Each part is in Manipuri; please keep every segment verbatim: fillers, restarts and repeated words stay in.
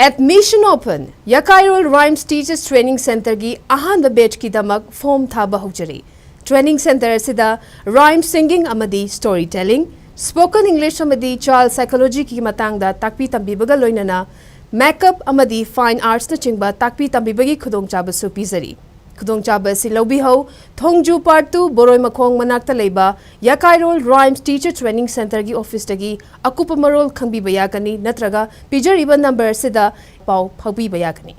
Admission open! ꯌꯥꯀꯥꯏꯔꯣꯜ Rhymes Teachers Training Centreꯒꯤ ꯑꯍꯥꯟꯕ batchꯀꯤꯗꯃꯛ form ꯊꯥꯕ ꯍꯧꯖꯔꯤ꯫ Training Centre ꯑꯁꯤꯗ rhyme singing ꯑꯃꯗꯤ story telling, spoken English ꯑꯃꯗꯤ child psychologyꯒꯤ ꯃꯇꯥꯡꯗ ꯇꯥꯛꯄꯤ ꯇꯝꯕꯤꯕꯒ ꯂꯣꯏꯅꯅ makeup ꯑꯃꯗꯤ fine artsꯅꯆꯤꯡꯕ ꯇꯥꯛꯄꯤ ꯇꯝꯕꯤꯕꯒꯤ ꯈꯨꯗꯣꯡꯆꯥꯕꯁꯨ ꯄꯤꯖꯔꯤ꯫ ꯈꯨꯗꯣꯡꯆꯥꯕ ꯑꯁꯤ ꯂꯧꯕꯤꯍꯧ꯫ ꯊꯣꯡꯖꯨ Part two, ꯕꯣꯔꯣꯏ ꯃꯈꯣꯡ ꯃꯅꯥꯛꯇ ꯂꯩꯕ ꯌꯥꯀꯥꯏꯔꯣꯜ Rhymes Teacher Training Centreꯒꯤ officeꯇꯒꯤ ꯑꯀꯨꯞꯄ ꯃꯔꯣꯜ ꯈꯪꯕꯤꯕ ꯌꯥꯒꯅꯤ, ꯅꯠꯇ꯭ꯔꯒ ꯄꯤꯖꯔꯤꯕ number ꯑꯁꯤꯗ ꯄꯥꯎ ꯐꯥꯎꯕꯤꯕ ꯌꯥꯒꯅꯤ꯫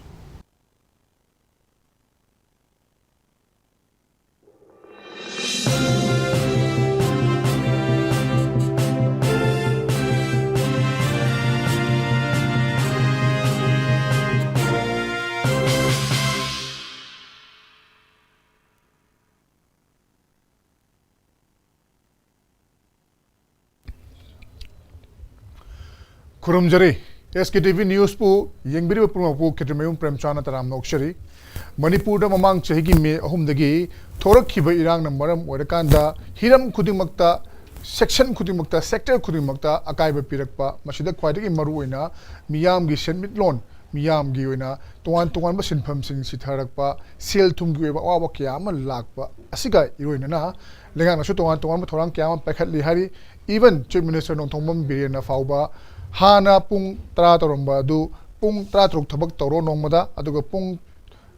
ꯈꯨꯔꯨꯝꯖꯔꯤ꯫ SKTV Newsꯄꯨ ꯌꯦꯡꯕꯤꯔꯤꯕ ꯄꯨꯝꯅꯃꯛꯄꯨ ꯈꯦꯇ꯭ꯔꯤꯃꯌꯨꯝ ꯄ꯭ꯔꯦꯝꯆꯥꯟꯅ ꯇꯔꯥꯝꯅ ꯑꯣꯛꯆꯔꯤ꯫ ꯃꯅꯤꯄꯨꯔꯗ ꯃꯃꯥꯡ ꯆꯍꯤꯒꯤ May ꯑꯍꯨꯝꯗꯒꯤ ꯊꯣꯔꯛꯈꯤꯕ ꯏꯔꯥꯡꯅ ꯃꯔꯝ ꯑꯣꯏꯔꯀꯥꯟꯗ ꯍꯤꯔꯝ ꯈꯨꯗꯤꯡꯃꯛꯇ, section ꯈꯨꯗꯤꯡꯃꯛꯇ, sector ꯈꯨꯗꯤꯡꯃꯛꯇ ꯑꯀꯥꯏꯕ ꯄꯤꯔꯛꯄ, ꯃꯁꯤꯗ ꯈ꯭ꯋꯥꯏꯗꯒꯤ ꯃꯔꯨꯑꯣꯏꯅ ꯃꯤꯌꯥꯝꯒꯤ ꯁꯦꯟꯃꯤꯠꯂꯣꯟ, ꯃꯤꯌꯥꯝꯒꯤ ꯑꯣꯏꯅ ꯇꯣꯉꯥꯟ ꯇꯣꯉꯥꯟꯕ ꯁꯤꯟꯐꯝꯁꯤꯡ ꯁꯤꯊꯔꯛꯄ, ꯁꯦꯜ ꯊꯨꯝꯒꯤ ꯑꯣꯏꯕ ꯑꯋꯥꯕ ꯀꯌꯥ ꯑꯃ ꯂꯥꯛꯄ ꯑꯁꯤꯒ ꯏꯔꯣꯏꯅꯅ ꯂꯩꯉꯥꯛꯅꯁꯨ ꯇꯣꯉꯥꯟ ꯇꯣꯉꯥꯟꯕ ꯊꯧꯔꯥꯡ ꯀꯌꯥ ꯑꯃ ꯄꯥꯏꯈꯠꯂꯤ ꯍꯥꯏꯔꯤ꯫ Even Chief Minister ꯅꯣꯡꯊꯣꯝꯕꯝ ꯕꯤꯔꯦꯟꯅ ꯐꯥꯎꯕ ꯍꯥꯟꯅ ꯄꯨꯡ ꯇꯔꯥ ꯇꯧꯔꯝꯕ ꯑꯗꯨ ꯄꯨꯡ ꯇꯔꯥꯇꯔꯨꯛ ꯊꯕꯛ ꯇꯧꯔꯣ ꯅꯣꯡꯃꯗ, ꯑꯗꯨꯒ ꯄꯨꯡ,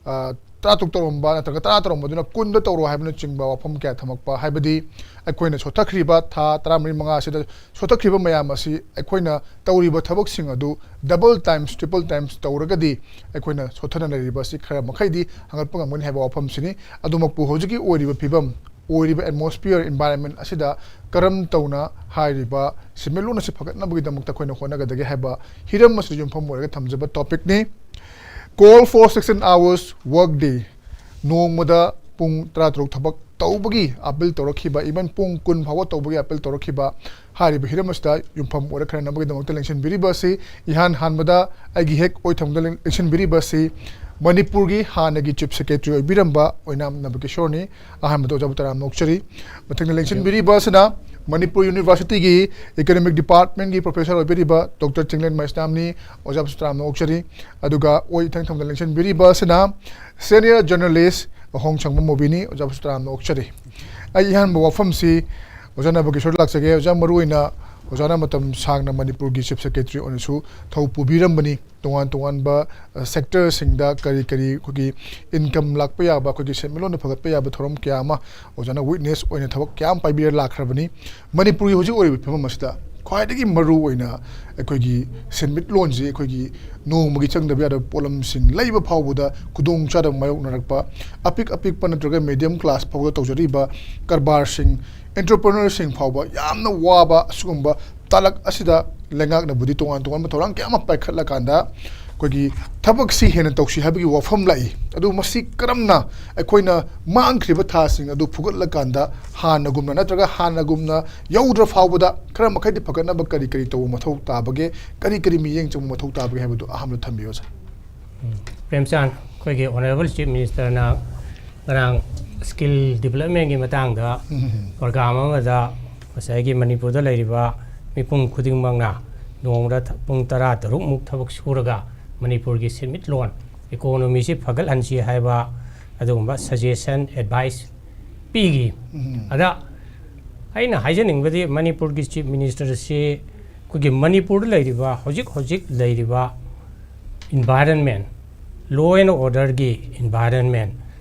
ꯑ, ꯇꯔꯥꯇꯔꯨꯛ ꯇꯧꯔꯝꯕ ꯅꯠꯇ꯭ꯔꯒ ꯇꯔꯥ ꯇꯧꯔꯝꯕꯗꯨꯅ ꯀꯨꯟꯗ ꯇꯧꯔꯣ ꯍꯥꯏꯕꯅꯆꯤꯡꯕ ꯋꯥꯐꯝ ꯀꯌꯥ ꯊꯝꯃꯛꯄ, ꯍꯥꯏꯕꯗꯤ ꯑꯩꯈꯣꯏꯅ ꯁꯣꯠꯊꯈ꯭ꯔꯤꯕ ꯊꯥ ꯇꯔꯥꯃꯔꯤ ꯃꯉꯥ ꯑꯁꯤꯗ ꯁꯣꯠꯊꯈ꯭ꯔꯤꯕ ꯃꯌꯥꯝ ꯑꯁꯤ ꯑꯩꯈꯣꯏꯅ ꯇꯧꯔꯤꯕ ꯊꯕꯛꯁꯤꯡ ꯑꯗꯨ double times, triple times ꯇꯧꯔꯒꯗꯤ ꯑꯩꯈꯣꯏꯅ ꯁꯣꯠꯊꯅ ꯂꯩꯔꯤꯕ ꯑꯁꯤ ꯈꯔ ꯃꯈꯩꯗꯤ ꯍꯪꯒꯠꯄ ꯉꯝꯒꯅꯤ ꯍꯥꯏꯕ ꯋꯥꯐꯝꯁꯤꯅꯤ꯫ ꯑꯗꯨꯃꯛꯄꯨ ꯍꯧꯖꯤꯛꯀꯤ ꯑꯣꯏꯔꯤꯕ ꯐꯤꯕꯝ, ꯑꯣꯏꯔꯤꯕ atmosphere, environment ꯑꯁꯤꯗ ꯀꯔꯝ ꯇꯧꯅ ꯍꯥꯏꯔꯤꯕ ꯁꯦꯟꯃꯤꯠꯂꯣꯟ ꯑꯁꯤ ꯐꯒꯠꯅꯕꯒꯤꯗꯃꯛꯇ ꯑꯩꯈꯣꯏꯅ ꯍꯣꯠꯅꯒꯗꯒꯦ ꯍꯥꯏꯕ ꯍꯤꯔꯝ ꯑꯁꯤꯗ ꯌꯨꯝꯐꯝ ꯑꯣꯏꯔꯒ ꯊꯝꯖꯕ topicꯅꯤ꯫ Call for sixteen hours work day, ꯅꯣꯡꯃꯗ ꯄꯨꯡ ꯇꯔꯥꯇꯔꯨꯛ ꯊꯕꯛ ꯇꯧꯕꯒꯤ appeal ꯇꯧꯔꯛꯈꯤꯕ, even ꯄꯨꯡ ꯀꯨꯟ ꯐꯥꯎꯕ ꯇꯧꯕꯒꯤ appeal ꯇꯧꯔꯛꯈꯤꯕ, ꯍꯥꯏꯔꯤꯕ ꯍꯤꯔꯝ ꯑꯁꯤꯗ ꯌꯨꯝꯐꯝ ꯑꯣꯏꯔ ꯈꯔꯅꯕꯒꯤꯗꯃꯛꯇ ꯂꯦꯡꯁꯤꯟꯕꯤꯔꯤꯕ ꯑꯁꯤ, ꯏꯍꯥꯟ ꯍꯥꯟꯕꯗ ꯑꯩꯒꯤ ꯍꯦꯛ ꯑꯣꯏꯊꯪꯕꯗ ꯂꯦꯡꯁꯤꯟꯕꯤꯔꯤꯕ ꯑꯁꯤ ꯃꯅꯤꯄꯨꯔꯒꯤ ꯍꯥꯟꯅꯒꯤ Chief Secretary ꯑꯣꯏꯕꯤꯔꯝꯕ ꯑꯣꯏꯅꯥꯝ ꯅꯕꯀꯤꯁꯣꯔꯅꯤ꯫ ꯑꯍꯥꯟꯕꯗ ꯑꯣꯖꯥꯕꯨ ꯇꯔꯥꯝꯅ ꯑꯣꯛꯆꯔꯤ꯫ ꯃꯊꯪꯗ ꯂꯦꯡꯁꯤꯟꯕꯤꯔꯤꯕ ꯑꯁꯤꯅ ꯃꯅꯤꯄꯨꯔ ꯌꯨꯅꯤꯚꯔꯁꯤꯇꯤꯒꯤ ꯏꯀꯣꯅꯣꯃꯤꯛ ꯗꯤꯄꯥꯔꯠꯃꯦꯟꯒꯤ ꯄ꯭ꯔꯣꯐꯦꯁꯔ ꯑꯣꯏꯕꯤꯔꯤꯕ ꯗꯣꯛꯇꯔ ꯆꯤꯡꯂꯦꯟ ꯃꯩꯁꯅꯥꯝꯅꯤ꯫ ꯑꯣꯖꯥꯕꯨꯁꯨ ꯇꯔꯥꯝꯅ ꯑꯣꯛꯆꯔꯤ꯫ ꯑꯗꯨꯒ ꯑꯣꯏ ꯏꯊꯪ ꯊꯪꯕꯗ ꯂꯦꯡꯁꯤꯟꯕꯤꯔꯤꯕ ꯑꯁꯤꯅ ꯁꯦꯅꯤꯌꯔ ꯖꯔꯅꯦꯂꯤꯁ ꯑꯍꯣꯡꯁꯪꯕꯝ ꯃꯣꯕꯤꯅꯤ꯫ ꯑꯣꯖꯥꯕꯨꯁꯨ ꯇꯔꯥꯝꯅ ꯑꯣꯛꯆꯔꯤ꯫ ꯑꯩ ꯑꯍꯥꯟꯕ ꯋꯥꯐꯝꯁꯤ ꯑꯣꯖꯥ ꯅꯕꯀꯤꯁꯣꯔꯗ ꯂꯥꯛꯆꯒꯦ꯫ ꯑꯣꯖꯥ, ꯃꯔꯨꯑꯣꯏꯅ ꯑꯣꯖꯥꯅ ꯃꯇꯝ ꯁꯥꯡꯅ ꯃꯅꯤꯄꯨꯔꯒꯤ ꯆꯤꯐ ꯁꯦꯀ꯭ꯔꯦꯇꯔꯤ ꯑꯣꯏꯅꯁꯨ ꯊꯧ ꯄꯨꯕꯤꯔꯝꯕꯅꯤ꯫ ꯇꯣꯉꯥꯟ ꯇꯣꯉꯥꯟꯕ, ꯑ, ꯁꯦꯛꯇꯔꯁꯤꯡꯗ ꯀꯔꯤ ꯀꯔꯤ ꯑꯩꯈꯣꯏꯒꯤ ꯏꯟꯀꯝ ꯂꯥꯛꯄ ꯌꯥꯕ, ꯑꯩꯈꯣꯏꯒꯤ ꯁꯦꯟꯃꯤꯠꯂꯣꯟꯗ ꯐꯒꯠꯄ ꯌꯥꯕ ꯊꯧꯔꯝ ꯀꯌꯥ ꯑꯃ ꯑꯣꯖꯥꯅ ꯋꯤꯠꯅꯦꯁ ꯑꯣꯏꯅ ꯊꯕꯛ ꯀꯌꯥ ꯑꯃ ꯄꯥꯏꯕꯤꯔ ꯂꯥꯛꯈ꯭ꯔꯕꯅꯤ꯫ ꯃꯅꯤꯄꯨꯔꯒꯤ ꯍꯧꯖꯤꯛ ꯑꯣꯏꯔꯤꯕ ꯐꯤꯕꯝ ꯑꯁꯤꯗ ꯈ꯭ꯋꯥꯏꯗꯒꯤ ꯃꯔꯨ ꯑꯣꯏꯅ ꯑꯩꯈꯣꯏꯒꯤ ꯁꯦꯟꯃꯤꯠꯂꯣꯟꯁꯤ ꯑꯩꯈꯣꯏꯒꯤ ꯅꯣꯡꯃꯒꯤ ꯆꯪꯗꯕ ꯌꯥꯗꯕ ꯄꯣꯠꯂꯝꯁꯤꯡ ꯂꯩꯕ ꯐꯥꯎꯕꯗ ꯈꯨꯗꯣꯡꯆꯥꯗꯕ ꯃꯥꯌꯣꯛꯅꯔꯛꯄ, ꯑꯄꯤꯛ ꯑꯄꯤꯛꯄ ꯅꯠꯇ꯭ꯔꯒ ꯃꯦꯗꯤꯌꯝ ꯀ꯭ꯂꯥꯁ ꯐꯥꯎꯕꯗ ꯇꯧꯖꯔꯤꯕ ꯀꯔꯕꯥꯔꯁꯤꯡ, ꯑꯦꯟꯇꯔꯄ꯭ꯔꯦꯅꯔꯁꯤꯡ ꯐꯥꯎꯕ ꯌꯥꯝꯅ ꯋꯥꯕ ꯑꯁꯤꯒꯨꯝꯕ ꯇꯥꯂꯛ ꯑꯁꯤꯗ ꯂꯩꯉꯥꯛꯅꯕꯨꯗꯤ ꯇꯣꯉꯥꯟ ꯇꯣꯉꯥꯟꯕ ꯊꯧꯔꯥꯡ ꯀꯌꯥ ꯑꯃ ꯄꯥꯏꯈꯠꯂꯀꯥꯟꯗ ꯑꯩꯈꯣꯏꯒꯤ ꯊꯕꯛꯁꯤ ꯍꯦꯟꯅ ꯇꯧꯁꯤ ꯍꯥꯏꯕꯒꯤ ꯋꯥꯐꯝ ꯂꯥꯛꯏ꯫ ꯑꯗꯨ ꯃꯁꯤ ꯀꯔꯝꯅ ꯑꯩꯈꯣꯏꯅ ꯃꯥꯡꯈ꯭ꯔꯤꯕ ꯊꯥꯁꯤꯡ ꯑꯗꯨ ꯐꯨꯒꯠꯂꯀꯥꯟꯗ ꯍꯥꯟꯅꯒꯨꯝꯅ ꯅꯠꯇ꯭ꯔꯒ ꯍꯥꯟꯅꯒꯨꯝꯅ ꯌꯧꯗ꯭ꯔ ꯐꯥꯎꯕꯗ ꯈꯔ ꯃꯈꯩꯗꯤ ꯐꯒꯠꯅꯕ ꯀꯔꯤ ꯀꯔꯤ ꯇꯧꯕ ꯃꯊꯧ ꯇꯥꯕꯒꯦ, ꯀꯔꯤ ꯀꯔꯤ ꯃꯤꯠꯌꯦꯡ ꯆꯪꯕ ꯃꯊꯧ ꯇꯥꯕꯒꯦ ꯍꯥꯏꯕꯗꯨ ꯑꯍꯥꯟꯕꯗ ꯊꯝꯕꯤꯌꯨ, ꯁꯥꯔ꯫ ꯎꯝ, ꯄ꯭ꯔꯦꯝꯆꯥꯟ, ꯑꯩꯈꯣꯏꯒꯤ ꯑꯣꯅꯔꯦꯕꯜ ꯆꯤꯐ ꯃꯤꯅꯤꯁꯇꯔꯅ ꯉꯔꯥꯡ ꯁ꯭ꯀꯤꯜ ꯗꯤꯕꯂꯞꯃꯦꯟꯒꯤ ꯃꯇꯥꯡꯗ ꯎꯝ꯫ ꯄ꯭ꯔꯣꯒ꯭ꯔꯥꯝ ꯑꯃꯗ ꯉꯁꯥꯏꯒꯤ ꯃꯅꯤꯄꯨꯔꯗ ꯂꯩꯔꯤꯕ ꯃꯤꯄꯨꯝ ꯈꯨꯗꯤꯡꯃꯛꯅ ꯅꯣꯡꯃꯗ ꯊ-, ꯄꯨꯡ ꯇꯔꯥ ꯇꯔꯨꯛꯃꯨꯛ ꯊꯕꯛ ꯁꯨꯔꯒ ꯃꯅꯤꯄꯨꯔꯒꯤ ꯁꯦꯟꯃꯤꯠꯂꯣꯟ, ꯏꯀꯣꯅꯣꯃꯤꯁꯤ ꯐꯒꯠꯍꯟꯁꯤ ꯍꯥꯏꯕ ꯑꯗꯨꯒꯨꯝꯕ ꯁꯖꯦꯁꯟ, ꯑꯦꯗꯚꯥꯏꯁ ꯄꯤꯈꯤ꯫ ꯎꯝ꯫ ꯑꯗ ꯑꯩꯅ ꯍꯥꯏꯖꯅꯤꯡꯕꯗꯤ ꯃꯅꯤꯄꯨꯔꯒꯤ ꯆꯤꯐ ꯃꯤꯅꯤꯁꯇꯔꯁꯤ ꯑꯩꯈꯣꯏꯒꯤ ꯃꯅꯤꯄꯨꯔꯗ ꯂꯩꯔꯤꯕ, ꯍꯧꯖꯤꯛ ꯍꯧꯖꯤꯛ ꯂꯩꯔꯤꯕ ꯏꯟꯚꯥꯏꯔꯟꯃꯦꯟ, ꯂꯣ ꯑꯦꯟ ꯑꯣꯔꯗꯔꯒꯤ ꯏꯟꯚꯥꯏꯔꯟꯃꯦꯟ,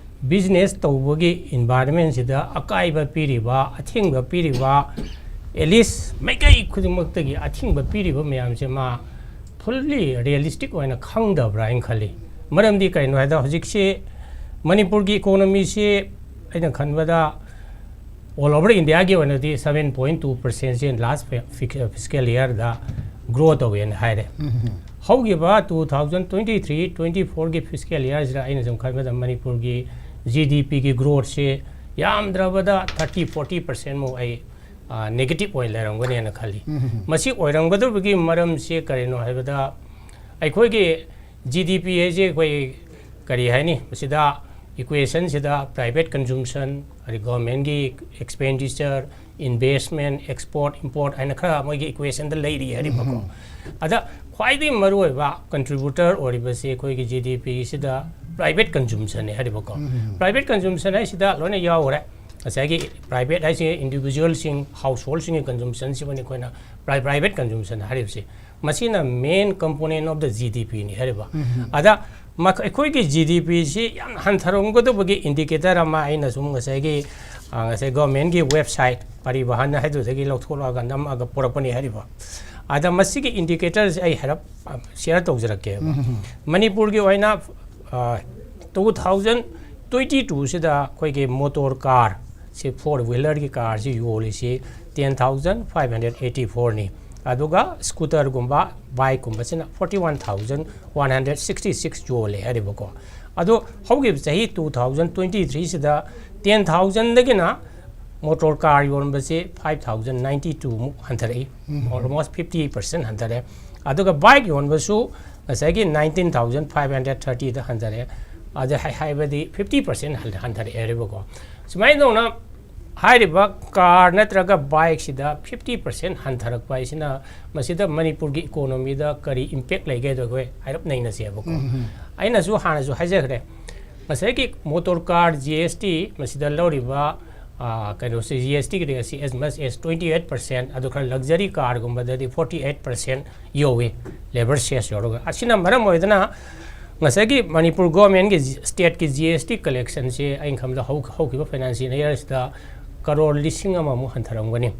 ꯕꯤꯖꯤꯅꯦꯁ ꯇꯧꯕꯒꯤ ꯏꯟꯚꯥꯏꯔꯟꯃꯦꯟꯁꯤꯗ ꯑꯀꯥꯏꯕ ꯄꯤꯔꯤꯕ, ꯑꯊꯤꯡꯕ ꯄꯤꯔꯤꯕ, ꯑꯦꯠꯂꯤꯁ ꯃꯥꯏꯀꯩ ꯈꯨꯗꯤꯡꯃꯛꯇꯒꯤ ꯑꯊꯤꯡꯕ ꯄꯤꯔꯤꯕ ꯃꯌꯥꯝꯁꯦ ꯃꯥ ꯐꯨꯜꯂꯤ ꯔꯤꯌꯦꯂꯤꯁꯇꯤꯛ ꯑꯣꯏꯅ ꯈꯪꯗꯕ꯭ꯔꯥ ꯍꯥꯏꯅ ꯈꯜꯂꯤ꯫ ꯃꯔꯝꯗꯤ ꯀꯩꯅꯣ ꯍꯥꯏꯗ ꯍꯧꯖꯤꯛꯁꯤ ꯃꯅꯤꯄꯨꯔꯒꯤ ꯏꯀꯣꯅꯣꯃꯤꯁꯤ ꯑꯩꯅ ꯈꯟꯕꯗ ꯑꯣꯜ ꯑꯣꯚꯔ ꯏꯟꯗꯤꯌꯥꯒꯤ ꯑꯣꯏꯅꯗꯤ ꯁꯚꯦꯟ ꯄꯣꯏꯟ ꯇꯨ ꯄꯔꯁꯦꯟꯁꯤ ꯂꯥꯁ ꯐꯤ-, ꯐꯤ-, ꯐꯤꯁꯀꯦꯜ ꯏꯌꯥꯔꯗ ꯒ꯭ꯔꯣ ꯇꯧꯋꯦꯅ ꯍꯥꯏꯔꯦ꯫ ꯎꯝ꯫ ꯍꯧꯈꯤꯕ two thousand twenty three twenty ꯐꯣꯔꯒꯤ ꯐꯤꯁꯀꯦꯜ ꯏꯌꯥꯔꯁꯤꯗ ꯑꯩꯅ ꯁꯨꯝ ꯈꯟꯕꯗ ꯃꯅꯤꯄꯨꯔꯒꯤ ꯖꯤ ꯗꯤ ꯄꯤꯒꯤ ꯒ꯭ꯔꯣꯠꯁꯤ ꯌꯥꯝꯗ꯭ꯔꯕꯗ ꯊꯥꯔꯇꯤ ꯐꯣꯔꯇꯤ ꯄꯔꯁꯦꯟꯃꯨꯛ ꯑꯩ, ꯑ, ꯅꯦꯒꯦꯇꯤꯞ ꯑꯣꯏꯅ ꯂꯩꯔꯝꯒꯅꯦꯅ ꯈꯜꯂꯤ꯫ ꯎꯝ꯫ ꯃꯁꯤ ꯑꯣꯏꯔꯝꯒꯗꯧꯕꯒꯤ ꯃꯔꯝꯁꯤ ꯀꯔꯤꯅꯣ ꯍꯥꯏꯕꯗ ꯑꯩꯈꯣꯏꯒꯤ ꯖꯤ ꯗꯤ ꯄꯤ ꯍꯥꯏꯁꯦ ꯑꯩꯈꯣꯏ ꯀꯔꯤ ꯍꯥꯏꯅꯤ, ꯃꯁꯤꯗ ꯏꯀ꯭ꯋꯦꯁꯟꯁꯤꯗ ꯄ꯭ꯔꯥꯏꯚꯦꯠ ꯀꯟꯖꯨꯝꯁꯟ, ꯑꯗꯩ ꯒꯣꯔꯃꯦꯟꯒꯤ ꯑꯦꯛꯁꯄꯦꯟꯗꯤꯆꯔ, ꯏꯟꯚꯦꯁꯃꯦꯟ, ꯑꯦꯛꯁꯄꯣꯔꯠ ꯏꯝꯄꯣꯔꯠ ꯍꯥꯏꯅ ꯈꯔ ꯃꯣꯏꯒꯤ ꯏꯀ꯭ꯋꯦꯁꯟꯗ ꯂꯩꯔꯤ ꯍꯥꯏꯔꯤꯕꯀꯣ꯫ ꯑꯗ ꯈ꯭ꯋꯥꯏꯗꯒꯤ ꯃꯔꯨꯑꯣꯏꯕ ꯀꯟꯇ꯭ꯔꯤꯕ꯭ꯌꯨꯇꯔ ꯑꯣꯏꯔꯤꯕꯁꯤ ꯑꯩꯈꯣꯏꯒꯤ ꯖꯤ ꯗꯤ ꯄꯤꯁꯤꯗ ꯄ꯭ꯔꯥꯏꯚꯦꯠ ꯀꯟꯖꯨꯝꯁꯟꯅꯤ ꯍꯥꯏꯔꯤꯕꯀꯣ꯫ ꯄ꯭ꯔꯥꯏꯚꯦꯠ ꯀꯟꯖꯨꯝꯁꯟ ꯍꯥꯏꯁꯤꯗ ꯂꯣꯏꯅ ꯌꯥꯎꯈ꯭ꯔꯦ꯫ ꯉꯁꯥꯏꯒꯤ ꯄ꯭ꯔꯥꯏꯚꯦꯠ ꯍꯥꯏꯁꯦ ꯏꯟꯗꯤꯚꯤꯖꯨꯋꯦꯜꯁꯤꯡ, ꯍꯥꯎꯁ ꯍꯣꯜꯁꯤꯡꯒꯤ ꯀꯟꯖꯨꯝꯁꯟꯁꯤꯕꯨꯅꯤ ꯑꯩꯈꯣꯏꯅ ꯄ꯭ꯔꯥꯏ ꯄ꯭ꯔꯥꯏꯚꯦꯠ ꯀꯟꯖꯨꯝꯁꯟ ꯍꯥꯏꯔꯤꯕꯁꯤ꯫ ꯃꯁꯤꯅ main component of the G D ꯄꯤꯅꯤ ꯍꯥꯏꯔꯤꯕ꯫ ꯑꯗ ꯃꯈ- ꯑꯩꯈꯣꯏꯒꯤ ꯖꯤ ꯗꯤ ꯄꯤꯁꯤ ꯌꯥꯝꯅ ꯍꯟꯊꯔꯝꯒꯗꯕꯒꯤ ꯏꯟꯗꯤꯀꯦꯇꯔ ꯑꯃ ꯑꯩꯅ ꯁꯨꯝ ꯉꯁꯥꯏꯒꯤ, ꯑ, ꯉꯁꯥꯏ ꯒꯣꯔꯃꯦꯟꯒꯤ ꯋꯦꯕꯁꯥꯏꯠ ꯄꯔꯤꯕꯍꯟ ꯍꯥꯏꯗꯨꯗꯒꯤ ꯂꯧꯊꯣꯛꯂꯛꯑꯒ ꯅꯝꯃꯒ ꯄꯨꯔꯛꯄꯅꯤ ꯍꯥꯏꯔꯤꯕ꯫ ꯑꯗ ꯃꯁꯤꯒꯤ ꯏꯟꯗꯤꯀꯦꯇꯔꯁꯦ ꯑꯩ ꯍꯥꯏꯔꯞ, ꯑ, ꯁꯤꯌꯔ ꯇꯧꯖꯔꯛꯀꯦꯕ꯫ ꯃꯅꯤꯄꯨꯔꯒꯤ ꯑꯣꯏꯅ, ꯑ, ꯇꯨ ꯊꯥꯎꯖꯟ ꯇ꯭ꯋꯦꯟꯇꯤ ꯇꯨꯁꯤꯗ ꯑꯩꯈꯣꯏꯒꯤ ꯃꯣꯇꯣꯔ ꯀꯥꯔ ꯁꯤ, ꯐꯣꯔ ꯋꯤꯂꯔꯒꯤ ꯀꯥꯔꯁꯤ ꯌꯣꯜꯂꯤꯁꯤ ten thousand five hundred eighty ꯐꯣꯔꯅꯤ꯫ ꯑꯗꯨꯒ ꯁ꯭ꯀꯨꯇꯔꯒꯨꯝꯕ, ꯕꯥꯏꯛꯀꯨꯝꯕꯁꯤꯅ forty one thousand one hundred sixty six ꯌꯣꯜꯂꯦ ꯍꯥꯏꯔꯤꯕꯀꯣ꯫ ꯑꯗꯣ ꯍꯧꯈꯤꯕ ꯆꯍꯤ ꯇꯨ ꯊꯥꯎꯖꯟ ꯇ꯭ꯋꯦꯟꯇꯤ ꯊ꯭ꯔꯤꯁꯤꯗ ꯇꯦꯟ ꯊꯥꯎꯖꯟꯗꯒꯤꯅ ꯃꯣꯇꯣꯔ ꯀꯥꯔ ꯌꯣꯟꯕꯁꯤ ꯐꯥꯏꯚ ꯊꯥꯎꯖꯟ ꯅꯥꯏꯟꯇꯤ ꯇꯨꯃꯨꯛ ꯍꯟꯊꯔꯛꯏ꯫ ꯑꯣꯜꯃꯣꯁ ꯐꯤꯐꯇꯤ ꯄꯥꯔꯁꯦꯟ ꯍꯟꯊꯔꯦ꯫ ꯑꯗꯨꯒ ꯕꯥꯏꯛ ꯌꯣꯟꯕꯁꯨ ꯉꯁꯥꯏꯒꯤ ꯅꯥꯏꯟꯇꯤꯟ ꯊꯥꯎꯖꯟ ꯐꯥꯏꯚ ꯍꯟꯗ꯭ꯔꯦꯠ ꯊꯥꯔꯇꯤꯗ ꯍꯟꯊꯔꯦ꯫ ꯑꯗ ꯍꯥꯏ-, ꯍꯥꯏꯕꯗꯤ ꯐꯤꯐꯇꯤ ꯄꯥꯔꯁꯦꯟ ꯍꯟ-, ꯍꯟꯊꯔꯛꯑꯦ ꯍꯥꯏꯔꯤꯕꯀꯣ꯫ ꯁꯨꯃꯥꯏꯅ ꯇꯧꯅ ꯍꯥꯏꯔꯤꯕ ꯀꯥꯔ ꯅꯠꯇ꯭ꯔꯒ ꯕꯥꯏꯛꯁꯤꯗ ꯐꯤꯐꯇꯤ ꯄꯥꯔꯁꯦꯟ ꯍꯟꯊꯔꯛꯄ ꯍꯥꯏꯁꯤꯅ ꯃꯁꯤꯗ ꯃꯅꯤꯄꯨꯔꯒꯤ ꯏꯀꯣꯅꯣꯃꯤꯗ ꯀꯔꯤ ꯏꯝꯄꯦꯛ ꯂꯩꯒꯦ ꯍꯥꯏꯗꯣ ꯑꯩꯈꯣꯏ ꯍꯥꯏꯔꯞ ꯅꯩꯅꯁꯦꯕꯀꯣ꯫ ꯑꯩꯅꯁꯨ ꯍꯥꯟꯅꯁꯨ ꯍꯥꯏꯖꯈ꯭ꯔꯦ, ꯉꯁꯥꯏꯒꯤ ꯃꯣꯇꯣꯔ ꯀꯥꯔ ꯖꯤ ꯑꯦꯁ ꯇꯤ ꯃꯁꯤꯗ ꯂꯧꯔꯤꯕ, ꯑ, ꯀꯩꯅꯣꯁꯦ, ꯖꯤ ꯑꯦꯁ ꯇꯤꯒꯤ rate ꯑꯁꯤ as much as twenty eight percent, ꯑꯗꯨ ꯈꯔ ꯂꯛꯖꯔꯤ ꯀꯥꯔꯒꯨꯝꯕꯗꯗꯤ ꯐꯣꯔꯇꯤ ꯑꯩꯠ ꯄꯥꯔꯁꯦꯟ ꯌꯧꯏ, ꯂꯦꯕꯔ ꯁꯦꯁ ꯌꯧꯔꯒ꯫ ꯑꯁꯤꯅ ꯃꯔꯝ ꯑꯣꯏꯗꯅ ꯉꯁꯥꯏꯒꯤ ꯃꯅꯤꯄꯨꯔ ꯒꯣꯔꯃꯦꯟꯒꯤ ꯖꯤ-, ꯁ꯭ꯇꯦꯠꯀꯤ ꯖꯤ ꯑꯦꯁ ꯇꯤ ꯀꯂꯦꯛꯁꯟꯁꯦ ꯑꯩꯅ ꯈꯟꯕꯗ ꯍꯧ-, ꯍꯧꯈꯤꯕ ꯐꯥꯏꯅꯥꯟꯁꯤꯌꯦꯜ ꯏꯌꯔꯁꯤꯗ ꯀꯔꯣꯔ ꯂꯤꯁꯤꯡ ꯑꯃꯃꯨꯛ ꯍꯟꯊꯔꯝꯒꯅꯤ꯫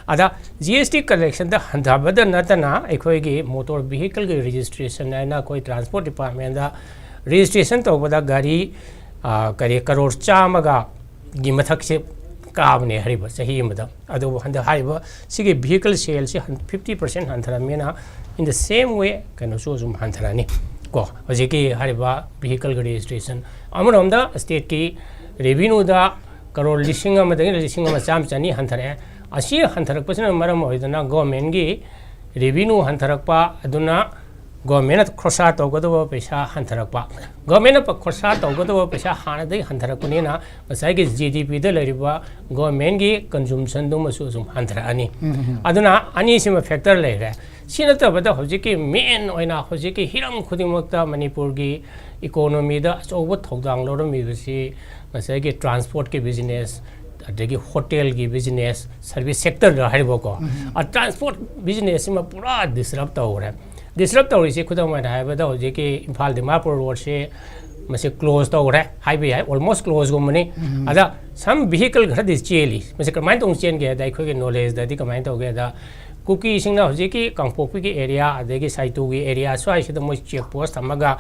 ꯑꯗ ꯖꯤ ꯑꯦꯁ ꯇꯤ ꯀꯂꯦꯛꯁꯟꯗ ꯍꯟꯊꯕꯗ ꯅꯠꯇꯅ ꯑꯩꯈꯣꯏꯒꯤ ꯃꯣꯇꯣꯔ ꯚꯤꯍꯤꯀꯜꯒꯤ ꯔꯦꯖꯤꯁꯇ꯭ꯔꯦꯁꯟ ꯍꯥꯏꯅ ꯑꯩꯈꯣꯏ ꯇ꯭ꯔꯥꯟꯁꯄꯣꯔꯠ ꯗꯤꯄꯥꯔꯠꯃꯦꯟꯗ ꯔꯦꯖꯤꯁꯇ꯭ꯔꯦꯁꯟ ꯇꯧꯕꯗ ꯒꯥꯔꯤ, ꯑ, ꯀꯔꯤ, ꯀꯔꯣꯔ ꯆꯥꯝꯃꯒꯤ ꯃꯊꯛꯁꯦ ꯀꯥꯕꯅꯦ ꯍꯥꯏꯔꯤꯕ ꯆꯍꯤ ꯑꯃꯗ꯫ ꯑꯗꯨꯕꯨ ꯍꯟꯗꯛ ꯍꯥꯏꯔꯤꯕ ꯁꯤꯒꯤ ꯚꯤꯍꯤꯀꯜ ꯁꯦꯜꯁꯤ ꯍꯟ-, ꯐꯤꯐꯇꯤ ꯄꯥꯔꯁꯦꯟ ꯍꯟꯊꯔꯝꯃꯦꯅ, in the same way ꯀꯩꯅꯣꯁꯨ ꯑꯗꯨꯝ ꯍꯟꯊꯔꯅꯤ ꯀꯣ꯫ ꯍꯧꯖꯤꯛꯀꯤ ꯍꯥꯏꯔꯤꯕ ꯚꯤꯍꯤꯀꯜꯒꯤ ꯔꯦꯖꯤꯁꯇ꯭ꯔꯦꯁꯟ, ꯑꯃꯔꯣꯝꯗ ꯁ꯭ꯇꯦꯠꯀꯤ ꯔꯦꯚꯤꯅ꯭ꯌꯨꯗ ꯀꯔꯣꯔ ꯂꯤꯁꯤꯡ ꯑꯃꯗꯒꯤ ꯂꯤꯁꯤꯡ ꯑꯃ ꯆꯥꯝꯃ ꯆꯅꯤ ꯍꯟꯊꯔꯛꯑꯦ꯫ ꯑꯁꯤ ꯍꯟꯊꯔꯛꯄꯁꯤꯅ ꯃꯔꯝ ꯑꯣꯏꯗꯅ ꯒꯣꯔꯃꯦꯟꯒꯤ ꯔꯦꯚꯤꯅ꯭ꯌꯨ ꯍꯟꯊꯔꯛꯄ ꯑꯗꯨꯅ ꯒꯣꯔꯃꯦꯟꯅ ꯈꯣꯔꯁꯥ ꯇꯧꯒꯗꯕ ꯄꯩꯁꯥ ꯍꯟꯊꯔꯛꯄ, ꯒꯣꯔꯃꯦꯟꯅ ꯈꯣꯔꯁꯥ ꯇꯧꯒꯗꯕ ꯄꯩꯁꯥ ꯍꯥꯟꯅꯗꯒꯤ ꯍꯟꯊꯔꯛꯄꯅꯤꯅ ꯉꯁꯥꯏꯒꯤ ꯖꯤ ꯗꯤ ꯄꯤꯗ ꯂꯩꯔꯤꯕ ꯒꯣꯔꯃꯦꯟꯒꯤ ꯀꯟꯖꯨꯝꯁꯟꯗꯨꯃꯁꯨ ꯑꯗꯨꯝ ꯍꯟꯊꯔꯛꯑꯅꯤ꯫ ꯑꯗꯨꯅ ꯑꯅꯤꯁꯤꯃ ꯐꯦꯛꯇꯔ ꯂꯩꯔꯦ꯫ ꯁꯤ ꯅꯠꯇꯕꯗ ꯍꯧꯖꯤꯛꯀꯤ ꯃꯦꯟ ꯑꯣꯏꯅ ꯍꯧꯖꯤꯛꯀꯤ ꯍꯤꯔꯝ ꯈꯨꯗꯤꯡꯃꯛꯇ ꯃꯅꯤꯄꯨꯔꯒꯤ ꯏꯀꯣꯅꯣꯃꯤꯗ ꯑꯆꯧꯕ ꯊꯧꯗꯥꯡ ꯂꯧꯔꯝꯃꯤꯕꯁꯤ ꯉꯁꯥꯏꯒꯤ ꯇ꯭ꯔꯥꯟꯁꯄꯣꯔꯠꯀꯤ ꯕꯤꯖꯤꯅꯦꯁ, ꯑꯗꯒꯤ ꯍꯣꯇꯦꯜꯒꯤ ꯕꯤꯖꯤꯅꯦꯁ, ꯁꯔꯚꯤꯁ ꯁꯦꯛꯇꯔꯗ ꯍꯥꯏꯔꯤꯕꯀꯣ, ꯇ꯭ꯔꯥꯟꯁꯄꯣꯔꯠ ꯕꯤꯖꯤꯅꯦꯁꯁꯤꯃ ꯄꯨꯔꯥ ꯗꯤꯁꯔꯞ ꯇꯧꯈ꯭ꯔꯦ꯫ ꯗꯤꯁꯔꯞ ꯇꯧꯔꯤꯁꯤ ꯈꯨꯗꯝ ꯑꯣꯏꯅ ꯍꯥꯏꯔꯕꯗ ꯍꯧꯖꯤꯛꯀꯤ ꯏꯝꯐꯥꯜ ꯗꯤꯃꯥꯄꯨꯔ ꯔꯣꯗꯁꯦ ꯃꯁꯤ ꯀ꯭ꯂꯣꯖ ꯇꯧꯈ꯭ꯔꯦ ꯍꯥꯏꯕ ꯌꯥꯏ, ꯑꯣꯜꯃꯣꯁ ꯀ꯭ꯂꯣꯖꯒꯨꯝꯕꯅꯤ꯫ ꯑꯗ ꯁꯝ ꯚꯤꯍꯤꯀꯜ ꯈꯔꯗꯤ ꯆꯦꯜꯂꯤ꯫ ꯃꯁꯤ ꯀꯃꯥꯏꯅ ꯇꯧꯅ ꯆꯦꯟꯒꯦ ꯍꯥꯏꯗ ꯑꯩꯈꯣꯏꯒꯤ ꯅꯣꯂꯦꯖꯇꯗꯤ ꯀꯃꯥꯏꯅ ꯇꯧꯒꯦꯗ, ꯀꯨꯀꯤꯁꯤꯡꯅ ꯍꯧꯖꯤꯛꯀꯤ ꯀꯥꯡꯄꯣꯛꯄꯤꯒꯤ ꯑꯦꯔꯤꯌꯥ ꯑꯗꯒꯤ ꯁꯥꯏꯇꯨꯒꯤ ꯑꯦꯔꯤꯌꯥ ꯁ꯭ꯋꯥꯏꯁꯤꯗ ꯃꯣꯏ ꯆꯦꯛ ꯄꯣꯁ ꯊꯝꯃꯒ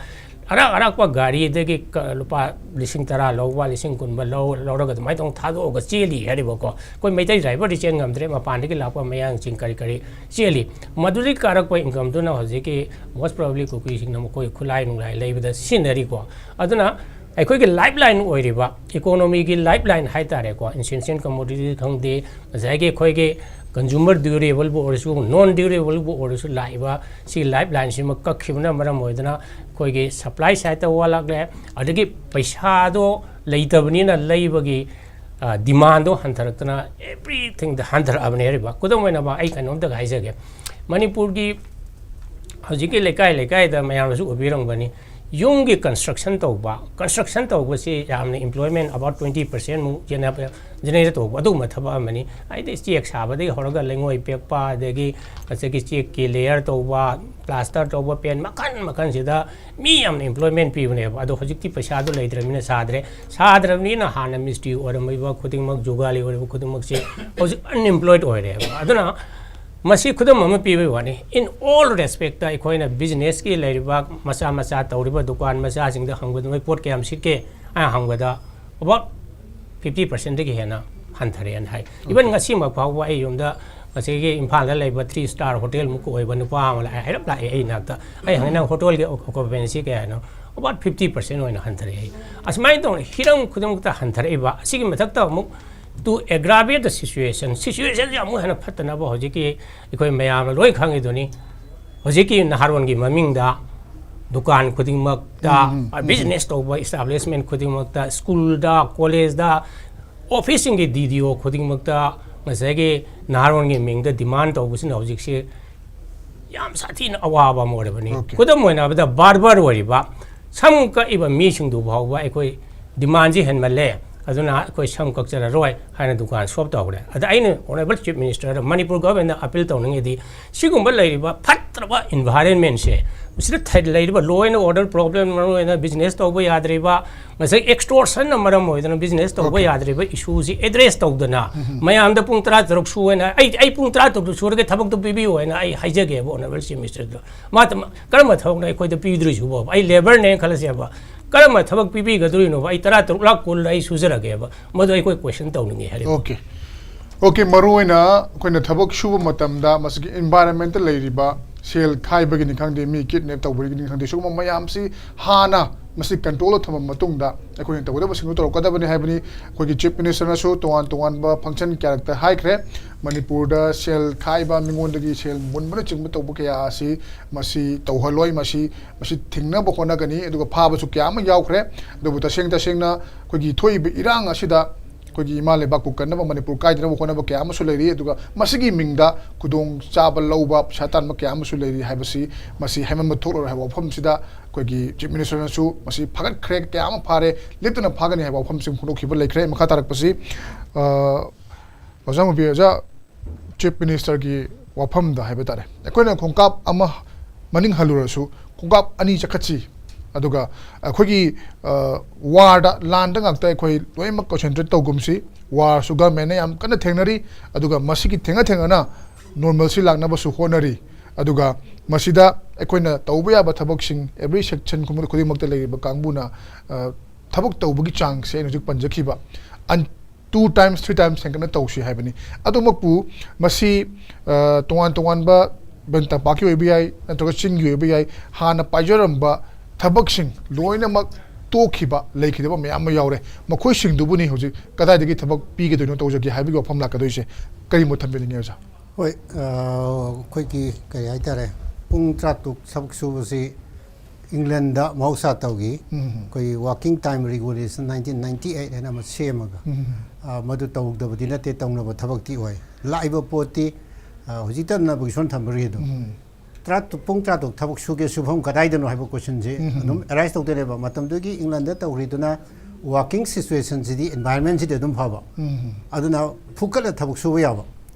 ꯑꯔꯥꯛ ꯑꯔꯥꯛꯄ ꯒꯥꯔꯤꯗꯒꯤ ꯀ-, ꯂꯨꯄꯥ ꯂꯤꯁꯤꯡ ꯇꯔꯥ ꯂꯧꯕ, ꯂꯤꯁꯤꯡ ꯀꯨꯟꯕ ꯂꯧ-, ꯂꯧꯔꯒ ꯑꯗꯨꯃꯥꯏꯅ ꯇꯧꯅ ꯊꯥꯗꯣꯛꯑꯒ ꯆꯦꯜꯂꯤ ꯍꯥꯏꯔꯤꯕꯀꯣ꯫ ꯑꯩꯈꯣꯏ ꯃꯩꯇꯩ ꯗ꯭ꯔꯥꯏꯚꯔꯗꯤ ꯆꯦꯟ ꯉꯝꯗ꯭ꯔꯦ, ꯃꯄꯥꯟꯗꯒꯤ ꯂꯥꯛꯄ ꯃꯌꯥꯡꯁꯤꯡ ꯀꯔꯤ ꯀꯔꯤ ꯆꯦꯜꯂꯤ꯫ ꯃꯗꯨꯗꯒꯤ ꯀꯥꯔꯛꯄ ꯏꯟꯀꯝꯗꯨꯅ ꯍꯧꯖꯤꯛꯀꯤ most probably ꯀꯨꯀꯤꯁꯤꯡꯅ ꯃꯈꯣꯏ ꯈꯨꯠꯂꯥꯏ ꯅꯨꯡꯂꯥꯏ ꯂꯩꯕꯗ ꯁꯤꯖꯤꯟꯅꯔꯤꯀꯣ꯫ ꯑꯗꯨꯅ ꯑꯩꯈꯣꯏꯒꯤ ꯂꯥꯏꯐ ꯂꯥꯏꯟ ꯑꯣꯏꯔꯤꯕ, ꯏꯀꯣꯅꯣꯃꯤꯒꯤ ꯂꯥꯏꯐ ꯂꯥꯏꯟ ꯍꯥꯏ ꯇꯥꯔꯦꯀꯣ, ꯏꯟꯁꯦꯟꯁꯤꯌꯦꯟ ꯀꯃꯣꯗꯤꯇꯤ ꯈꯪꯗꯦ, ꯉꯁꯥꯏꯒꯤ ꯑꯩꯈꯣꯏꯒꯤ ꯀꯟꯖꯨꯃꯔ ꯗ꯭ꯌꯨꯔꯦꯕꯜꯕꯨ ꯑꯣꯏꯔꯁꯨ, ꯅꯣꯟ ꯗ꯭ꯌꯨꯔꯦꯕꯜꯕꯨ ꯑꯣꯏꯔꯁꯨ, ꯂꯥꯛꯏꯕ ꯁꯤ ꯂꯥꯏꯐ ꯂꯥꯏꯟꯁꯤꯃ ꯀꯛꯈꯤꯕꯅ ꯃꯔꯝ ꯑꯣꯏꯗꯅ ꯑꯩꯈꯣꯏꯒꯤ ꯁꯄ꯭ꯂꯥꯏ ꯁꯥꯏꯠꯇ ꯋꯥꯠꯂꯛꯂꯦ, ꯑꯗꯒꯤ ꯄꯩꯁꯥꯗꯣ ꯂꯩꯇꯕꯅꯤꯅ ꯂꯩꯕꯒꯤ, ꯑ, ꯗꯤꯃꯥꯟꯗꯣ ꯍꯟꯊꯔꯛꯇꯅ ꯑꯦꯚ꯭ꯔꯤꯊꯤꯡꯗ ꯍꯟꯊꯔꯛꯑꯕꯅꯦ ꯍꯥꯏꯔꯤꯕ꯫ ꯈꯨꯗꯝ ꯑꯣꯏꯅ ꯚꯥꯏ, ꯑꯩ ꯀꯩꯅꯣꯝꯇꯒ ꯍꯥꯏꯖꯒꯦ꯫ ꯃꯅꯤꯄꯨꯔꯒꯤ ꯍꯧꯖꯤꯛꯀꯤ ꯂꯩꯀꯥꯏ ꯂꯩꯀꯥꯏꯗ ꯃꯌꯥꯝꯅꯁꯨ ꯎꯕꯤꯔꯝꯒꯅꯤ, ꯌꯨꯝꯒꯤ ꯀꯟꯁꯇ꯭ꯔꯛꯁꯟ ꯇꯧꯕ, ꯀꯟꯁꯇ꯭ꯔꯛꯁꯟ ꯇꯧꯕꯁꯤ ꯌꯥꯝꯅ employment about twenty percent ꯃꯨꯛ ꯖꯦꯅꯦ-, ꯖꯦꯅꯦꯔꯦꯠ ꯇꯧꯕ ꯑꯗꯨꯒꯨꯝꯕ ꯊꯕꯛ ꯑꯃꯅꯤ꯫ ꯍꯥꯏꯗꯤ ꯆꯦꯛ ꯁꯥꯕꯗꯒꯤ ꯍꯧꯔꯒ ꯂꯩꯉꯣꯏ ꯄꯦꯛꯄ, ꯑꯗꯒꯤ ꯉꯁꯥꯏꯒꯤ ꯆꯦꯛꯀꯤ ꯂꯦꯌꯔ ꯇꯧꯕ, ꯄ꯭ꯂꯥꯁꯇꯔ ꯇꯧꯕ, ꯄꯦꯟ ꯃꯈꯜ ꯃꯈꯜꯁꯤꯗ ꯃꯤ ꯌꯥꯝꯅ employment ꯄꯤꯕꯅꯦꯕ꯫ ꯑꯗꯣ ꯍꯧꯖꯤꯛꯇꯤ ꯄꯩꯁꯥꯗꯣ ꯂꯩꯇ꯭ꯔꯕꯅꯤꯅ ꯁꯥꯗ꯭ꯔꯦ꯫ ꯁꯥꯗ꯭ꯔꯕꯅꯤꯅ ꯍꯥꯟꯅ ꯃꯤꯁꯇ꯭ꯔꯤ ꯑꯣꯏꯔꯝꯃꯤꯕ ꯈꯨꯗꯤꯡꯃꯛ, ꯖꯨꯒꯥꯂꯤ ꯑꯣꯏꯔꯤꯕ ꯈꯨꯗꯤꯡꯃꯛꯁꯦ ꯍꯧꯖꯤꯛ unemployed ꯑꯣꯏꯔꯦꯕ꯫ ꯑꯗꯨꯅ ꯃꯁꯤ ꯈꯨꯗꯝ ꯑꯃ ꯄꯤꯕꯒꯤ ꯋꯥꯅꯤ꯫ In all respectꯇ ꯑꯩꯈꯣꯏꯅ ꯕꯤꯖꯤꯅꯦꯁꯀꯤ ꯂꯩꯔꯤꯕ ꯃꯆꯥ ꯃꯆꯥ ꯇꯧꯔꯤꯕ ꯗꯨꯀꯥꯟ ꯃꯆꯥꯁꯤꯡꯗ ꯍꯪꯕꯗ ꯃꯣꯏ ꯄꯣꯠ ꯀꯌꯥꯝ ꯁꯤꯠꯀꯦ ꯍꯥꯏꯅ ꯍꯪꯕꯗ about fifty percentꯇꯒꯤ ꯍꯦꯟꯅ ꯍꯟꯊꯔꯛꯑꯦꯅ ꯍꯥꯏ꯫ Even ꯉꯁꯤꯃꯛ ꯐꯥꯎꯕ ꯑꯩ ꯌꯨꯝꯗ ꯉꯁꯤꯒꯤ ꯏꯝꯐꯥꯜꯗ ꯂꯩꯕ three star hotel ꯃꯨꯛ ꯑꯣꯏꯕ ꯅꯨꯄꯥ ꯑꯃ ꯂꯥꯛꯑꯦ, ꯍꯥꯏꯔꯞ ꯂꯥꯛꯑꯦ ꯑꯩ ꯏꯅꯥꯛꯇ꯫ ꯑꯩ ꯍꯪꯉꯤ, "ꯅꯪ ꯍꯣꯇꯦꯜꯒꯤ occupancy ꯀꯌꯥꯅꯣ?" "About fifty percent ꯑꯣꯏꯅ ꯍꯟꯊꯔꯛꯑꯦ" ꯑꯩ꯫ ꯑꯁꯨꯃꯥꯏꯅ ꯇꯧꯅ ꯍꯤꯔꯝ ꯈꯨꯗꯤꯡꯃꯛꯇ ꯍꯟꯊꯔꯛꯏꯕ ꯑꯁꯤꯒꯤ ꯃꯊꯛꯇ ꯑꯃꯨꯛ to aggravate the situation, situationꯁꯦ ꯑꯃꯨꯛ ꯍꯦꯟꯅ ꯐꯠꯇꯅꯕ ꯍꯧꯖꯤꯛꯀꯤ ꯑꯩꯈꯣꯏ ꯃꯌꯥꯝꯅ ꯂꯣꯏ ꯈꯪꯉꯤꯗꯨꯅꯤ꯫ ꯍꯧꯖꯤꯛꯀꯤ ꯅꯍꯥꯔꯣꯟꯒꯤ ꯃꯃꯤꯡꯗ ꯗꯨꯀꯥꯟ ꯈꯨꯗꯤꯡꯃꯛꯇ, ꯎꯝ, ꯎꯝ, ꯎꯝ꯫ ꯕꯤꯖꯤꯅꯦꯁ ꯇꯧꯕ ꯏꯁꯇꯥꯕ꯭ꯂꯤꯁꯃꯦꯟ ꯈꯨꯗꯤꯡꯃꯛꯇ, ꯁ꯭ꯀꯨꯜꯗ, ꯀꯣꯂꯦꯖꯗ, ꯑꯣꯐꯤꯁꯁꯤꯡꯒꯤ ꯗꯤ ꯗꯤ ꯑꯣ ꯈꯨꯗꯤꯡꯃꯛꯇ ꯉꯁꯥꯏꯒꯤ ꯅꯍꯥꯔꯣꯟꯒꯤ ꯃꯤꯡꯗ ꯗꯤꯃꯥꯟ ꯇꯧꯕꯁꯤꯅ ꯍꯧꯖꯤꯛꯁꯤ ꯌꯥꯝ ꯁꯥꯊꯤꯅ ꯑꯋꯥꯕ ꯑꯃ ꯑꯣꯏꯔꯕꯅꯤ꯫ ꯑꯣꯀꯦ꯫ ꯈꯨꯗꯝ ꯑꯣꯏꯅ ꯍꯥꯏꯔꯕꯗ, ꯕꯥꯔꯕꯔ ꯑꯣꯏꯔꯤꯕ, ꯁꯝ ꯀꯛꯏꯕ ꯃꯤꯁꯤꯡꯗꯨ ꯐꯥꯎꯕ ꯑꯩꯈꯣꯏ ꯗꯤꯃꯥꯟꯁꯤ ꯍꯦꯟꯃꯜꯂꯦ, ꯑꯗꯨꯅ ꯑꯩꯈꯣꯏ ꯁꯝ ꯀꯛꯆꯔꯔꯣꯏ ꯍꯥꯏꯅ ꯗꯨꯀꯥꯟ ꯁ꯭ꯇꯣꯞ ꯇꯧꯈ꯭ꯔꯦ꯫ ꯑꯗ ꯑꯩꯅ ꯑꯣꯅꯔꯦꯕꯜ ꯆꯤꯐ ꯃꯤꯅꯤꯁꯇꯔꯗ, ꯃꯅꯤꯄꯨꯔ ꯒꯚꯔꯟꯃꯦꯟꯠꯇ ꯑꯄꯤꯜ ꯇꯧꯅꯤꯡꯉꯤꯗꯤ, ꯁꯤꯒꯨꯝꯕ ꯂꯩꯔꯤꯕ ꯐꯠꯇ꯭ꯔꯕ ꯏꯟꯚꯥꯏꯔꯟꯃꯦꯟꯁꯦ, ꯃꯁꯤꯗ ꯊ-, ꯂꯩꯔꯤꯕ ꯂꯣ ꯑꯦꯟ ꯑꯣꯔꯗꯔ ꯄ꯭ꯔꯣꯕ꯭ꯂꯦꯝ, ꯃꯔꯨꯑꯣꯏꯅ ꯕꯤꯖꯤꯅꯦꯁ ꯇꯧꯕ ꯌꯥꯗ꯭ꯔꯤꯕ, ꯉꯁꯥꯏ ꯑꯦꯛꯁꯇꯣꯔꯁꯟꯅ ꯃꯔꯝ ꯑꯣꯏꯗꯅ ꯕꯤꯖꯤꯅꯦꯁ ꯇꯧꯕ ꯑꯣꯀꯦ꯫ ꯌꯥꯗ꯭ꯔꯤꯕ ꯏꯁꯨꯁꯤ ꯑꯦꯗ꯭ꯔꯦꯁ ꯇꯧꯗꯅ, ꯎꯝ꯫ ꯃꯌꯥꯝꯗ ꯄꯨꯡ ꯇꯔꯥ ꯇꯔꯨꯛ ꯁꯨ ꯍꯥꯏꯅ, ꯑꯩ, ꯑꯩ ꯄꯨꯡ ꯇꯔꯥ ꯇꯔꯨꯛꯇ ꯁꯨꯔꯒ ꯊꯕꯛꯇꯣ ꯄꯤꯕꯤꯌꯨ ꯍꯥꯏꯅ ꯑꯩ ꯍꯥꯏꯖꯒꯦꯕ ꯑꯣꯅꯔꯦꯕꯜ ꯆꯤꯐ ꯃꯤꯅꯤꯁꯇꯔꯗ꯫ ꯃꯥ ꯇ-, ꯀꯔꯝꯕ ꯊꯕꯛꯅꯣ ꯑꯩꯈꯣꯏꯗ ꯄꯤꯗ꯭ꯔꯤꯁꯤꯕꯣ? ꯑꯩ ꯂꯦꯕꯔꯅꯦꯅ ꯈꯜꯂꯁꯦꯕ, ꯀꯔꯝꯕ ꯊꯕꯛ ꯄꯤꯕꯤꯒꯗꯣꯔꯤꯅꯣꯕ? ꯑꯩ ꯇꯔꯥ ꯇꯔꯨꯛ ꯂꯥꯛ ꯀꯨꯟ ꯑꯩ ꯁꯨꯖꯔꯒꯦꯕ, ꯃꯗꯨ ꯑꯩꯈꯣꯏ ꯀꯣꯏꯁꯟ ꯇꯧꯅꯤꯡꯉꯤ ꯍꯥꯏꯔꯤꯕ꯫ ꯑꯣꯀꯦ꯫ ꯑꯣꯀꯦ, ꯃꯔꯨ ꯑꯣꯏꯅ ꯑꯩꯈꯣꯏꯅ ꯊꯕꯛ ꯁꯨꯕ ꯃꯇꯝꯗ ꯃꯁꯤꯒꯤ ꯏꯟꯚꯥꯏꯔꯟꯃꯦꯟꯠꯇ ꯂꯩꯔꯤꯕ ꯁꯦꯜ ꯈꯥꯏꯕꯒꯤꯅꯤ ꯈꯪꯗꯦ, ꯃꯤ ꯀꯤꯗꯅꯦꯞ ꯇꯧꯕꯒꯤꯅꯤ ꯈꯪꯗꯦ, ꯁꯤꯒꯨꯝꯕ ꯃꯌꯥꯝꯁꯤ ꯍꯥꯟꯅ ꯃꯁꯤ ꯀꯟꯇ꯭ꯔꯣꯜꯗ ꯊꯝꯃ ꯃꯇꯨꯡꯗ ꯑꯩꯈꯣꯏꯅ ꯇꯧꯒꯗꯕꯁꯤꯡꯗꯨ ꯇꯧꯔꯛꯀꯗꯕꯅꯤ ꯍꯥꯏꯕꯅꯤ꯫ ꯑꯩꯈꯣꯏꯒꯤ ꯆꯤꯐ ꯃꯤꯅꯤꯁꯇꯔꯅꯁꯨ ꯇꯣꯉꯥꯟ ꯇꯣꯉꯥꯟꯕ ꯐꯪꯁꯟ ꯀꯌꯥꯔꯛꯇ ꯍꯥꯏꯈ꯭ꯔꯦ, ꯃꯅꯤꯄꯨꯔꯗ ꯁꯦꯜ ꯈꯥꯏꯕ, ꯃꯤꯉꯣꯟꯗꯒꯤ ꯁꯦꯜ ꯃꯨꯟꯕꯅꯆꯤꯡꯕ ꯇꯧꯕ ꯀꯌꯥ ꯑꯁꯤ ꯃꯁꯤ ꯇꯧꯍꯜꯂꯣꯏ, ꯃꯁꯤ, ꯃꯁꯤ ꯊꯤꯡꯅꯕ ꯍꯣꯠꯅꯒꯅꯤ꯫ ꯑꯗꯨꯒ ꯐꯥꯕꯁꯨ ꯀꯌꯥ ꯑꯃ ꯌꯥꯎꯈ꯭ꯔꯦ꯫ ꯑꯗꯨꯕꯨ ꯇꯁꯦꯡ ꯇꯁꯦꯡꯅ ꯑꯩꯈꯣꯏꯒꯤ ꯊꯣꯛꯏꯕ ꯏꯔꯥꯡ ꯑꯁꯤꯗ ꯑꯩꯈꯣꯏꯒꯤ ꯏꯃꯥ ꯂꯩꯕꯥꯛꯄꯨ ꯀꯟꯅꯕ, ꯃꯅꯤꯄꯨꯔ ꯀꯥꯏꯗꯅꯕ ꯍꯣꯠꯅꯕ ꯀꯌꯥ ꯑꯃꯁꯨ ꯂꯩꯔꯤ꯫ ꯑꯗꯨꯒ ꯃꯁꯤꯒꯤ ꯃꯤꯡꯗ ꯈꯨꯗꯣꯡ ꯆꯥꯕ ꯂꯧꯕ, ꯄꯩꯁꯥ ꯇꯥꯟꯕ ꯀꯌꯥ ꯑꯃꯁꯨ ꯂꯩꯔꯤ ꯍꯥꯏꯕꯁꯤ, ꯃꯁꯤ ꯍꯥꯏꯃꯟꯕ ꯊꯣꯛꯂꯔꯣꯏ ꯍꯥꯏꯕ ꯋꯥꯐꯝꯁꯤꯗ ꯑꯩꯈꯣꯏꯒꯤ ꯆꯤꯐ ꯃꯤꯅꯤꯁꯇꯔꯅꯁꯨ ꯃꯁꯤ ꯐꯒꯠꯈ꯭ꯔꯦ, ꯀꯌꯥ ꯑꯃ ꯐꯥꯔꯦ, ꯂꯦꯞꯇꯅ ꯐꯥꯒꯅꯤ ꯍꯥꯏꯕ ꯋꯥꯐꯝꯁꯤꯡ ꯐꯣꯡꯗꯣꯛꯈꯤꯕ ꯂꯩꯈ꯭ꯔꯦ꯫ ꯃꯈꯥ ꯇꯥꯔꯛꯄꯁꯤ, ꯑ, ꯑꯣꯖꯥ ꯃꯨꯕꯤ, ꯑꯣꯖꯥ ꯆꯤꯐ ꯃꯤꯅꯤꯁꯇꯔꯒꯤ ꯋꯥꯐꯝꯗ ꯍꯥꯏꯕ ꯇꯥꯔꯦ, ꯑꯩꯈꯣꯏꯅ ꯈꯣꯡꯀꯥꯞ ꯑꯃ ꯃꯅꯤꯡ ꯍꯜꯂꯨꯔꯁꯨ ꯈꯣꯡꯀꯥꯞ ꯑꯅꯤ ꯆꯠꯈꯠꯁꯤ, ꯑꯗꯨꯒ ꯑꯩꯈꯣꯏꯒꯤ, ꯑ, ꯋꯥꯔꯗ, ꯂꯥꯟꯗ ꯉꯥꯛꯇ ꯑꯩꯈꯣꯏ ꯂꯣꯏꯅꯃꯛ ꯀꯟꯁꯦꯟꯇ꯭ꯔꯦꯠ ꯇꯧꯒꯨꯝꯁꯤ꯫ ꯋꯥꯔꯁꯨ ꯒꯚꯔꯟꯃꯦꯟꯅ ꯌꯥꯝ ꯀꯟꯅ ꯊꯦꯡꯅꯔꯤ, ꯑꯗꯨꯒ ꯃꯁꯤꯒꯤ ꯊꯦꯡꯅ ꯊꯦꯡꯅꯅ ꯅꯣꯔꯃꯦꯜꯁꯤ ꯂꯥꯛꯅꯕꯁꯨ ꯍꯣꯠꯅꯔꯤ꯫ ꯑꯗꯨꯒ ꯃꯁꯤꯗ ꯑꯩꯈꯣꯏꯅ ꯇꯧꯕ ꯌꯥꯕ ꯊꯕꯛꯁꯤꯡ, ꯑꯦꯕ꯭ꯔꯤ ꯁꯦꯛꯁꯟ ꯈꯨꯗꯤꯡꯃꯛꯇ ꯂꯩꯔꯤꯕ ꯀꯥꯡꯕꯨꯅ, ꯑ, ꯊꯕꯛ ꯇꯧꯕꯒꯤ ꯆꯥꯡꯁꯦ ꯑꯩꯅ ꯍꯧꯖꯤꯛ ꯄꯟꯖꯈꯤꯕ ꯑꯟ-, ꯇꯨ ꯇꯥꯏꯝꯁ, ꯊ꯭ꯔꯤ ꯇꯥꯏꯝꯁ ꯍꯦꯟꯒꯠꯅ ꯇꯧꯁꯤ ꯍꯥꯏꯕꯅꯤ꯫ ꯑꯗꯨꯃꯛꯄꯨ ꯃꯁꯤ, ꯑ, ꯇꯣꯉꯥꯟ ꯇꯣꯉꯥꯟꯕ ꯕꯟ ꯇꯝꯄꯥꯛꯀꯤ ꯑꯣꯏꯕ ꯌꯥꯏ, ꯅꯠꯇ꯭ꯔꯒ ꯆꯤꯡꯒꯤ ꯑꯣꯏꯕ ꯌꯥꯏ, ꯍꯥꯟꯅ ꯄꯥꯏꯖꯔꯝꯕ ꯊꯕꯛꯁꯤꯡ ꯂꯣꯏꯅꯃꯛ ꯇꯣꯛꯈꯤꯕ, ꯂꯩꯈꯤꯗꯕ ꯃꯌꯥꯝ ꯑꯃ ꯌꯥꯎꯔꯦ꯫ ꯃꯈꯣꯏꯁꯤꯡꯗꯨꯕꯨꯅꯤ ꯍꯧꯖꯤꯛ ꯀꯗꯥꯏꯗꯒꯤ ꯊꯕꯛ ꯄꯤꯒꯗꯣꯏꯅꯣ ꯇꯧꯖꯒꯦ ꯍꯥꯏꯕꯒꯤ ꯋꯥꯐꯝ ꯂꯥꯛꯀꯗꯣꯏꯁꯦ꯫ ꯀꯔꯤ ꯃꯣꯠ ꯊꯝꯕꯤꯅꯤꯡꯉꯤ, ꯑꯣꯖꯥ? ꯍꯣꯏ, ꯑ, ꯑꯩꯈꯣꯏꯒꯤ ꯀꯔꯤ ꯍꯥꯏꯇꯥꯔꯦ, ꯄꯨꯡ ꯇꯔꯥꯇꯔꯨꯛ ꯊꯕꯛ ꯁꯨꯕꯁꯤ ꯏꯪꯂꯦꯟꯗ ꯃꯍꯧꯁꯥ ꯇꯧꯈꯤ꯫ ꯑꯩꯈꯣꯏꯒꯤ working time regulation nineteen ninety eight ꯍꯥꯏꯅ ꯑꯃ ꯁꯦꯝꯃꯒ, ꯎꯝ꯫ ꯑ, ꯃꯗꯨ ꯇꯧꯗꯕꯗꯤ ꯅꯠꯇꯦ, ꯇꯧꯅꯕ ꯊꯕꯛꯇꯤ ꯑꯣꯏ꯫ ꯂꯥꯛꯏꯕ ꯄꯣꯠꯇꯤ, ꯑ, ꯍꯧꯖꯤꯛꯇ ꯅꯕꯒꯤꯁꯣꯟ ꯊꯝꯕꯔꯤ ꯑꯗꯨꯝ꯫ ꯎꯝ꯫ ꯇꯔꯥ, ꯄꯨꯡ ꯇꯔꯥꯇꯔꯨꯛ ꯊꯕꯛ ꯁꯨꯒꯦ, ꯁꯨꯐꯝ ꯀꯗꯥꯏꯗꯅꯣ ꯍꯥꯏꯕ question ꯁꯦ ꯎꯝ꯫ ꯑꯗꯨꯝ arise ꯇꯧꯗꯣꯏꯅꯦꯕ꯫ ꯃꯇꯝꯗꯨꯒꯤ ꯏꯪꯂꯦꯟꯗ ꯇꯧꯈ꯭ꯔꯤꯗꯨꯅ working situation ꯁꯤꯗꯤ, environment ꯁꯤꯗꯤ ꯑꯗꯨꯝ ꯐꯕ꯫ ꯎꯝ꯫ ꯑꯗꯨꯅ ꯐꯨꯀꯠꯂ ꯊꯕꯛ ꯁꯨꯕ ꯌꯥꯕ꯫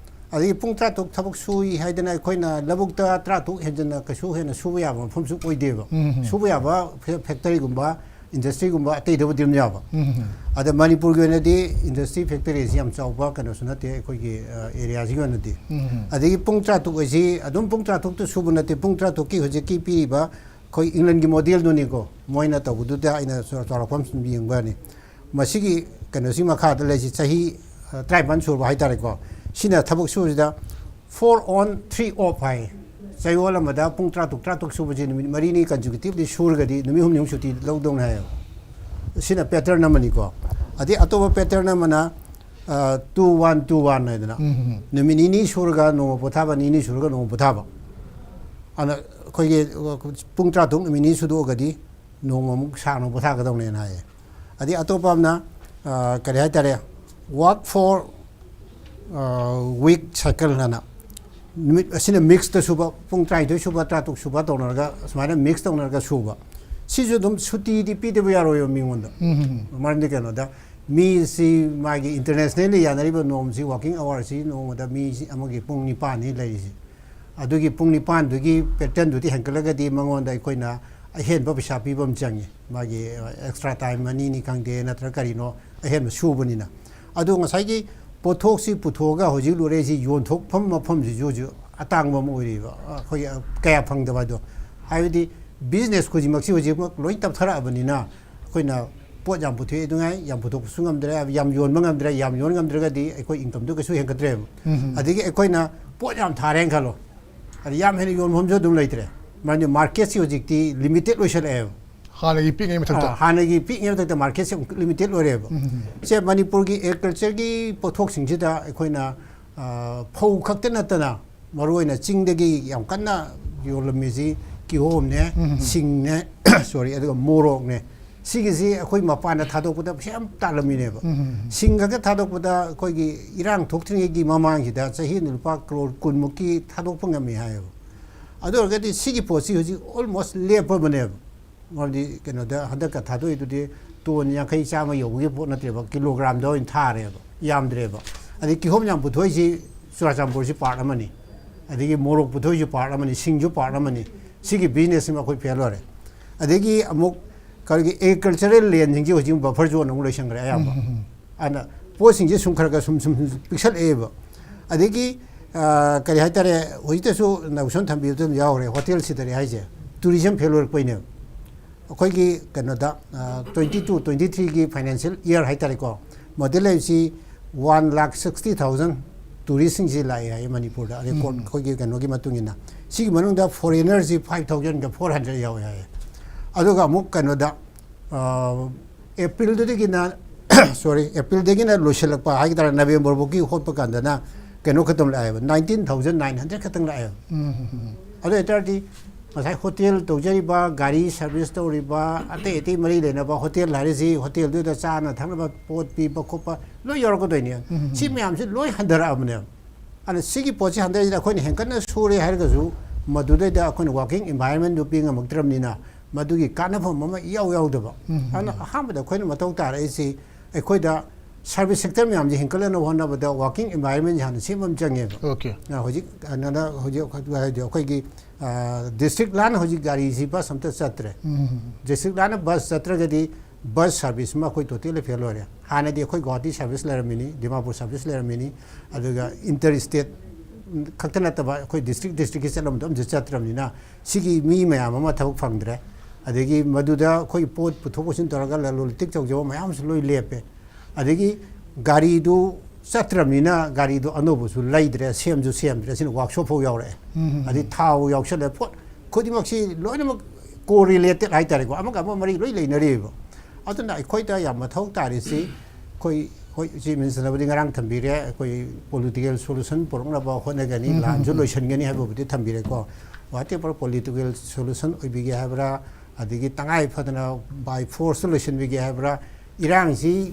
ꯑꯗꯒꯤ ꯄꯨꯡ ꯇꯔꯥꯇꯔꯨꯛ ꯊꯕꯛ ꯁꯨꯏ ꯍꯥꯏꯗꯅ ꯑꯩꯈꯣꯏꯅ ꯂꯧꯕꯨꯛꯇ ꯇꯔꯥꯇꯔꯨꯛ ꯍꯦꯟꯖꯟꯅ ꯀꯩꯁꯨ ꯍꯦꯟꯅ ꯁꯨꯕ ꯌꯥꯕ ꯃꯐꯝꯁꯨ ꯑꯣꯏꯗꯦꯕ꯫ ꯎꯝ꯫ ꯁꯨꯕ ꯌꯥꯕ ꯐꯦ-, factory ꯒꯨꯝꯕ, industry ꯒꯨꯝꯕ ꯑꯇꯩꯗꯕꯨꯗꯤ ꯑꯗꯨꯝ ꯌꯥꯕ꯫ ꯎꯝ꯫ ꯑꯗ ꯃꯅꯤꯄꯨꯔꯒꯤ ꯑꯣꯏꯅꯗꯤ industry factory ꯁꯤ ꯌꯥꯝ ꯆꯥꯎꯕ ꯀꯩꯅꯣꯁꯨ ꯅꯠꯇꯦ ꯑꯩꯈꯣꯏꯒꯤ, ꯑ, area ꯁꯤꯒꯤ ꯑꯣꯏꯅꯗꯤ꯫ ꯎꯝ꯫ ꯑꯗꯒꯤ ꯄꯨꯡ ꯇꯔꯥꯇꯔꯨꯛ ꯍꯥꯏꯁꯤ ꯑꯗꯨꯝ ꯄꯨꯡ ꯇꯔꯥꯇꯔꯨꯛꯇ ꯁꯨꯕ ꯅꯠꯇꯦ, ꯄꯨꯡ ꯇꯔꯥꯇꯔꯨꯛꯀꯤ ꯍꯧꯖꯤꯛꯀꯤ ꯄꯤꯔꯤꯕ ꯑꯩꯈꯣꯏ ꯏꯪꯂꯦꯟꯒꯤ model ꯗꯨꯅꯤꯀꯣ, ꯃꯣꯏꯅ ꯇꯧꯕꯗꯨꯗ ꯑꯩꯅ ꯆꯥꯎꯔꯥꯛꯄ ꯑꯃ ꯁꯨꯝ ꯌꯦꯡꯕꯅꯤ꯫ ꯃꯁꯤꯒꯤ ꯀꯩꯅꯣꯁꯤ ꯃꯈꯥꯗ ꯂꯩꯁꯤ ꯆꯍꯤ, ꯑ, ꯇꯔꯥꯅꯤꯄꯥꯟ ꯁꯨꯔꯕ ꯍꯥꯏꯇꯥꯔꯦꯀꯣ꯫ ꯁꯤꯅ ꯊꯕꯛ ꯁꯨꯕꯁꯤꯗ four on, three off ꯍꯥꯏ꯫ ꯆꯌꯣꯜ ꯑꯃꯗ ꯄꯨꯡ ꯇꯔꯥꯇꯔꯨꯛ, ꯇꯔꯥꯇꯔꯨꯛ ꯁꯨꯕꯁꯤ ꯅꯨꯃꯤꯠ ꯃꯔꯤꯅꯤ consecutively ꯁꯨꯔꯒꯗꯤ ꯅꯨꯃꯤꯠ ꯍꯨꯝꯅꯤ ꯑꯃ ꯁꯨꯇꯤ ꯂꯧꯗꯧꯅꯤ ꯍꯥꯏꯌꯦꯕ꯫ ꯁꯤꯅ pattern ꯑꯃꯅꯤꯀꯣ꯫ ꯑꯗꯩ ꯑꯇꯣꯞꯄ pattern ꯑꯃꯅ, ꯑ, two one, two one ꯍꯥꯏꯗꯅ, ꯎꯝ꯫ ꯅꯨꯃꯤꯠ ꯅꯤꯅꯤ ꯁꯨꯔꯒ ꯅꯣꯡꯃ ꯄꯣꯊꯥꯕ, ꯅꯤꯅꯤ ꯁꯨꯔꯒ ꯅꯣꯡꯃ ꯄꯣꯊꯥꯕ꯫ ꯑꯗꯨꯅ ꯑꯩꯈꯣꯏꯒꯤ ꯄꯨꯡ ꯇꯔꯥꯇꯔꯨꯛ ꯅꯨꯃꯤꯠ ꯅꯤꯅꯤ ꯁꯨꯗꯣꯛꯑꯒꯗꯤ ꯅꯣꯡꯃꯃꯨꯛ ꯁꯥꯡꯅ ꯄꯣꯊꯥꯒꯗꯧꯅꯦꯅ ꯍꯥꯏꯌꯦ꯫ ꯑꯗꯩ ꯑꯇꯣꯞꯄ ꯑꯃꯅ, ꯑ, ꯀꯔꯤ ꯍꯥꯏꯇꯥꯔꯦ, work for, ꯑ, week cycle ꯍꯥꯏꯅ, ꯅꯨꯃꯤꯠ ꯑꯁꯤꯅ mix ꯇ ꯁꯨꯕ, ꯄꯨꯡ ꯇꯔꯥꯅꯤꯊꯣꯏ ꯁꯨꯕ, ꯇꯔꯥꯇꯔꯨꯛ ꯁꯨꯕ ꯇꯧꯅꯔꯒ, ꯁꯨꯃꯥꯏꯅ mix ꯇꯧꯅꯔꯒ ꯁꯨꯕ꯫ ꯁꯤꯁꯨ ꯑꯗꯨꯝ ꯁꯨꯇꯤꯗꯤ ꯄꯤꯗꯕ ꯌꯥꯔꯣꯏꯕ ꯃꯤꯉꯣꯟꯗ꯫ ꯎꯝ꯫ ꯃꯔꯝꯗꯤ ꯀꯩꯅꯣꯗ, ꯃꯤꯁꯤ ꯃꯥꯒꯤ international ꯅ ꯌꯥꯅꯔꯤꯕ norm ꯁꯤ, working hour ꯁꯤ ꯅꯣꯡꯃꯗ ꯃꯤ ꯑꯃꯒꯤ ꯄꯨꯡ ꯅꯤꯄꯥꯟꯅꯤ ꯂꯩꯔꯤꯁꯤ꯫ ꯑꯗꯨꯒꯤ ꯄꯨꯡ ꯅꯤꯄꯥꯟꯗꯨꯒꯤ pattern ꯗꯨꯗꯤ ꯍꯦꯟꯒꯠꯂꯒꯗꯤ ꯃꯉꯣꯟꯗ ꯑꯩꯈꯣꯏꯅ ꯑꯍꯦꯟꯕ ꯄꯩꯁꯥ ꯄꯤꯕ ꯑꯃ ꯆꯪꯉꯤ, ꯃꯥꯒꯤ, ꯑ, extra time ꯑꯅꯤꯅꯤ ꯈꯪꯗꯦ, ꯅꯠꯇ꯭ꯔꯒ ꯀꯔꯤꯅꯣ, ꯑꯍꯦꯟꯕ ꯁꯨꯕꯅꯤꯅ꯫ ꯑꯗꯣ ꯉꯁꯥꯏꯒꯤ ꯄꯣꯠꯊꯣꯛꯁꯤ ꯄꯨꯊꯣꯛꯑꯒ ꯍꯧꯖꯤꯛ ꯂꯣꯔꯦꯁꯤ ꯌꯣꯟꯊꯣꯛꯐꯝ ꯃꯐꯝꯁꯤꯁꯨ ꯍꯧꯖꯤꯛ ꯑꯇꯥꯡꯕ ꯑꯃ ꯑꯣꯏꯔꯤꯕ, ꯑꯩꯈꯣꯏꯒꯤ ꯀꯌꯥ ꯐꯪꯗꯕ ꯍꯥꯏꯗꯣ꯫ ꯍꯥꯏꯕꯗꯤ business ꯈꯨꯗꯤꯡꯃꯛꯁꯤ ꯍꯧꯖꯤꯛꯃꯛ ꯂꯣꯏ ꯇꯞꯊꯔꯛꯑꯕꯅꯤꯅ, ꯑꯩꯈꯣꯏꯅ ꯄꯣꯠ ꯌꯥꯝ ꯄꯨꯊꯣꯛꯏ ꯑꯗꯨꯉꯥꯏ, ꯌꯥꯝ ꯄꯨꯊꯣꯛꯄꯁꯨ ꯉꯝꯗ꯭ꯔꯦ, ꯌꯥꯝ ꯌꯣꯟꯕ ꯉꯝꯗ꯭ꯔꯦ, ꯌꯥꯝ ꯌꯣꯟ ꯉꯝꯗ꯭ꯔꯒꯗꯤ ꯑꯩꯈꯣꯏ income ꯗꯨ ꯀꯩꯁꯨ ꯍꯦꯟꯒꯠꯇ꯭ꯔꯦꯕ꯫ ꯎꯝ꯫ ꯑꯗꯒꯤ ꯑꯩꯈꯣꯏꯅ ꯄꯣꯠ ꯌꯥꯝ ꯊꯥꯔꯦꯅ ꯈꯜꯂꯣ, ꯑꯗ ꯌꯥꯝ ꯍꯦꯟꯅ ꯌꯣꯟꯐꯝꯁꯨ ꯑꯗꯨꯝ ꯂꯩꯇ꯭ꯔꯦ, ꯃꯔꯝꯗꯤ market ꯁꯤ ꯍꯧꯖꯤꯛꯇꯤ limited ꯑꯣꯏꯁꯜꯂꯛꯑꯦꯕ꯫ ꯍꯥꯟꯅꯒꯤ ꯄꯤꯛꯉꯩ ꯃꯊꯛꯇ꯫ ꯑ, ꯍꯥꯟꯅꯒꯤ ꯄꯤꯛꯉꯩ ꯃꯊꯛꯇ market ꯁꯦ ꯑꯃꯨꯛ limited ꯑꯣꯏꯔꯦꯕ꯫ ꯎꯝ꯫ ꯁꯦ ꯃꯅꯤꯄꯨꯔꯒꯤ agriculture ꯒꯤ ꯄꯣꯠꯊꯣꯛꯁꯤꯡꯁꯤꯗ ꯑꯩꯈꯣꯏꯅ, ꯑ, ꯐꯧ ꯈꯛꯇ ꯅꯠꯇꯅ ꯃꯔꯨ ꯑꯣꯏꯅ ꯆꯤꯡꯗꯒꯤ ꯌꯥꯝ ꯀꯟꯅ ꯌꯣꯜꯂꯝꯃꯤꯁꯤ ꯀꯤꯍꯣꯝꯅꯦ, ꯎꯝ꯫ ꯁꯤꯡꯅꯦ, ꯁꯣꯔꯤ, ꯑꯗꯨꯒ ꯃꯣꯔꯣꯛꯅꯦ꯫ ꯁꯤꯒꯤꯁꯤ ꯑꯩꯈꯣꯏ ꯃꯄꯥꯟꯗ ꯊꯥꯗꯣꯛꯄꯗ ꯄꯩꯁꯥ ꯌꯥꯝ ꯇꯥꯜꯂꯝꯃꯤꯅꯦꯕ꯫ ꯎꯝ꯫ ꯁꯤꯡ ꯈꯛꯇ ꯊꯥꯗꯣꯛꯄꯗ ꯑꯩꯈꯣꯏꯒꯤ ꯏꯔꯥꯡ ꯊꯣꯛꯇ꯭ꯔꯤꯉꯩꯒꯤ ꯃꯃꯥꯡꯁꯤꯗ ꯆꯍꯤ ꯑꯃꯗ ꯂꯨꯄꯥ ꯀ꯭ꯔꯣꯔ ꯀꯨꯟꯃꯨꯛꯀꯤ ꯊꯥꯗꯣꯛꯄ ꯉꯝꯃꯤ ꯍꯥꯏꯌꯦꯕ꯫ ꯑꯗꯨ ꯑꯣꯏꯔꯒꯗꯤ ꯁꯤꯒꯤ ꯄꯣꯠꯁꯤ ꯍꯧꯖꯤꯛ almost ꯂꯦꯞꯄꯕꯅꯦꯕ꯫ ꯃꯔꯝꯗꯤ ꯀꯩꯅꯣꯗ ꯍꯟꯗꯛꯀ ꯊꯥꯗꯣꯛꯏꯗꯨꯗꯤ ꯇꯣꯟ ꯌꯥꯡꯈꯩ ꯆꯥꯝꯃ ꯌꯧꯕꯒꯤ ꯄꯣꯠ ꯅꯠꯇ꯭ꯔꯦꯕ, ꯀꯤꯂꯣꯒ꯭ꯔꯥꯝꯗ ꯑꯣꯏꯅ ꯊꯥꯔꯦꯕ, ꯌꯥꯝꯗ꯭ꯔꯦꯕ꯫ ꯑꯗꯩ ꯀꯤꯍꯣꯝ ꯌꯥꯝ ꯄꯨꯊꯣꯛꯏꯁꯤ ꯆꯨꯔꯥꯆꯥꯟꯄꯨꯔꯁꯤ part ꯑꯃꯅꯤ, ꯑꯗꯒꯤ ꯃꯣꯔꯣꯛ ꯄꯨꯊꯣꯛꯏꯁꯨ part ꯑꯃꯅꯤ, ꯁꯤꯡꯁꯨ part ꯑꯃꯅꯤ꯫ ꯁꯤꯒꯤ business ꯁꯤꯃ ꯑꯩꯈꯣꯏ fail ꯑꯣꯏꯔꯦ꯫ ꯑꯗꯒꯤ ꯑꯃꯨꯛ ꯀꯔꯤꯒꯤ agricultural land ꯁꯤꯡꯁꯤ ꯍꯧꯖꯤꯛ buffer zone ꯑꯃꯨꯛ ꯂꯣꯏꯁꯟꯈ꯭ꯔꯦ ꯑꯌꯥꯝꯕ꯫ ꯎꯝ, ꯎꯝ, ꯎꯝ꯫ ꯑꯗꯨꯅ ꯄꯣꯠꯁꯤꯡꯁꯦ ꯁꯨꯝ ꯈꯔ ꯈꯔ ꯁꯨꯝ ꯁꯨꯝ ꯁꯨꯝ ꯄꯤꯛꯁꯜꯂꯛꯑꯦꯕ꯫ ꯑꯗꯒꯤ, ꯑ, ꯀꯔꯤ ꯍꯥꯏꯇꯥꯔꯦ, ꯍꯧꯖꯤꯛꯇꯁꯨ ꯅꯥꯎꯁꯣꯟ ꯊꯝꯕꯤꯕꯗ ꯑꯗꯨꯝ ꯌꯥꯎꯈ꯭ꯔꯦ, ꯍꯣꯇꯦꯜ ꯁꯤꯗꯔꯤ ꯍꯥꯏꯁꯦ, tourism fail ꯑꯣꯏꯔꯛꯄꯩꯅꯦꯕ꯫ ꯑꯩꯈꯣꯏꯒꯤ ꯀꯩꯅꯣꯗ, ꯑ, twenty two twenty three ꯒꯤ financial year ꯍꯥꯏꯇꯥꯔꯦꯀꯣ, ꯃꯗꯨꯗ ꯂꯩꯔꯤꯁꯤ one lakh sixty thousand tourist ꯁꯤꯡꯁꯤ ꯂꯥꯛꯑꯦ ꯍꯥꯏꯌꯦ ꯃꯅꯤꯄꯨꯔꯗ, record ꯎꯝ꯫ ꯑꯩꯈꯣꯏꯒꯤ ꯀꯩꯅꯣꯒꯤ ꯃꯇꯨꯡ ꯏꯟꯅ꯫ ꯁꯤꯒꯤ ꯃꯅꯨꯡꯗ foreigner ꯁꯤ five thousand four hundred ꯌꯥꯎꯋꯦ ꯍꯥꯏꯌꯦ꯫ ꯑꯗꯨꯒ ꯑꯃꯨꯛ ꯀꯩꯅꯣꯗ, ꯑ, ꯑꯦꯄ꯭ꯔꯤꯜꯗꯨꯗꯒꯤꯅ, sorry, ꯑꯦꯄ꯭ꯔꯤꯜꯗꯒꯤꯅ ꯂꯣꯏꯁꯤꯜꯂꯛꯄ ꯍꯥꯏꯒꯗ꯭ꯔꯥ, ꯅꯕꯦꯝꯕꯔ ꯐꯥꯎꯒꯤ ꯍꯣꯠꯄ ꯀꯥꯟꯗꯅ ꯀꯩꯅꯣ ꯈꯛꯇꯪ ꯂꯥꯛꯑꯦꯕ, nineteen thousand nine hundred ꯈꯛꯇꯪ ꯂꯥꯛꯑꯦꯕ꯫ ꯎꯝ, ꯎꯝ, ꯎꯝ꯫ ꯑꯗꯨ ꯑꯣꯏꯇꯥꯔꯗꯤ ꯉꯁꯥꯏ ꯍꯣꯇꯦꯜ ꯇꯧꯖꯔꯤꯕ, ꯒꯥꯔꯤ service ꯇꯧꯔꯤꯕ, ꯑꯇꯩ ꯑꯇꯩ ꯃꯔꯤ ꯂꯩꯅꯕ ꯍꯣꯇꯦꯜ ꯍꯥꯏꯔꯤꯁꯤ, ꯍꯣꯇꯦꯜꯗꯨꯗ ꯆꯥꯅ ꯊꯛꯅꯕ ꯄꯣꯠ ꯄꯤꯕ ꯈꯣꯠꯄ ꯂꯣꯏ ꯌꯥꯎꯔꯛꯀꯗꯣꯏꯅꯤ꯫ ꯎꯝ, ꯎꯝ꯫ ꯁꯤ ꯃꯌꯥꯝꯁꯤ ꯂꯣꯏ ꯍꯟꯊꯔꯛꯑꯕꯅꯦꯕ꯫ ꯑꯗꯨꯅ ꯁꯤꯒꯤ ꯄꯣꯠꯁꯤ ꯍꯟꯊꯔꯛꯏꯁꯤꯗ ꯑꯩꯈꯣꯏꯅ ꯍꯦꯟꯀꯠꯅ ꯁꯨꯔꯦ ꯍꯥꯏꯔꯒꯁꯨ, ꯃꯗꯨꯗꯩꯗ ꯑꯩꯈꯣꯏꯅ working environment ꯗꯨ ꯄꯤ ꯉꯝꯃꯛꯇ꯭ꯔꯕꯅꯤꯅ, ꯃꯗꯨꯒꯤ ꯀꯥꯟꯅꯐꯝ ꯑꯃ ꯏꯌꯥꯎ ꯌꯥꯎꯗꯕ꯫ ꯎꯝ, ꯎꯝ꯫ ꯑꯗꯨꯅ ꯑꯍꯥꯟꯕꯗ ꯑꯩꯈꯣꯏꯅ ꯃꯊꯧ ꯇꯥꯔꯛꯏꯁꯤ, ꯑꯩꯈꯣꯏꯗ service sector ꯃꯌꯥꯝꯁꯦ ꯍꯦꯟꯀꯠꯂꯛꯅꯕ ꯍꯣꯠꯅꯕꯗ working environment ꯁꯦ ꯍꯥꯟꯅ ꯁꯦꯝꯕ ꯑꯃ ꯆꯪꯉꯦꯕ꯫ Okay꯫ ꯑ, ꯍꯧꯖꯤꯛ, ꯑ, ꯅꯅ ꯍꯧꯖꯤꯛ ꯍꯥꯏꯗꯤ ꯑꯩꯈꯣꯏꯒꯤ, ꯑ, district ꯂꯥꯟꯅ ꯍꯧꯖꯤꯛ ꯒꯥꯔꯤꯁꯤ bus ꯑꯝꯇ ꯆꯠꯇ꯭ꯔꯦ꯫ ꯎꯝ꯫ District ꯂꯥꯟꯅ bus ꯆꯠꯇ꯭ꯔꯒꯗꯤ bus service ꯑꯃ ꯑꯩꯈꯣꯏ totally fail ꯑꯣꯏꯔꯦ꯫ ꯍꯥꯟꯅꯗꯤ ꯑꯩꯈꯣꯏ ꯒꯨꯋꯥꯍꯥꯇꯤ service ꯂꯩꯔꯝꯃꯤꯅꯤ, ꯗꯤꯃꯥꯄꯨꯔ service ꯂꯩꯔꯝꯃꯤꯅꯤ, ꯑꯗꯨꯒ inter state ꯈꯛꯇ ꯅꯠꯇꯕ ꯑꯩꯈꯣꯏ district district ꯀꯤ ꯆꯠꯂꯝꯕꯗꯣ ꯑꯝꯇ ꯆꯠꯇ꯭ꯔꯕꯅꯤꯅ, ꯁꯤꯒꯤ ꯃꯤ ꯃꯌꯥꯝ ꯑꯃ ꯊꯕꯛ ꯐꯪꯗ꯭ꯔꯦ꯫ ꯑꯗꯒꯤ ꯃꯗꯨꯗ ꯑꯩꯈꯣꯏ ꯄꯣꯠ ꯄꯨꯊꯣꯛ ꯄꯨꯁꯤꯟ ꯇꯧꯔꯒ ꯂꯂꯣꯟ ꯏꯇꯤꯛ ꯇꯧꯖꯕ ꯃꯌꯥꯝ ꯑꯃꯁꯨ ꯂꯣꯏ ꯂꯦꯞꯄꯦ꯫ ꯑꯗꯒꯤ ꯒꯥꯔꯤꯗꯨ ꯆꯠꯇ꯭ꯔꯕꯅꯤꯅ ꯒꯥꯔꯤꯗꯨ ꯑꯅꯧꯕꯁꯨ ꯂꯩꯗ꯭ꯔꯦ, ꯁꯦꯝꯁꯨ ꯁꯦꯝꯗ꯭ꯔꯦ, ꯁꯤꯅ workshop ꯐꯥꯎ ꯌꯥꯎꯔꯛꯑꯦ꯫ ꯎꯝ, ꯎꯝ, ꯎꯝ꯫ ꯑꯗꯩ ꯊꯥꯎ ꯌꯥꯎꯁꯜꯂꯦ, ꯄꯣꯠ ꯈꯨꯗꯤꯡꯃꯛꯁꯤ ꯂꯣꯏꯅꯃꯛ correlated ꯍꯥꯏꯇꯥꯔꯦꯀꯣ, ꯑꯃꯒ ꯑꯃꯒ ꯃꯔꯤ ꯂꯣꯏ ꯂꯩꯅꯔꯤꯕ꯫ ꯑꯗꯨꯅ ꯑꯩꯈꯣꯏꯗ ꯌꯥꯝ ꯃꯊꯧ ꯇꯥꯔꯤꯁꯤ, ꯑꯩꯈꯣꯏ ꯍꯣꯏ, ꯆꯤꯐ ꯃꯤꯅꯤꯁꯇꯔꯅꯕꯨꯗꯤ ꯉꯔꯥꯡ ꯊꯝꯕꯤꯔꯦ, ꯑꯩꯈꯣꯏ ꯄꯣꯂꯤꯇꯤꯀꯦꯜ ꯁꯣꯂꯨꯁꯟ ꯄꯨꯔꯛꯅꯕ ꯍꯣꯠꯅꯒꯅꯤ, ꯎꯝ, ꯂꯥꯟꯁꯨ ꯎꯝ, ꯎꯝ꯫ ꯂꯣꯏꯁꯤꯟꯒꯅꯤ ꯍꯥꯏꯕꯕꯨꯗꯤ ꯊꯝꯕꯤꯔꯦꯀꯣ꯫ Whatever political solution ꯑꯣꯏꯕꯤꯒꯦ ꯍꯥꯏꯕ꯭ꯔꯥ, ꯑꯗꯒꯤ ꯇꯉꯥꯏ ꯐꯗꯅ by force ꯂꯣꯏꯁꯤꯟꯕꯤꯒꯦ ꯍꯥꯏꯕ꯭ꯔꯥ, ꯏꯔꯥꯡꯁꯤ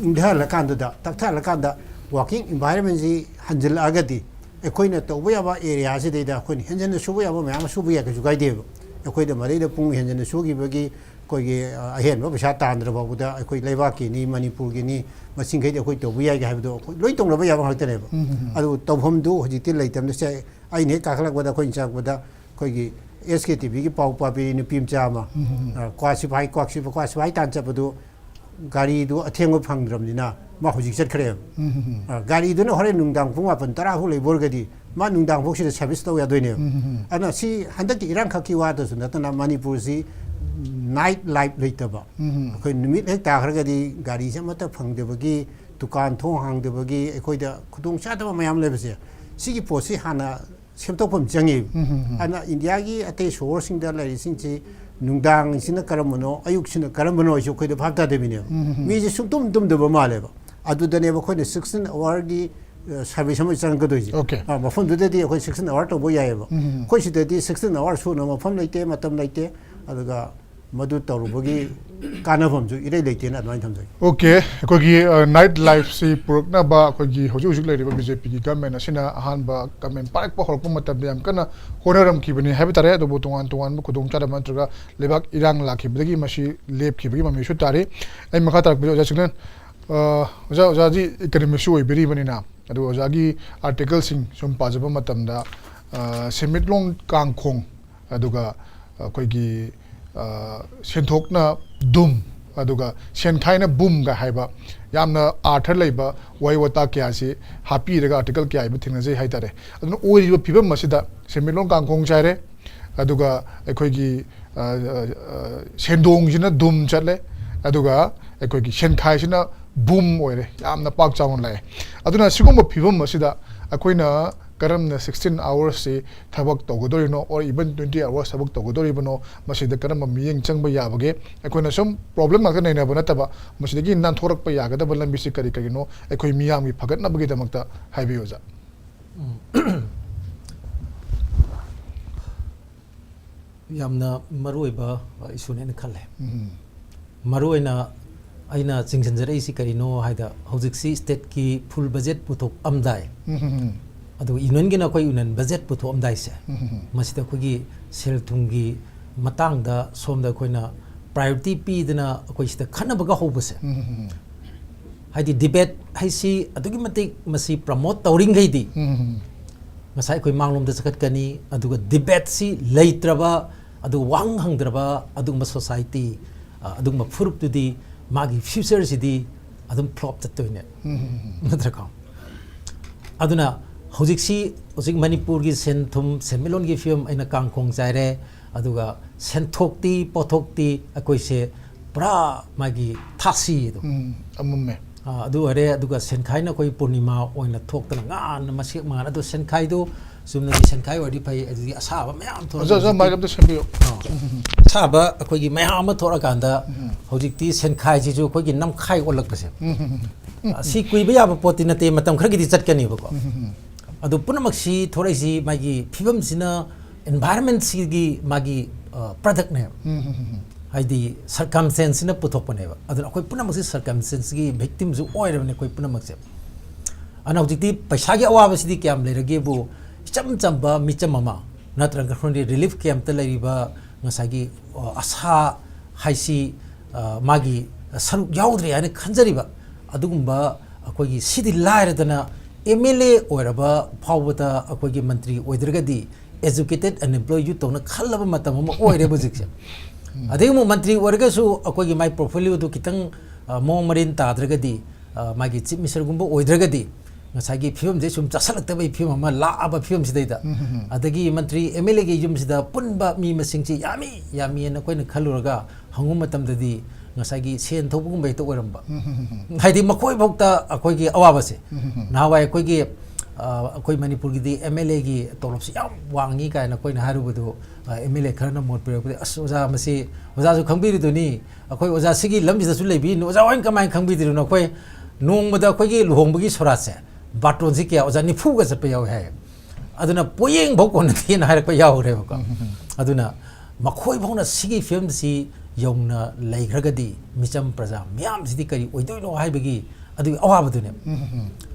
ꯏꯪꯊꯍꯜꯂꯀꯥꯟꯗꯨꯗ, ꯇꯞꯊꯍꯜꯂꯀꯥꯟꯗ working environment ꯁꯤ ꯍꯟꯖꯤꯜꯂꯛꯑꯒꯗꯤ ꯑꯩꯈꯣꯏꯅ ꯇꯧꯕ ꯌꯥꯕ area ꯁꯤꯗꯩꯗ ꯑꯩꯈꯣꯏꯅ ꯍꯦꯟꯖꯟꯅ ꯁꯨꯕ ꯌꯥꯕ ꯃꯌꯥꯝ ꯑꯃ ꯁꯨꯕ ꯌꯥꯏ, ꯀꯩꯁꯨ ꯀꯥꯏꯗꯦꯕ꯫ ꯑꯩꯈꯣꯏꯗ ꯃꯗꯩꯗ ꯄꯨꯡ ꯍꯦꯟꯖꯟꯅ ꯁꯨꯈꯤꯕꯒꯤ ꯑꯩꯈꯣꯏꯒꯤ, ꯑ, ꯑꯍꯦꯟꯕ ꯄꯩꯁꯥ ꯇꯥꯟꯗ꯭ꯔ ꯐꯥꯎꯕꯗ ꯑꯩꯈꯣꯏ ꯂꯩꯕꯥꯛꯀꯤꯅꯤ, ꯃꯅꯤꯄꯨꯔꯒꯤꯅꯤ, ꯃꯁꯤꯡꯈꯩꯗꯤ ꯑꯩꯈꯣꯏ ꯇꯧꯕ ꯌꯥꯏꯒ ꯍꯥꯏꯕꯗꯣ ꯑꯩꯈꯣꯏ ꯂꯣꯏ ꯇꯧꯅꯕ ꯌꯥꯕ ꯉꯥꯛꯇꯅꯦꯕ꯫ ꯎꯝ, ꯎꯝ, ꯎꯝ꯫ ꯑꯗꯨ ꯇꯧꯐꯝꯗꯨ ꯍꯧꯖꯤꯛꯇꯤ ꯂꯩꯇꯕꯅ ꯁꯦ-, ꯑꯩꯅ ꯍꯦꯛ ꯀꯥꯈꯠꯂꯛꯄꯗ ꯑꯩꯈꯣꯏꯅ ꯆꯪꯉꯛꯄꯗ ꯑꯩꯈꯣꯏꯒꯤ S K T V ꯒꯤ ꯄꯥꯎ ꯄꯥꯕꯤꯔꯤ ꯅꯨꯄꯤ ꯃꯆꯥ ꯑꯃ, ꯎꯝ, ꯎꯝ, ꯎꯝ꯫ ꯑ, ꯀ꯭ꯋꯥ ꯁꯤꯐꯥꯏ, ꯀ꯭ꯋꯥ ꯁꯤꯐꯥꯏ, ꯀ꯭ꯋꯥ ꯁꯤꯐꯥꯏ ꯇꯥꯟ ꯆꯠꯄꯗꯨ ꯒꯥꯔꯤꯗꯨ ꯑꯊꯦꯡꯕ ꯐꯪꯗ꯭ꯔꯕꯅꯤꯅ ꯃꯥ ꯍꯧꯖꯤꯛ ꯆꯠꯈ꯭ꯔꯦꯕ꯫ ꯎꯝ, ꯎꯝ, ꯎꯝ꯫ ꯑ, ꯒꯥꯔꯤꯗꯨꯅ ꯍꯣꯔꯦꯟ ꯅꯨꯡꯗꯥꯡ ꯄꯨꯡ ꯃꯥꯄꯟ ꯇꯔꯥ ꯐꯥꯎ ꯂꯩꯕ ꯑꯣꯏꯔꯒꯗꯤ ꯃꯥ ꯅꯨꯡꯗꯥꯡ ꯐꯥꯎ ꯁꯤꯗ service ꯇꯧ ꯌꯥꯗꯣꯏꯅꯦꯕ꯫ ꯎꯝ, ꯎꯝ, ꯎꯝ꯫ ꯑꯗꯨꯅ ꯁꯤ ꯍꯟꯗꯛꯀꯤ ꯏꯔꯥꯡ ꯈꯛꯀꯤ ꯋꯥꯗꯁꯨ ꯅꯠꯇꯅ ꯃꯅꯤꯄꯨꯔꯁꯤ night life ꯂꯩꯇꯕ, ꯎꯝ, ꯎꯝ꯫ ꯑꯩꯈꯣꯏ ꯅꯨꯃꯤꯠ ꯍꯦꯛ ꯇꯥꯈ꯭ꯔꯒꯗꯤ ꯒꯥꯔꯤꯁꯦ ꯑꯃꯠꯇ ꯐꯪꯗꯕꯒꯤ, ꯗꯨꯀꯥꯟ ꯊꯣꯡ ꯍꯥꯡꯗꯕꯒꯤ ꯑꯩꯈꯣꯏꯗ ꯈꯨꯗꯣꯡ ꯆꯥꯗꯕ ꯃꯌꯥꯝ ꯂꯩꯕꯁꯦ, ꯁꯤꯒꯤ ꯄꯣꯠꯁꯤ ꯍꯥꯟꯅ ꯁꯦꯝꯗꯣꯛꯐꯝ ꯆꯪꯉꯤ꯫ ꯎꯝ, ꯎꯝ, ꯎꯝ꯫ ꯑꯗꯨꯅ ꯏꯟꯗꯤꯌꯥꯒꯤ ꯑꯇꯩ ꯁꯣꯍꯣꯔꯁꯤꯡꯗ ꯂꯩꯔꯤꯁꯤꯡꯁꯤ ꯅꯨꯡꯗꯥꯡꯁꯤꯅ ꯀꯔꯝꯕꯅꯣ, ꯑꯌꯨꯛꯁꯤꯅ ꯀꯔꯝꯕꯅꯣ ꯍꯥꯏꯁꯨ ꯑꯩꯈꯣꯏꯗ ꯚꯥꯞ ꯇꯥꯗꯕꯤꯅꯦꯕ꯫ ꯎꯝ, ꯎꯝ, ꯎꯝ꯫ ꯃꯤꯁꯦ ꯁꯨꯡꯇꯨꯝ ꯇꯨꯝꯗꯕ ꯃꯥꯜꯂꯦꯕ꯫ ꯑꯗꯨꯗꯅꯦꯕ ꯑꯩꯈꯣꯏꯅ sixteen hour ꯒꯤ, ꯑ, service ꯑꯃ ꯆꯪꯉꯛꯀꯗꯣꯏꯁꯦ꯫ Okay꯫ ꯑ, ꯃꯐꯝꯗꯨꯗꯗꯤ ꯑꯩꯈꯣꯏ sixteen hour ꯇꯧꯕ ꯌꯥꯏꯑꯕ꯫ ꯎꯝ, ꯎꯝ, ꯎꯝ꯫ ꯑꯩꯈꯣꯏ ꯁꯤꯗꯗꯤ sixteen hour ꯁꯨꯅ ꯃꯐꯝ ꯂꯩꯇꯦ, ꯃꯇꯝ ꯂꯩꯇꯦ꯫ ꯑꯗꯨꯒ ꯃꯗꯨ ꯇꯧꯔꯨꯕꯒꯤ ꯀꯥꯟꯅꯐꯝꯁꯨ ꯏꯔꯩ ꯂꯩꯇꯦꯅ ꯑꯗꯨꯃꯥꯏꯅ ꯊꯝꯖꯒꯦ꯫ Okay, ꯑꯩꯈꯣꯏꯒꯤ, ꯑ, night life ꯁꯤ ꯄꯨꯔꯛꯅꯕ ꯑꯩꯈꯣꯏꯒꯤ ꯍꯧꯖꯤꯛ ꯍꯧꯖꯤꯛ ꯂꯩꯔꯤꯕ B J P ꯒꯤ government ꯑꯁꯤꯅ ꯑꯍꯥꯟꯕ government ꯄꯥꯏꯔꯛꯄ ꯍꯧꯔꯛꯄ ꯃꯇꯝꯗ ꯌꯥꯝ ꯀꯟꯅ ꯍꯣꯠꯅꯔꯝꯈꯤꯕꯅꯤ ꯍꯥꯏꯕ ꯇꯥꯔꯦ꯫ ꯑꯗꯨꯕꯨ ꯇꯣꯉꯥꯟ ꯇꯣꯉꯥꯟꯕ ꯈꯨꯗꯣꯡꯆꯥꯗꯕ ꯅꯠꯇ꯭ꯔꯒ ꯂꯩꯕꯥꯛ ꯏꯔꯥꯡ ꯂꯥꯛꯈꯤꯕꯗꯒꯤ ꯃꯁꯤ ꯂꯦꯞꯈꯤꯕꯒꯤ ꯃꯃꯤꯁꯨ ꯇꯥꯔꯤ꯫ ꯑꯩ ꯃꯈꯥ ꯇꯥꯔꯛꯄꯗ ꯑꯣꯖꯥ ꯁꯤꯡꯅ, ꯑ, ꯑꯣꯖꯥ, ꯑꯣꯖꯥꯗꯤ economist ꯁꯨ ꯑꯣꯏꯕꯤꯔꯤꯕꯅꯤꯅ, ꯑꯗꯨ ꯑꯣꯖꯥꯒꯤ article ꯁꯤꯡ ꯁꯨꯝ ꯄꯥꯖꯕ ꯃꯇꯝꯗ, ꯑ, ꯁꯦꯟꯃꯤꯠꯂꯣꯟ ꯀꯥꯡꯈꯣꯡ, ꯑꯗꯨꯒ ꯑꯩꯈꯣꯏꯒꯤ, ꯑ, ꯁꯦꯟꯊꯣꯛꯅ ꯗꯨꯝ, ꯑꯗꯨꯒ ꯁꯦꯟꯈꯥꯏꯅ ꯕꯨꯝꯒ ꯍꯥꯏꯕ ꯌꯥꯝꯅ ꯑꯥꯔꯊ ꯂꯩꯕ ꯋꯥꯍꯩ ꯋꯥꯇꯥ ꯀꯌꯥꯁꯤ ꯍꯥꯞꯄꯤꯔꯒ article ꯀꯌꯥ ꯏꯕ ꯊꯦꯡꯅꯖꯩ ꯍꯥꯏꯇꯥꯔꯦ꯫ ꯑꯗꯨꯅ ꯑꯣꯏꯔꯤꯕ ꯐꯤꯕꯝ ꯑꯁꯤꯗ ꯁꯦꯟꯃꯤꯠꯂꯣꯟ ꯀꯥꯡꯈꯣꯡ ꯆꯥꯏꯔꯦ, ꯑꯗꯨꯒ ꯑꯩꯈꯣꯏꯒꯤ, ꯑ, ꯑ, ꯑ, ꯁꯦꯟꯗꯣꯡꯁꯤꯅ ꯗꯨꯝ ꯆꯠꯂꯦ, ꯑꯗꯨꯒ ꯑꯩꯈꯣꯏꯒꯤ ꯁꯦꯟꯈꯥꯏꯁꯤꯅ ꯕꯨꯝ ꯑꯣꯏꯔꯦ, ꯌꯥꯝꯅ ꯄꯥꯛ ꯆꯥꯎꯅ ꯂꯥꯛꯑꯦ꯫ ꯑꯗꯨꯅ ꯁꯤꯒꯨꯝꯕ ꯐꯤꯕꯝ ꯑꯁꯤꯗ ꯑꯩꯈꯣꯏꯅ ꯀꯔꯝꯅ sixteen hours ꯁꯤ ꯊꯕꯛ ꯇꯧꯒꯗꯧꯔꯤꯅꯣ, or even twenty hours ꯊꯕꯛ ꯇꯧꯒꯗꯧꯔꯤꯕꯅꯣ, ꯃꯁꯤꯗ ꯀꯔꯝꯕ ꯃꯤꯠꯌꯦꯡ ꯆꯪꯕ ꯌꯥꯕꯒꯦ? ꯑꯩꯈꯣꯏꯅ ꯁꯨꯝ problem ꯉꯥꯛꯇ ꯅꯩꯅꯕ ꯅꯠꯇꯕ, ꯃꯁꯤꯗꯒꯤ ꯅꯥꯟꯊꯣꯔꯛꯄ ꯌꯥꯒꯗꯕ ꯂꯝꯕꯤꯁꯤ ꯀꯔꯤ ꯀꯔꯤꯅꯣ, ꯑꯩꯈꯣꯏ ꯃꯤꯌꯥꯝꯒꯤ ꯐꯒꯠꯅꯕꯒꯤꯗꯃꯛꯇ ꯍꯥꯏꯕꯤꯌꯨ, ꯑꯣꯖꯥ꯫ ꯎꯝ꯫ ꯌꯥꯝꯅ ꯃꯔꯨꯑꯣꯏꯕ ꯏꯁꯨꯅꯦꯅ ꯈꯜꯂꯦ꯫ ꯎꯝ꯫ ꯃꯔꯨꯑꯣꯏꯅ ꯑꯩꯅ ꯆꯤꯡꯁꯤꯟꯖꯔꯛꯏꯁꯤ ꯀꯔꯤꯅꯣ ꯍꯥꯏꯗ, ꯍꯧꯖꯤꯛꯁꯤ stateꯀꯤ full budget ꯄꯨꯊꯣꯛꯑꯝꯗꯥꯏ, ꯎꯝ꯫ ꯑꯗꯨꯒ unionꯒꯤꯅ ꯑꯩꯈꯣꯏ union budget ꯄꯨꯊꯣꯛꯑꯝꯗꯥꯏꯁꯦ, ꯎꯝ꯫ ꯃꯁꯤꯗ ꯑꯩꯈꯣꯏꯒꯤ ꯁꯦꯜ ꯊꯨꯝꯒꯤ ꯃꯇꯥꯡꯗ ꯁꯣꯝꯗ ꯑꯩꯈꯣꯏꯅ priority ꯄꯤꯗꯅ ꯑꯩꯈꯣꯏ ꯁꯤꯗ ꯈꯟꯅꯕꯒ ꯍꯧꯕꯁꯦ, ꯎꯝ꯫ ꯍꯥꯏꯗꯤ debate ꯍꯥꯏꯁꯤ ꯑꯗꯨꯛꯀꯤ ꯃꯇꯤꯛ ꯃꯁꯤ promote ꯇꯧꯔꯤꯈꯩꯗꯤ ꯎꯝ꯫ ꯉꯁꯥꯏ ꯑꯩꯈꯣꯏ ꯃꯥꯡꯂꯣꯝꯗ ꯆꯠꯈꯠꯀꯅꯤ꯫ ꯑꯗꯨꯒ debateꯁꯤ ꯂꯩꯇ꯭ꯔꯕ, ꯑꯗꯨꯒ ꯋꯥꯍꯪ ꯍꯪꯗ꯭ꯔꯕ ꯑꯗꯨꯒꯨꯝꯕ society, ꯑ, ꯑꯗꯨꯒꯨꯝꯕ ꯐꯨꯔꯨꯞꯇꯨꯗꯤ ꯃꯥꯒꯤ futureꯁꯤꯗꯤ ꯑꯗꯨꯝ flop ꯆꯠꯇꯣꯏꯅꯦ, ꯎꯝ꯫ ꯅꯠꯇ꯭ꯔꯀꯣ? ꯑꯗꯨꯅ ꯍꯧꯖꯤꯛꯁꯤ, ꯍꯧꯖꯤꯛ ꯃꯅꯤꯄꯨꯔꯒꯤ ꯁꯦꯟ ꯊꯨꯝ ꯁꯦꯟꯃꯤꯠꯂꯣꯟꯒꯤ ꯐꯤꯕꯝ ꯑꯩꯅ ꯀꯥꯡꯈꯣꯡ ꯆꯥꯏꯔꯦ, ꯑꯗꯨꯒ ꯁꯦꯟꯊꯣꯛꯇꯤ ꯄꯣꯠꯊꯣꯛꯇꯤ ꯑꯩꯈꯣꯏꯁꯦ ꯄꯨꯔꯥ ꯃꯥꯒꯤ ꯊꯥꯁꯤ ꯑꯗꯨ꯫ ꯎꯝ, ꯑꯃꯨꯝꯃꯦ꯫ ꯑ, ꯑꯗꯨ ꯑꯣꯏꯔꯦ꯫ ꯑꯗꯨꯒ ꯁꯦꯟꯈꯥꯏꯅ ꯑꯩꯈꯣꯏ ꯄꯨꯔꯅꯤꯃꯥ ꯑꯣꯏꯅ ꯊꯣꯛꯇꯅ ꯉꯥꯟꯅ ꯃꯁꯦꯛ ꯃꯉꯥꯟ, ꯑꯗꯣ ꯁꯦꯟꯈꯥꯏꯗꯣ ꯆꯨꯝꯅꯒꯤ ꯁꯦꯟꯈꯥꯏ ꯑꯣꯏꯔꯗꯤ ꯐꯩ, ꯑꯗꯨꯗꯤ ꯑꯁꯥꯕ ꯃꯌꯥꯝ ꯊꯣꯛꯂꯛꯑꯦ ꯑꯣꯖꯥ, ꯑꯣꯖꯥ, ꯍꯧꯖꯤꯛꯇꯤ꯫ mic ꯑꯝꯇ ꯁꯦꯝꯕꯤꯌꯨ꯫ ꯑ, ꯑꯁꯥꯕ ꯑꯩꯈꯣꯏꯒꯤ ꯃꯌꯥꯝ ꯑꯃ ꯊꯣꯛꯂꯀꯥꯟꯗ ꯎꯝ꯫ ꯍꯧꯖꯤꯛꯇꯤ ꯁꯦꯟꯈꯥꯏꯁꯤꯁꯨ ꯑꯩꯈꯣꯏꯒꯤ ꯅꯝꯈꯥꯏ ꯑꯣꯜꯂꯛꯄꯁꯦ꯫ ꯎꯝ꯫ ꯑ, ꯁꯤ ꯀꯨꯏꯕ ꯌꯥꯕ ꯄꯣꯠꯇꯤ ꯅꯠꯇꯦ, ꯃꯇꯝ ꯈꯔꯒꯤꯗꯤ ꯆꯠꯀꯅꯦꯕꯀꯣ꯫ ꯎꯝ꯫ ꯑꯗꯨ ꯄꯨꯝꯅꯃꯛꯁꯤ ꯊꯣꯔꯛꯏꯁꯤ ꯃꯥꯒꯤ ꯐꯤꯕꯝꯁꯤꯅ environmentꯁꯤꯒꯤ ꯃꯥꯒꯤ, ꯑ, productꯅꯦꯕ꯫ ꯎꯝ꯫ ꯍꯥꯏꯗꯤ circumstanceꯁꯤꯅ ꯄꯨꯊꯣꯛꯄꯅꯦꯕ꯫ ꯑꯗꯨꯅ ꯑꯩꯈꯣꯏ ꯄꯨꯝꯅꯃꯛꯁꯤ circumstanceꯀꯤ victimꯁꯨ ꯑꯣꯏꯔꯕꯅꯦ ꯑꯩꯈꯣꯏ ꯄꯨꯝꯅꯃꯛꯁꯦ꯫ ꯑꯗꯨꯅ ꯍꯧꯖꯤꯛꯇꯤ ꯄꯩꯁꯥꯒꯤ ꯑꯋꯥꯕꯁꯤꯗꯤ ꯀꯌꯥꯝ ꯂꯩꯔꯒꯦꯕꯨ, ꯏꯆꯝ ꯆꯝꯕ ꯃꯤꯆꯝ ꯑꯃ ꯅꯠꯇ꯭ꯔꯒ ꯑꯩꯈꯣꯏꯒꯤ relief campꯇ ꯂꯩꯔꯤꯕ ꯉꯁꯥꯏꯒꯤ, ꯑ, ꯑꯁꯥ ꯍꯥꯏꯁꯤ, ꯑ, ꯃꯥꯒꯤ ꯁꯔꯨꯛ ꯌꯥꯎꯗ꯭ꯔꯦ ꯍꯥꯏꯅ ꯈꯟꯖꯔꯤꯕ ꯑꯗꯨꯒꯨꯝꯕ ꯑꯩꯈꯣꯏꯒꯤ ꯁꯤꯗꯤ ꯂꯥꯏꯔꯗꯅ MLA ꯑꯣꯏꯔꯕ ꯐꯥꯎꯕꯗ ꯑꯩꯈꯣꯏꯒꯤ ꯃꯟꯇ꯭ꯔꯤ ꯑꯣꯏꯗ꯭ꯔꯒꯗꯤ educated unemployed youth ꯇꯧꯅ ꯈꯜꯂꯕ ꯃꯇꯝ ꯑꯃ ꯑꯣꯏꯔꯦꯕ ꯍꯧꯖꯤꯛꯁꯦ꯫ ꯑꯗꯩ ꯑꯃꯨꯛ ꯃꯟꯇ꯭ꯔꯤ ꯑꯣꯏꯔꯒꯁꯨ ꯑꯩꯈꯣꯏꯒꯤ ꯃꯥꯏ portfolioꯗꯨ ꯈꯤꯇꯪ, ꯑ, ꯃꯑꯣꯡ ꯃꯔꯤꯟ ꯇꯥꯗ꯭ꯔꯒꯗꯤ, ꯑ, ꯃꯥꯒꯤ chief ministerꯒꯨꯝꯕ ꯑꯣꯏꯗ꯭ꯔꯒꯗꯤ ꯉꯁꯥꯏꯒꯤ ꯐꯤꯕꯝꯁꯦ ꯁꯨꯝ ꯆꯥꯁꯤꯜꯂꯛꯇꯕꯒꯤ ꯐꯤꯕꯝ ꯑꯃ ꯂꯥꯛꯑꯕ ꯐꯤꯕꯝꯁꯤꯗꯩꯗ꯫ ꯎꯝ꯫ ꯑꯗꯒꯤ ꯃꯟꯇ꯭ꯔꯤ MLAꯒꯤ ꯌꯨꯝꯁꯤꯗ ꯄꯨꯟꯕ ꯃꯤ ꯃꯁꯤꯡꯁꯤ ꯌꯥꯝꯃꯤ, ꯌꯥꯝꯃꯤꯑꯅ ꯑꯩꯈꯣꯏꯅ ꯈꯜꯂꯨꯔꯒ ꯍꯪꯉꯨ ꯃꯇꯝꯗꯗꯤ ꯉꯁꯥꯏꯒꯤ ꯁꯦꯟ ꯊꯣꯛꯄꯒꯨꯝꯕ ꯍꯦꯛꯇ ꯑꯣꯏꯔꯝꯕ꯫ ꯎꯝ꯫ ꯍꯥꯏꯗꯤ ꯃꯈꯣꯏꯐꯥꯎꯗ ꯑꯩꯈꯣꯏꯒꯤ ꯑꯋꯥꯕꯁꯦ꯫ ꯎꯝ꯫ ꯅꯍꯥꯟꯋꯥꯏ ꯑꯩꯈꯣꯏꯒꯤ, ꯑ, ꯑꯩꯈꯣꯏ ꯃꯅꯤꯄꯨꯔꯒꯤꯗꯤ ꯑꯦꯝ ꯑꯦꯜ ꯑꯦꯒꯤ ꯇꯣꯂꯣꯞꯁꯤ ꯌꯥꯝ ꯋꯥꯡꯉꯤ ꯀꯥꯏꯅ ꯑꯩꯈꯣꯏꯅ ꯍꯥꯏꯔꯨꯕꯗꯣ, ꯑ, ꯑꯦꯝ ꯑꯦꯜ ꯑꯦ ꯈꯔꯅ ꯃꯣꯠ ꯄꯤꯔꯛꯄꯗ, "ꯑꯁ, ꯑꯣꯖꯥ, ꯃꯁꯤ ꯑꯣꯖꯥꯁꯨ ꯈꯪꯕꯤꯔꯤꯗꯨꯅꯤ, ꯑꯩꯈꯣꯏ ꯑꯣꯖꯥ ꯁꯤꯒꯤ ꯂꯝꯁꯤꯗꯁꯨ ꯂꯩꯕꯤꯔꯤꯅꯣ, ꯑꯣꯖꯥ ꯍꯣꯏꯅ ꯀꯃꯥꯏꯅ ꯈꯪꯕꯤꯗ꯭ꯔꯤꯅꯣ? ꯑꯩꯈꯣꯏ ꯅꯣꯡꯃꯗ ꯑꯩꯈꯣꯏꯒꯤ ꯂꯨꯍꯣꯡꯕꯒꯤ ꯁꯣꯔꯥꯠꯁꯦ, ꯕꯥꯔꯇꯣꯟꯁꯤ ꯀꯌꯥ, ꯑꯣꯖꯥ, ꯅꯤꯐꯨꯒ ꯆꯠꯄ ꯌꯥꯎꯏ ꯍꯥꯏ꯫ ꯑꯗꯨꯅ ꯄꯣꯌꯦꯡꯐꯥꯎ ꯀꯣꯟꯅꯗꯦꯅ ꯍꯥꯏꯔꯛꯄ ꯌꯥꯎꯈ꯭ꯔꯦꯕꯀꯣ꯫ ꯑꯗꯨꯅ ꯃꯈꯣꯏ ꯐꯥꯎꯅ ꯁꯤꯒꯤ ꯐꯤꯕꯝꯁꯤ ꯌꯧꯅ ꯂꯩꯈ꯭ꯔꯒꯗꯤ ꯃꯤꯆꯝ ꯄ꯭ꯔꯖꯥ ꯃꯤꯌꯥꯝꯁꯤꯗꯤ ꯀꯔꯤ ꯑꯣꯏꯗꯣꯏꯅꯣ ꯍꯥꯏꯕꯒꯤ ꯑꯗꯨꯒꯤ ꯑꯋꯥꯕꯗꯨꯅꯦ꯫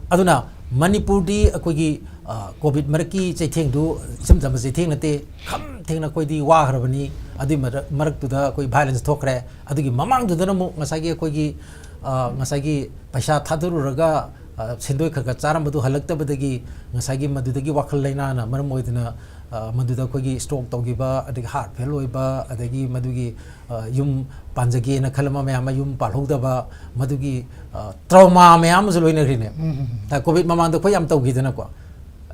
ꯑꯗꯨꯅ ꯃꯅꯤꯄꯨꯔꯗꯤ ꯑꯩꯈꯣꯏꯒꯤ, ꯑ, ꯀꯣꯚꯤꯗ ꯃꯔꯛꯀꯤ ꯆꯩꯊꯦꯡꯗꯨ ꯏꯆꯝ ꯆꯝꯕ ꯆꯩꯊꯦꯡ ꯅꯠꯇꯦ, ꯈꯝ ꯊꯦꯡꯅ ꯑꯩꯈꯣꯏꯗꯤ ꯋꯥꯈ꯭ꯔꯕꯅꯤ꯫ ꯑꯗꯨꯒꯤ ꯃꯔꯛ-, ꯃꯔꯛꯇꯨꯗ ꯑꯩꯈꯣꯏ ꯚꯥꯏꯂꯦꯟꯁ ꯊꯣꯛꯈ꯭ꯔꯦ꯫ ꯑꯗꯨꯒꯤ ꯃꯃꯥꯡꯗꯨꯗꯅ ꯑꯃꯨꯛ ꯉꯁꯥꯏꯒꯤ ꯑꯩꯈꯣꯏꯒꯤ, ꯑ, ꯉꯁꯥꯏꯒꯤ ꯄꯩꯁꯥ ꯊꯥꯗꯔꯨꯔꯒ, ꯑ, ꯁꯦꯟꯗꯣꯏ ꯈꯔ ꯈꯔ ꯆꯥꯔꯝꯕꯗꯨ ꯍꯜꯂꯛꯇꯕꯗꯒꯤ ꯉꯁꯥꯏꯒꯤ ꯃꯗꯨꯗꯒꯤ ꯋꯥꯈꯜ ꯂꯩꯅꯥꯅ ꯃꯔꯝ ꯑꯣꯏꯗꯨꯅ, ꯑ, ꯃꯗꯨꯗ ꯑꯩꯈꯣꯏꯒꯤ ꯁ꯭ꯇ꯭ꯔꯣꯛ ꯇꯧꯈꯤꯕ, ꯑꯗꯒꯤ ꯍꯥꯔꯠ ꯐꯦꯜ ꯑꯣꯏꯕ, ꯑꯗꯒꯤ ꯃꯗꯨꯒꯤ, ꯑ, ꯌꯨꯝ ꯄꯥꯟꯖꯒꯦꯅ ꯈꯜꯂꯝꯕ ꯃꯌꯥꯝ ꯑꯃ ꯌꯨꯝ ꯄꯥꯜꯍꯧꯗꯕ, ꯃꯗꯨꯒꯤ, ꯑ, ꯇ꯭ꯔꯣꯃꯥ ꯃꯌꯥꯝ ꯑꯃꯁꯨ ꯂꯣꯏꯅꯈ꯭ꯔꯤꯅꯦ꯫ ꯎꯝ, ꯎꯝ, ꯎꯝ꯫ ꯀꯣꯚꯤꯗ ꯃꯃꯥꯡꯗ ꯑꯩꯈꯣꯏ ꯌꯥꯝ ꯇꯧꯈꯤꯗꯅꯀꯣ꯫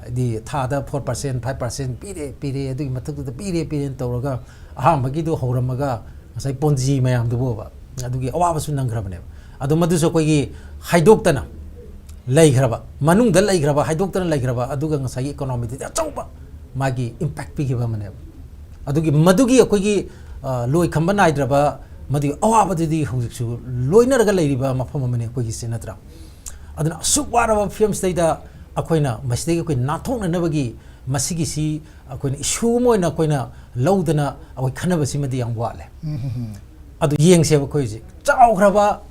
ꯍꯥꯏꯗꯤ ꯊꯥꯗ four percent, five percent ꯄꯤꯔꯦ, ꯄꯤꯔꯦ, ꯑꯗꯨꯒꯤ ꯃꯊꯛꯇꯨꯗ ꯄꯤꯔꯦ, ꯄꯤꯔꯦꯅ ꯇꯧꯔꯒ ꯑꯍꯥꯟꯕꯒꯤꯗꯨ ꯍꯧꯔꯝꯃꯒ ꯉꯁꯥꯏ ꯄꯣꯟꯖꯤ ꯃꯌꯥꯝꯗꯨꯕꯣꯕ, ꯑꯗꯨꯒꯤ ꯑꯋꯥꯕꯁꯨ ꯅꯪꯈ꯭ꯔꯕꯅꯦꯕ꯫ ꯑꯗꯣ ꯃꯗꯨꯁꯨ ꯑꯩꯈꯣꯏꯒꯤ ꯍꯥꯏꯗꯣꯛꯇꯅ ꯂꯩꯈ꯭ꯔꯕ, ꯃꯅꯨꯡꯗ ꯂꯩꯈ꯭ꯔꯕ, ꯍꯥꯏꯗꯣꯛꯇꯅ ꯂꯩꯈ꯭ꯔꯕ, ꯑꯗꯨꯒ ꯉꯁꯥꯏꯒꯤ ꯏꯀꯣꯅꯣꯃꯤꯗꯗꯤ ꯑꯆꯧꯕ ꯃꯥꯒꯤ ꯏꯝꯄꯦꯛ ꯄꯤꯈꯤꯕ ꯑꯃꯅꯦꯕ꯫ ꯑꯗꯨꯒꯤ, ꯃꯗꯨꯒꯤ ꯑꯩꯈꯣꯏꯒꯤ, ꯑ, ꯂꯣꯏ ꯈꯝꯕ ꯅꯥꯏꯗ꯭ꯔꯕ ꯃꯗꯨꯒꯤ ꯑꯋꯥꯕꯗꯨꯗꯤ ꯍꯧꯖꯤꯛꯁꯨ ꯂꯣꯏꯅꯔꯒ ꯂꯩꯔꯤꯕ ꯃꯐꯝ ꯑꯃꯅꯤ ꯑꯩꯈꯣꯏꯒꯤꯁꯦ, ꯅꯠꯇ꯭ꯔꯥ? ꯑꯗꯨꯅ ꯑꯁꯨꯛ ꯋꯥꯔꯕ ꯐꯤꯕꯝꯁꯤꯗꯩꯗ ꯑꯩꯈꯣꯏꯅ ꯃꯁꯤꯗꯒꯤ ꯑꯩꯈꯣꯏ ꯅꯥꯟꯊꯣꯛꯅꯅꯕꯒꯤ ꯃꯁꯤꯒꯤꯁꯤ ꯑꯩꯈꯣꯏꯅ ꯏꯁꯨ ꯑꯃ ꯑꯣꯏꯅ ꯑꯩꯈꯣꯏꯅ ꯂꯧꯗꯅ ꯑꯩꯈꯣꯏ ꯈꯟꯅꯕꯁꯤꯃꯗꯤ ꯌꯥꯝ ꯋꯥꯠꯂꯦ꯫ ꯎꯝ, ꯎꯝ, ꯎꯝ꯫ ꯑꯗꯨ ꯌꯦꯡꯁꯦꯕ ꯑꯩꯈꯣꯏ ꯍꯧꯖꯤꯛ ꯆꯥꯎꯈ꯭ꯔꯕ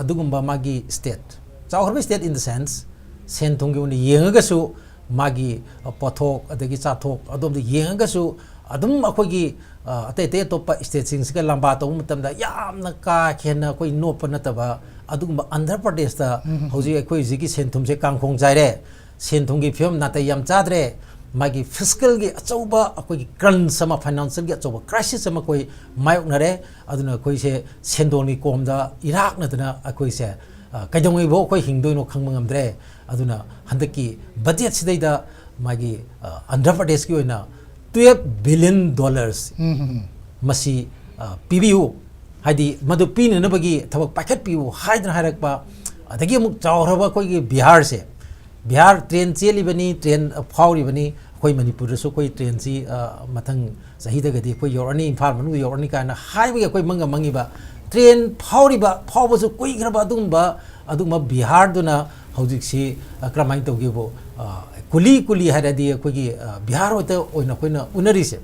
ꯑꯗꯨꯒꯨꯝꯕ ꯃꯥꯒꯤ ꯁ꯭ꯇꯦꯠ, ꯆꯥꯎꯈ꯭ꯔꯕ ꯁ꯭ꯇꯦꯠ in the sense, ꯁꯦꯟ ꯊꯨꯝꯒꯤ ꯑꯣꯏꯅ ꯌꯦꯡꯉꯒꯁꯨ, ꯃꯥꯒꯤ, ꯑ, ꯄꯣꯠꯊꯣꯛ ꯑꯗꯒꯤ ꯆꯥꯊꯣꯛ ꯑꯗꯣꯝꯗ ꯌꯦꯡꯉꯒꯁꯨ ꯑꯗꯨꯝ ꯑꯩꯈꯣꯏꯒꯤ, ꯑ, ꯑꯇꯩ ꯑꯇꯩ ꯑꯇꯣꯞꯄ ꯁ꯭ꯇꯦꯠꯁꯤꯡꯁꯤꯒ ꯂꯝꯕꯥ ꯇꯧꯕ ꯃꯇꯝꯗ ꯌꯥꯝꯅ ꯀꯥ ꯍꯦꯟꯅ ꯑꯩꯈꯣꯏ ꯅꯣꯞꯄ ꯅꯠꯇꯕ ꯑꯗꯨꯒꯨꯝꯕ ꯑꯟꯙ꯭ꯔ ꯄ꯭ꯔꯗꯦꯁꯇ ꯎꯝ, ꯎꯝ, ꯎꯝ꯫ ꯍꯧꯖꯤꯛ ꯑꯩꯈꯣꯏ ꯍꯧꯖꯤꯛꯀꯤ ꯁꯦꯟ ꯊꯨꯝꯁꯦ ꯀꯥꯡꯈꯣꯡ ꯆꯥꯏꯔꯦ꯫ ꯁꯦꯟ ꯊꯨꯝꯒꯤ ꯐꯤꯕꯝ ꯅꯥꯇꯩ ꯌꯥꯝ ꯆꯥꯗ꯭ꯔꯦ꯫ ꯃꯥꯒꯤ ꯐꯤꯁꯀꯦꯜꯒꯤ ꯑꯆꯧꯕ ꯑꯩꯈꯣꯏꯒꯤ ꯀ꯭ꯔꯟꯁ ꯑꯃ, ꯐꯥꯏꯅꯥꯟꯁꯤꯌꯦꯜꯒꯤ ꯑꯆꯧꯕ ꯀ꯭ꯔꯥꯏꯁꯤꯁ ꯑꯃ ꯑꯩꯈꯣꯏ ꯃꯥꯌꯣꯛꯅꯔꯦ꯫ ꯑꯗꯨꯅ ꯑꯩꯈꯣꯏꯁꯦ ꯁꯦꯟꯗꯣꯡꯒꯤ ꯀꯣꯝꯗ ꯏꯔꯥꯛꯅꯗꯅ ꯑꯩꯈꯣꯏꯁꯦ, ꯑ, ꯀꯩꯗꯧꯉꯩꯐꯥꯎ ꯑꯩꯈꯣꯏ ꯍꯤꯡꯗꯣꯏꯅꯣ ꯈꯪꯕ ꯉꯝꯗ꯭ꯔꯦ꯫ ꯑꯗꯨꯅ ꯍꯟꯗꯛꯀꯤ ꯕꯖꯦꯠꯁꯤꯗꯩꯗ ꯃꯥꯒꯤ, ꯑ, ꯑꯟꯙ꯭ꯔ ꯄ꯭ꯔꯗꯦꯁꯀꯤ ꯑꯣꯏꯅ twelve billion dollars ꯎꯝ, ꯎꯝ, ꯎꯝ꯫ ꯃꯁꯤ, ꯑ, ꯄꯤꯕꯤꯌꯨ, ꯍꯥꯏꯗꯤ ꯃꯗꯨ ꯄꯤꯅꯅꯕꯒꯤ ꯊꯕꯛ ꯄꯥꯏꯈꯠꯄꯤꯌꯨ ꯍꯥꯏꯗꯅ ꯍꯥꯏꯔꯛꯄ꯫ ꯑꯗꯒꯤ ꯑꯃꯨꯛ ꯆꯥꯎꯈ꯭ꯔꯕ ꯑꯩꯈꯣꯏꯒꯤ ꯕꯤꯍꯥꯔꯁꯦ, ꯕꯤꯍꯥꯔ ꯇ꯭ꯔꯦꯟ ꯆꯦꯜꯂꯤꯕꯅꯤ, ꯇ꯭ꯔꯦꯟ ꯐꯥꯎꯔꯤꯕꯅꯤ, ꯑꯩꯈꯣꯏ ꯃꯅꯤꯄꯨꯔꯗꯁꯨ ꯑꯩꯈꯣꯏ ꯇ꯭ꯔꯦꯟꯁꯤ, ꯑ, ꯃꯊꯪ ꯆꯍꯤꯗꯒꯗꯤ ꯑꯩꯈꯣꯏ ꯌꯧꯔꯛꯑꯅꯤ, ꯏꯝꯐꯥꯜ ꯃꯅꯨꯡꯗ ꯌꯧꯔꯛꯑꯅꯤ ꯀꯥꯏꯅ ꯍꯥꯏꯕꯒꯤ ꯑꯩꯈꯣꯏ ꯃꯪꯒ ꯃꯪꯉꯤꯕ ꯇ꯭ꯔꯦꯟ ꯐꯥꯎꯔꯤꯕ, ꯐꯥꯎꯕꯁꯨ ꯀꯨꯏꯈ꯭ꯔꯕ ꯑꯗꯨꯒꯨꯝꯕ, ꯑꯗꯨꯒꯨꯝꯕ ꯕꯤꯍꯥꯔꯗꯨꯅ ꯍꯧꯖꯤꯛꯁꯤ, ꯑ, ꯀꯔꯝꯍꯥꯏꯅ ꯇꯧꯒꯦꯕꯨ, ꯑ, ꯀꯨꯂꯤ ꯀꯨꯂꯤ ꯍꯥꯏꯔꯗꯤ ꯑꯩꯈꯣꯏꯒꯤ, ꯑ, ꯕꯤꯍꯥꯔ ꯍꯣꯏꯇ ꯑꯣꯏꯅ ꯑꯩꯈꯣꯏꯅ ꯎꯅꯔꯤꯁꯦ꯫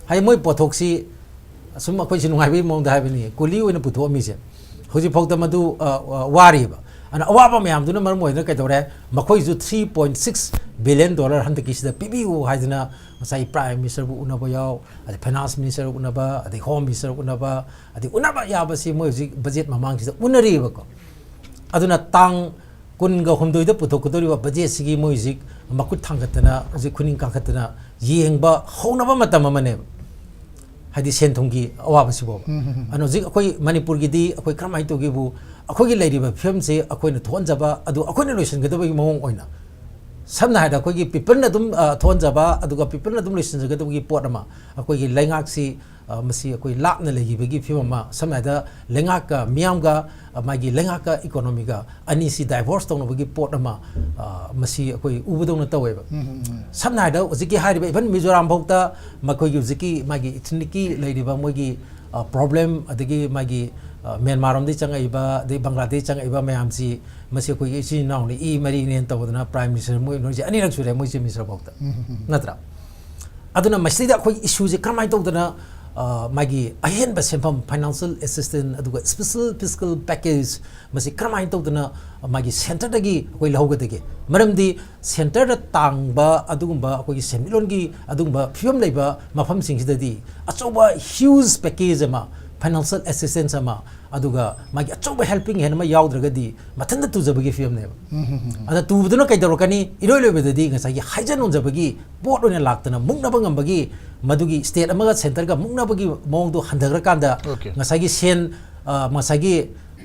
ꯍꯥꯏꯗꯤ ꯃꯣꯏ ꯄꯣꯠꯊꯣꯛꯁꯤ ꯁꯨꯝ ꯑꯩꯈꯣꯏꯁꯤ ꯅꯨꯡꯉꯥꯏꯕꯒꯤ ꯃꯑꯣꯡꯗ ꯍꯥꯏꯕꯅꯤ, ꯀꯨꯂꯤ ꯑꯣꯏꯅ ꯄꯨꯊꯣꯛꯑꯝꯃꯤꯁꯦ ꯍꯧꯖꯤꯛꯐꯥꯎꯗ ꯃꯗꯨ, ꯑ, ꯑ, ꯋꯥꯔꯤꯕ꯫ ꯑꯗꯨꯅ ꯑꯋꯥꯕ ꯃꯌꯥꯝꯗꯨꯅ ꯃꯔꯝ ꯑꯣꯏꯗꯅ ꯀꯩꯗꯧꯔꯦ, ꯃꯈꯣꯏꯁꯨ three point six billion dollar ꯍꯟꯗꯛꯀꯤꯁꯤꯗ ꯄꯤꯕꯤꯌꯨ ꯍꯥꯏꯗꯅ ꯉꯁꯥꯏ Prime Ministerꯕꯨ ꯎꯅꯕ ꯌꯥꯎ, ꯑꯗꯩ Finance Minister ꯎꯅꯕ, ꯑꯗꯩ Home Minister ꯎꯅꯕ, ꯑꯗꯩ ꯎꯅꯕ ꯌꯥꯕꯁꯤ ꯃꯣꯏ ꯍꯧꯖꯤꯛ ꯕꯖꯦꯠ ꯃꯃꯥꯡꯁꯤꯗ ꯎꯅꯔꯤꯕꯀꯣ꯫ ꯑꯗꯨꯅ ꯇꯥꯡ ꯀꯨꯟꯒ ꯍꯨꯝꯗꯣꯏꯗ ꯄꯨꯊꯣꯛꯀꯗꯧꯔꯤꯕ ꯕꯖꯦꯠꯁꯤꯒꯤ ꯃꯣꯏ ꯍꯧꯖꯤꯛ ꯃꯈꯨꯠ ꯊꯥꯡꯒꯠꯇꯅ, ꯍꯧꯖꯤꯛ ꯈꯨꯅꯤꯡ ꯀꯥꯡꯈꯠꯇꯅ ꯌꯦꯡꯕ ꯍꯧꯅꯕ ꯃꯇꯝ ꯑꯃꯅꯦꯕ꯫ ꯍꯥꯏꯗꯤ ꯁꯦꯟ ꯊꯨꯝꯒꯤ ꯑꯋꯥꯕꯁꯤꯕꯣꯕ꯫ ꯎꯝ, ꯎꯝ, ꯎꯝ꯫ ꯑꯗꯨꯅ ꯍꯧꯖꯤꯛ ꯑꯩꯈꯣꯏ ꯃꯅꯤꯄꯨꯔꯒꯤꯗꯤ ꯑꯩꯈꯣꯏ ꯀꯔꯝꯍꯥꯏꯅ ꯇꯧꯒꯦꯕꯨ, ꯑꯩꯈꯣꯏꯒꯤ ꯂꯩꯔꯤꯕ ꯐꯤꯕꯝꯁꯦ ꯑꯩꯈꯣꯏꯅ ꯊꯣꯛꯍꯟꯖꯕ, ꯑꯗꯨ ꯑꯩꯈꯣꯏꯅ ꯂꯣꯏꯁꯤꯟꯒꯗꯕꯒꯤ ꯃꯑꯣꯡ ꯑꯣꯏꯅ, ꯁꯝꯅ ꯍꯥꯏꯔꯕꯗ ꯑꯩꯈꯣꯏꯒꯤ peopleꯅ ꯑꯗꯨꯝ, ꯑ, ꯊꯣꯛꯍꯟꯖꯕ, ꯑꯗꯨꯒ peopleꯅ ꯑꯗꯨꯝ ꯂꯣꯏꯁꯤꯟꯖꯒꯗꯕꯒꯤ ꯄꯣꯠ ꯑꯃ, ꯑꯩꯈꯣꯏꯒꯤ ꯂꯩꯉꯥꯛꯁꯤ, ꯑ, ꯃꯁꯤ ꯑꯩꯈꯣꯏ ꯂꯥꯞꯅ ꯂꯩꯈꯤꯕꯒꯤ ꯐꯤꯕꯝ ꯑꯃ, ꯁꯝꯅ ꯍꯥꯏꯔꯕꯗ ꯂꯩꯉꯥꯛꯀ ꯃꯤꯌꯥꯝꯒ, ꯑ, ꯃꯥꯒꯤ ꯂꯩꯉꯥꯛꯀ economyꯒ ꯑꯅꯤꯁꯤ divorce ꯇꯧꯅꯕꯒꯤ ꯄꯣꯠ ꯑꯃ, ꯑ, ꯃꯁꯤ ꯑꯩꯈꯣꯏ ꯎꯕꯗꯧꯅ ꯇꯧꯋꯦꯕ꯫ ꯎꯝ, ꯎꯝ, ꯎꯝ꯫ ꯁꯝꯅ ꯍꯥꯏꯔꯕꯗ ꯍꯧꯖꯤꯛꯀꯤ ꯍꯥꯏꯔꯤꯕ even ꯃꯤꯖꯣꯔꯥꯝ ꯐꯥꯎꯗ ꯃꯈꯣꯏꯒꯤ ꯍꯧꯖꯤꯛꯀꯤ ꯃꯥꯒꯤ ethnicꯀꯤ ꯂꯩꯔꯤꯕ ꯃꯣꯏꯒꯤ, ꯑ, problem, ꯑꯗꯒꯤ ꯃꯥꯒꯤ, ꯑ, ꯃ꯭ꯌꯥꯟꯃꯥꯔ ꯔꯣꯝꯗꯒꯤ ꯆꯪꯉꯛꯏꯕ, ꯑꯗꯩ ꯕꯪꯒ꯭ꯂꯥꯗꯦꯁ ꯆꯪꯉꯛꯏꯕ ꯃꯌꯥꯝꯁꯤ, ꯃꯁꯤ ꯑꯩꯈꯣꯏꯒꯤ ꯏꯆꯤꯟ ꯏꯅꯥꯎꯅꯤ, ꯏ ꯃꯔꯤꯅꯦꯅ ꯇꯧꯗꯅ Prime Minister ꯃꯣꯏ ꯅꯣꯏꯁꯦ ꯑꯅꯤꯔꯛ ꯁꯨꯔꯦ ꯃꯣꯏ Chief Minister ꯐꯥꯎꯗ꯫ ꯎꯝ, ꯎꯝ, ꯎꯝ꯫ ꯅꯠꯇ꯭ꯔꯥ? ꯑꯗꯨꯅ ꯃꯁꯤꯗ ꯑꯩꯈꯣꯏ issueꯁꯦ ꯀꯔꯝꯍꯥꯏꯅ ꯇꯧꯗꯅ, ꯑ, ꯃꯥꯒꯤ ꯑꯍꯦꯟꯕ ꯁꯦꯟꯐꯝ, financial assistance, ꯑꯗꯨꯒ special fiscal package, ꯃꯁꯤ ꯀꯔꯝꯍꯥꯏꯅ ꯇꯧꯗꯅ ꯃꯥꯒꯤ centreꯗꯒꯤ ꯑꯩꯈꯣꯏ ꯂꯧꯍꯧꯒꯗꯒꯦ? ꯃꯔꯝꯗꯤ centreꯗ ꯇꯥꯡꯕ ꯑꯗꯨꯒꯨꯝꯕ ꯑꯩꯈꯣꯏꯒꯤ ꯁꯦꯟꯃꯤꯠꯂꯣꯟꯒꯤ ꯑꯗꯨꯒꯨꯝꯕ ꯐꯤꯕꯝ ꯂꯩꯕ ꯃꯐꯝꯁꯤꯡꯁꯤꯗꯗꯤ ꯑꯆꯧꯕ huge package ꯑꯃ, financial assistance ꯑꯃ, ꯑꯗꯨꯒ ꯃꯥꯒꯤ ꯑꯆꯧꯕ helping hand ꯑꯃ ꯌꯥꯎꯗ꯭ꯔꯒꯗꯤ ꯃꯊꯟꯇ ꯇꯨꯖꯕꯒꯤ ꯐꯤꯕꯝꯅꯦꯕ꯫ ꯎꯝ, ꯎꯝ, ꯎꯝ꯫ ꯑꯗ ꯇꯨꯕꯗꯨꯅ ꯀꯩꯗꯧꯔꯛꯀꯅꯤ? ꯏꯔꯣꯏ ꯂꯣꯏꯕꯗꯗꯤ ꯉꯁꯥꯏꯒꯤ ꯍꯥꯏꯖ ꯅꯣꯟꯖꯕꯒꯤ ꯄꯣꯠ ꯑꯣꯏꯅ ꯂꯥꯛꯇꯅ ꯃꯨꯛꯅꯕ ꯉꯝꯕꯒꯤ, ꯃꯗꯨꯒꯤ state ꯑꯃꯒ centreꯒ ꯃꯨꯛꯅꯕꯒꯤ ꯃꯑꯣꯡꯗꯣ ꯍꯟꯊꯈ꯭ꯔꯀꯥꯟꯗ, OK꯫ ꯉꯁꯥꯏꯒꯤ ꯁꯦꯟ, ꯑ, ꯉꯁꯥꯏꯒꯤ,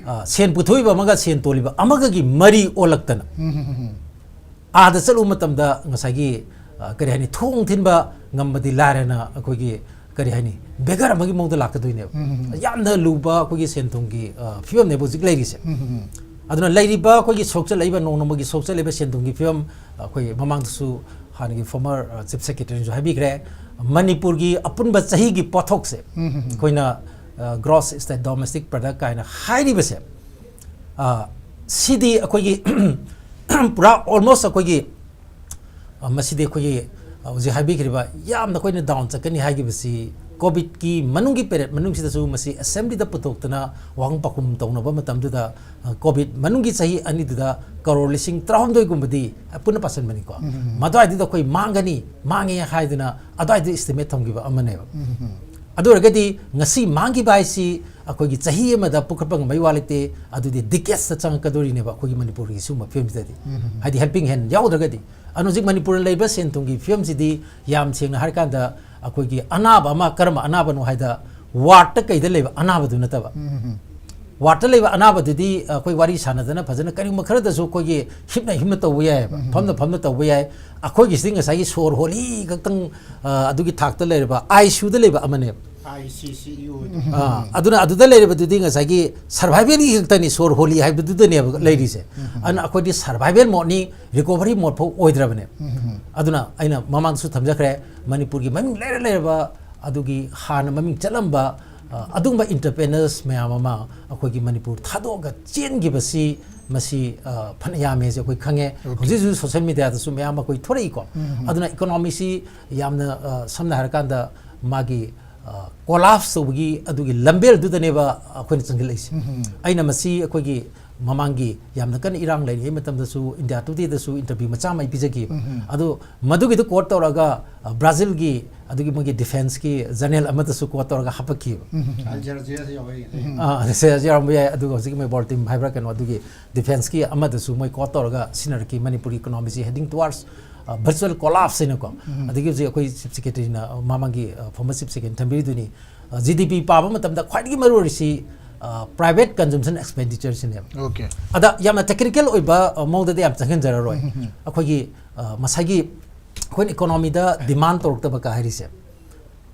ꯑ, ꯁꯦꯟ ꯄꯨꯊꯣꯛꯏꯕ ꯑꯃꯒ ꯁꯦꯟ ꯇꯣꯜꯂꯤꯕ ꯑꯃꯒꯒꯤ ꯃꯔꯤ ꯑꯣꯜꯂꯛꯇꯅ, ꯎꯝ, ꯎꯝ, ꯎꯝ, ꯎꯝ꯫ ꯑꯥꯗ ꯆꯠꯂꯨꯕ ꯃꯇꯝꯗ ꯉꯁꯥꯏꯒꯤ, ꯑ, ꯀꯔꯤ ꯍꯥꯏꯅꯤ, ꯊꯣꯡ ꯊꯤꯟꯕ ꯉꯝꯕꯗꯤ ꯂꯥꯏꯔꯅ ꯑꯩꯈꯣꯏꯒꯤ, ꯀꯔꯤ ꯍꯥꯏꯅꯤ, beggar ꯑꯃꯒꯤ ꯃꯑꯣꯡꯗ ꯂꯥꯛꯀꯗꯣꯏꯅꯦꯕ꯫ ꯎꯝ, ꯎꯝ, ꯎꯝ꯫ ꯌꯥꯝꯅ ꯂꯨꯕ ꯑꯩꯈꯣꯏꯒꯤ ꯁꯦꯟ ꯊꯨꯝꯒꯤ, ꯑ, ꯐꯤꯕꯝꯅꯦꯕ ꯍꯧꯖꯤꯛ ꯂꯩꯔꯤꯁꯦ꯫ ꯎꯝ, ꯎꯝ, ꯎꯝ꯫ ꯑꯗꯨꯅ ꯂꯩꯔꯤꯕ ꯑꯩꯈꯣꯏꯒꯤ ꯁꯣꯛꯆꯜꯂꯛꯏꯕ, ꯅꯣꯡ ꯅꯣꯡꯃꯒꯤ ꯁꯣꯛꯆꯜꯂꯛꯏꯕ ꯁꯦꯟ ꯊꯨꯝꯒꯤ ꯐꯤꯕꯝ, ꯑꯩꯈꯣꯏ ꯃꯃꯥꯡꯗꯁꯨ ꯍꯥꯟꯅꯒꯤ former, ꯑ, Chief Secretaryꯅꯁꯨ ꯍꯥꯏꯕꯤꯈ꯭ꯔꯦ, ꯃꯅꯤꯄꯨꯔꯒꯤ ꯑꯄꯨꯟꯕ ꯆꯍꯤꯒꯤ ꯄꯣꯠꯊꯣꯛꯁꯦ, ꯑꯩꯈꯣꯏꯅ, ꯑ, gross state domestic product ꯀꯥꯏꯅ ꯍꯥꯏꯔꯤꯕꯁꯦ, ꯑ, ꯁꯤꯗꯤ ꯑꯩꯈꯣꯏꯒꯤ ꯄꯨꯔꯥ almost ꯑꯩꯈꯣꯏꯒꯤ, ꯑ, ꯃꯁꯤꯗꯤ ꯑꯩꯈꯣꯏꯒꯤ, ꯑ, ꯍꯧꯖꯤꯛ ꯍꯥꯏꯕꯤꯈ꯭ꯔꯤꯕ ꯌꯥꯝꯅ ꯑꯩꯈꯣꯏꯅ down ꯆꯠꯀꯅꯤ ꯍꯥꯏꯈꯤꯕꯁꯤ, COVIDꯀꯤ ꯃꯅꯨꯡꯒꯤ period ꯃꯅꯨꯡꯁꯤꯗꯁꯨ ꯃꯁꯤ assemblyꯗ ꯄꯨꯊꯣꯛꯇꯅ ꯋꯥꯍꯪ ꯄꯥꯎꯈꯨꯝ ꯇꯧꯅꯕ ꯃꯇꯝꯗꯨꯗ, ꯑ, COVID ꯃꯅꯨꯡꯒꯤ ꯆꯍꯤ ꯑꯅꯤꯗꯨꯗ ꯀꯔꯣꯔ ꯂꯤꯁꯤꯡ ꯇꯔꯥꯍꯨꯝꯗꯣꯏꯒꯨꯝꯕꯗꯤ, ꯑ, ꯄꯨꯟꯅ ꯄꯥꯁꯟꯕꯅꯤꯀꯣ, ꯎꯝ, ꯎꯝ, ꯎꯝ꯫ ꯃꯗꯨꯋꯥꯏꯗꯨꯗ ꯑꯩꯈꯣꯏ ꯃꯥꯡꯒꯅꯤ, ꯃꯥꯡꯉꯦ ꯍꯥꯏꯗꯅ ꯑꯗꯨꯋꯥꯏꯗ estimate ꯊꯝꯈꯤꯕ ꯑꯃꯅꯦꯕ꯫ ꯎꯝ, ꯎꯝ, ꯎꯝ꯫ ꯑꯗꯨ ꯑꯣꯏꯔꯒꯗꯤ ꯉꯁꯤ ꯃꯥꯡꯈꯤꯕ ꯍꯥꯏꯁꯤ ꯑꯩꯈꯣꯏꯒꯤ ꯆꯍꯤ ꯑꯃꯗ ꯄꯨꯈꯠꯄ ꯉꯝꯕꯩ ꯋꯥ ꯂꯩꯇꯦ, ꯑꯗꯨꯗꯤ decadesꯇ ꯆꯪꯉꯛꯀꯗꯣꯔꯤꯅꯦꯕ ꯑꯩꯈꯣꯏꯒꯤ ꯃꯅꯤꯄꯨꯔꯒꯤ ꯁꯤꯒꯨꯝꯕ ꯐꯤꯕꯝꯁꯤꯗꯗꯤ꯫ ꯎꯝ, ꯎꯝ, ꯎꯝ꯫ ꯍꯥꯏꯗꯤ helping hand ꯌꯥꯎꯗ꯭ꯔꯒꯗꯤ꯫ ꯑꯗꯨꯅ ꯍꯧꯖꯤꯛ ꯃꯅꯤꯄꯨꯔꯗ ꯂꯩꯔꯤꯕ ꯁꯦꯟ ꯊꯨꯝꯒꯤ ꯐꯤꯕꯝꯁꯤꯗꯤ ꯌꯥꯝ ꯁꯦꯡꯅ ꯍꯥꯏꯔꯀꯥꯟꯗ ꯑꯩꯈꯣꯏꯒꯤ ꯑꯅꯥꯕ ꯑꯃ, ꯀꯔꯝꯕ ꯑꯅꯥꯕꯅꯣ ꯍꯥꯏꯗ wardꯇ ꯀꯩꯗ ꯂꯩꯕ ꯑꯅꯥꯕꯗꯨ ꯅꯠꯇꯕ꯫ ꯎꯝ, ꯎꯝ, ꯎꯝ꯫ Wardꯇ ꯂꯩꯕ ꯑꯅꯥꯕꯗꯨꯗꯤ ꯑꯩꯈꯣꯏ ꯋꯥꯔꯤ ꯁꯥꯟꯅꯗꯅ ꯐꯖꯅ ꯀꯔꯤꯒꯨꯝꯕ ꯈꯔꯗꯁꯨ ꯑꯩꯈꯣꯏꯒꯤ ꯍꯤꯞꯅ ꯍꯤꯞꯅ ꯇꯧꯕ ꯌꯥꯏꯑꯕ, ꯎꯝ, ꯎꯝ꯫ ꯐꯝꯅ ꯐꯝꯅ ꯇꯧꯕ ꯌꯥꯏ꯫ ꯑꯩꯈꯣꯏꯒꯤꯁꯤꯗꯤ ꯉꯁꯥꯏꯒꯤ ꯁꯣꯔ ꯍꯣꯜꯂꯤ ꯈꯛꯇꯪ, ꯑ, ꯑꯗꯨꯒꯤ ꯊꯥꯛꯇ ꯂꯩꯔꯕ ICUꯗ ꯂꯩꯕ ꯑꯃꯅꯦꯕ꯫ ICCU ꯑꯣꯏꯗꯣꯏꯅꯤ꯫ ꯑꯥ, ꯑꯗꯨꯅ ꯑꯗꯨꯗ ꯂꯩꯔꯤꯕꯗꯨꯗꯤ ꯉꯁꯥꯏꯒꯤ survivalꯒꯤ ꯈꯛꯇꯅꯤ, ꯁꯣꯔ ꯍꯣꯜꯂꯤ ꯍꯥꯏꯕꯗꯨꯗꯅꯦꯕ ꯂꯩꯔꯤꯁꯦ꯫ ꯎꯝ꯫ ꯑꯗꯨꯅ ꯑꯩꯈꯣꯏꯗꯤ survival modeꯅꯤ, recovery mode ꯐꯥꯎ ꯑꯣꯏꯗ꯭ꯔꯕꯅꯦ꯫ ꯎꯝ꯫ ꯑꯗꯨꯅ ꯑꯩꯅ ꯃꯃꯥꯡꯗꯁꯨ ꯊꯝꯖꯈ꯭ꯔꯦ, ꯃꯅꯤꯄꯨꯔꯒꯤ ꯃꯃꯤꯡ ꯂꯩꯔ ꯂꯩꯔꯕ, ꯑꯗꯨꯒꯤ ꯍꯥꯟꯅ ꯃꯃꯤꯡ ꯆꯠꯂꯝꯕ, ꯑ, ꯑꯗꯨꯒꯨꯝꯕ entrepreneurs ꯃꯌꯥꯝ ꯑꯃ ꯑꯩꯈꯣꯏꯒꯤ ꯃꯅꯤꯄꯨꯔ ꯊꯥꯗꯣꯛꯑꯒ ꯆꯦꯟꯈꯤꯕꯁꯤ, ꯃꯁꯤ, ꯑ, ꯐꯅ ꯌꯥꯝꯃꯦꯁꯦ ꯑꯩꯈꯣꯏ ꯈꯪꯉꯦ꯫ Okay꯫ ꯍꯧꯖꯤꯛ ꯍꯧꯖꯤꯛ social mediaꯗꯁꯨ ꯃꯌꯥꯝ ꯑꯩꯈꯣꯏ ꯊꯣꯔꯛꯏꯀꯣ꯫ ꯎꯝ꯫ ꯑꯗꯨꯅ economyꯁꯤ ꯌꯥꯝꯅ, ꯑ, ꯁꯝꯅ ꯍꯥꯏꯔꯀꯥꯟꯗ ꯃꯥꯒꯤ, ꯑ, collapse ꯇꯧꯕꯒꯤ ꯑꯗꯨꯒꯤ ꯂꯝꯕꯦꯜꯗꯨꯗꯅꯦꯕ ꯑꯩꯈꯣꯏꯅ ꯆꯪꯁꯤꯜꯂꯛꯏꯁꯦ꯫ ꯎꯝ꯫ ꯑꯩꯅ ꯃꯁꯤ ꯑꯩꯈꯣꯏꯒꯤ ꯃꯃꯥꯡꯒꯤ ꯌꯥꯝꯅ ꯀꯟꯅ ꯏꯔꯥꯡ ꯂꯩꯔꯤꯉꯩ ꯃꯇꯝꯗꯁꯨ India Todayꯗꯁꯨ interview ꯃꯆꯥ ꯑꯃ ꯑꯩ ꯄꯤꯖꯈꯤꯕ꯫ ꯎꯝ꯫ ꯑꯗꯣ ꯃꯗꯨꯒꯤꯗꯨ quote ꯇꯧꯔꯒ, ꯑ, Brazilꯒꯤ ꯑꯗꯨꯒꯤ ꯃꯣꯏꯒꯤ defenceꯀꯤ journal ꯑꯃꯗꯁꯨ quote ꯇꯧꯔꯒ ꯍꯥꯞꯄꯛꯈꯤꯕ꯫ ꯎꯝ꯫ Al Jazeeraꯁꯨ ꯌꯥꯎꯋꯦ꯫ ꯎꯝ꯫ ꯑ, Al Jazeera ꯌꯥꯎꯔꯝꯕ ꯌꯥꯏ, ꯑꯗꯨꯒ ꯍꯧꯖꯤꯛꯀꯤ ꯃꯣꯏ Baltim ꯍꯥꯏꯕ꯭ꯔꯥ ꯀꯩꯅꯣ, ꯑꯗꯨꯒꯤ defenceꯀꯤ ꯑꯃꯗꯁꯨ ꯃꯣꯏ quote ꯇꯧꯔꯒ ꯁꯤꯖꯤꯟꯅꯔꯛꯈꯤ, ꯃꯅꯤꯄꯨꯔꯒꯤ economyꯁꯤ heading towards, ꯑ, virtual collapse ꯍꯥꯏꯅꯀꯣ꯫ ꯎꯝ꯫ ꯑꯗꯒꯤ ꯍꯧꯖꯤꯛ ꯑꯩꯈꯣꯏ Chief Secretaryꯅ, ꯑ, ꯃꯃꯥꯡꯒꯤ, ꯑ, former Chief Secretary ꯊꯝꯕꯤꯔꯤꯗꯨꯅꯤ, ꯑ, GDP ꯄꯥꯕ ꯃꯇꯝꯗ ꯈ꯭ꯋꯥꯏꯗꯒꯤ ꯃꯔꯨ ꯑꯣꯏꯔꯤꯁꯤ, ꯑ, private consumption expenditureꯁꯤꯅꯦꯕ꯫ Okay꯫ ꯑꯗ ꯌꯥꯝꯅ technical ꯑꯣꯏꯕ, ꯑ, ꯃꯑꯣꯡꯗꯗꯤ ꯌꯥꯝ ꯆꯪꯁꯤꯟꯖꯔꯔꯣꯏ꯫ ꯎꯝ, ꯎꯝ, ꯎꯝ꯫ ꯑꯩꯈꯣꯏꯒꯤ, ꯑ, ꯉꯁꯥꯏꯒꯤ ꯑꯩꯈꯣꯏꯅ economyꯗ demand ꯇꯧꯔꯛꯇꯕ ꯀ ꯍꯥꯏꯔꯤꯁꯦ,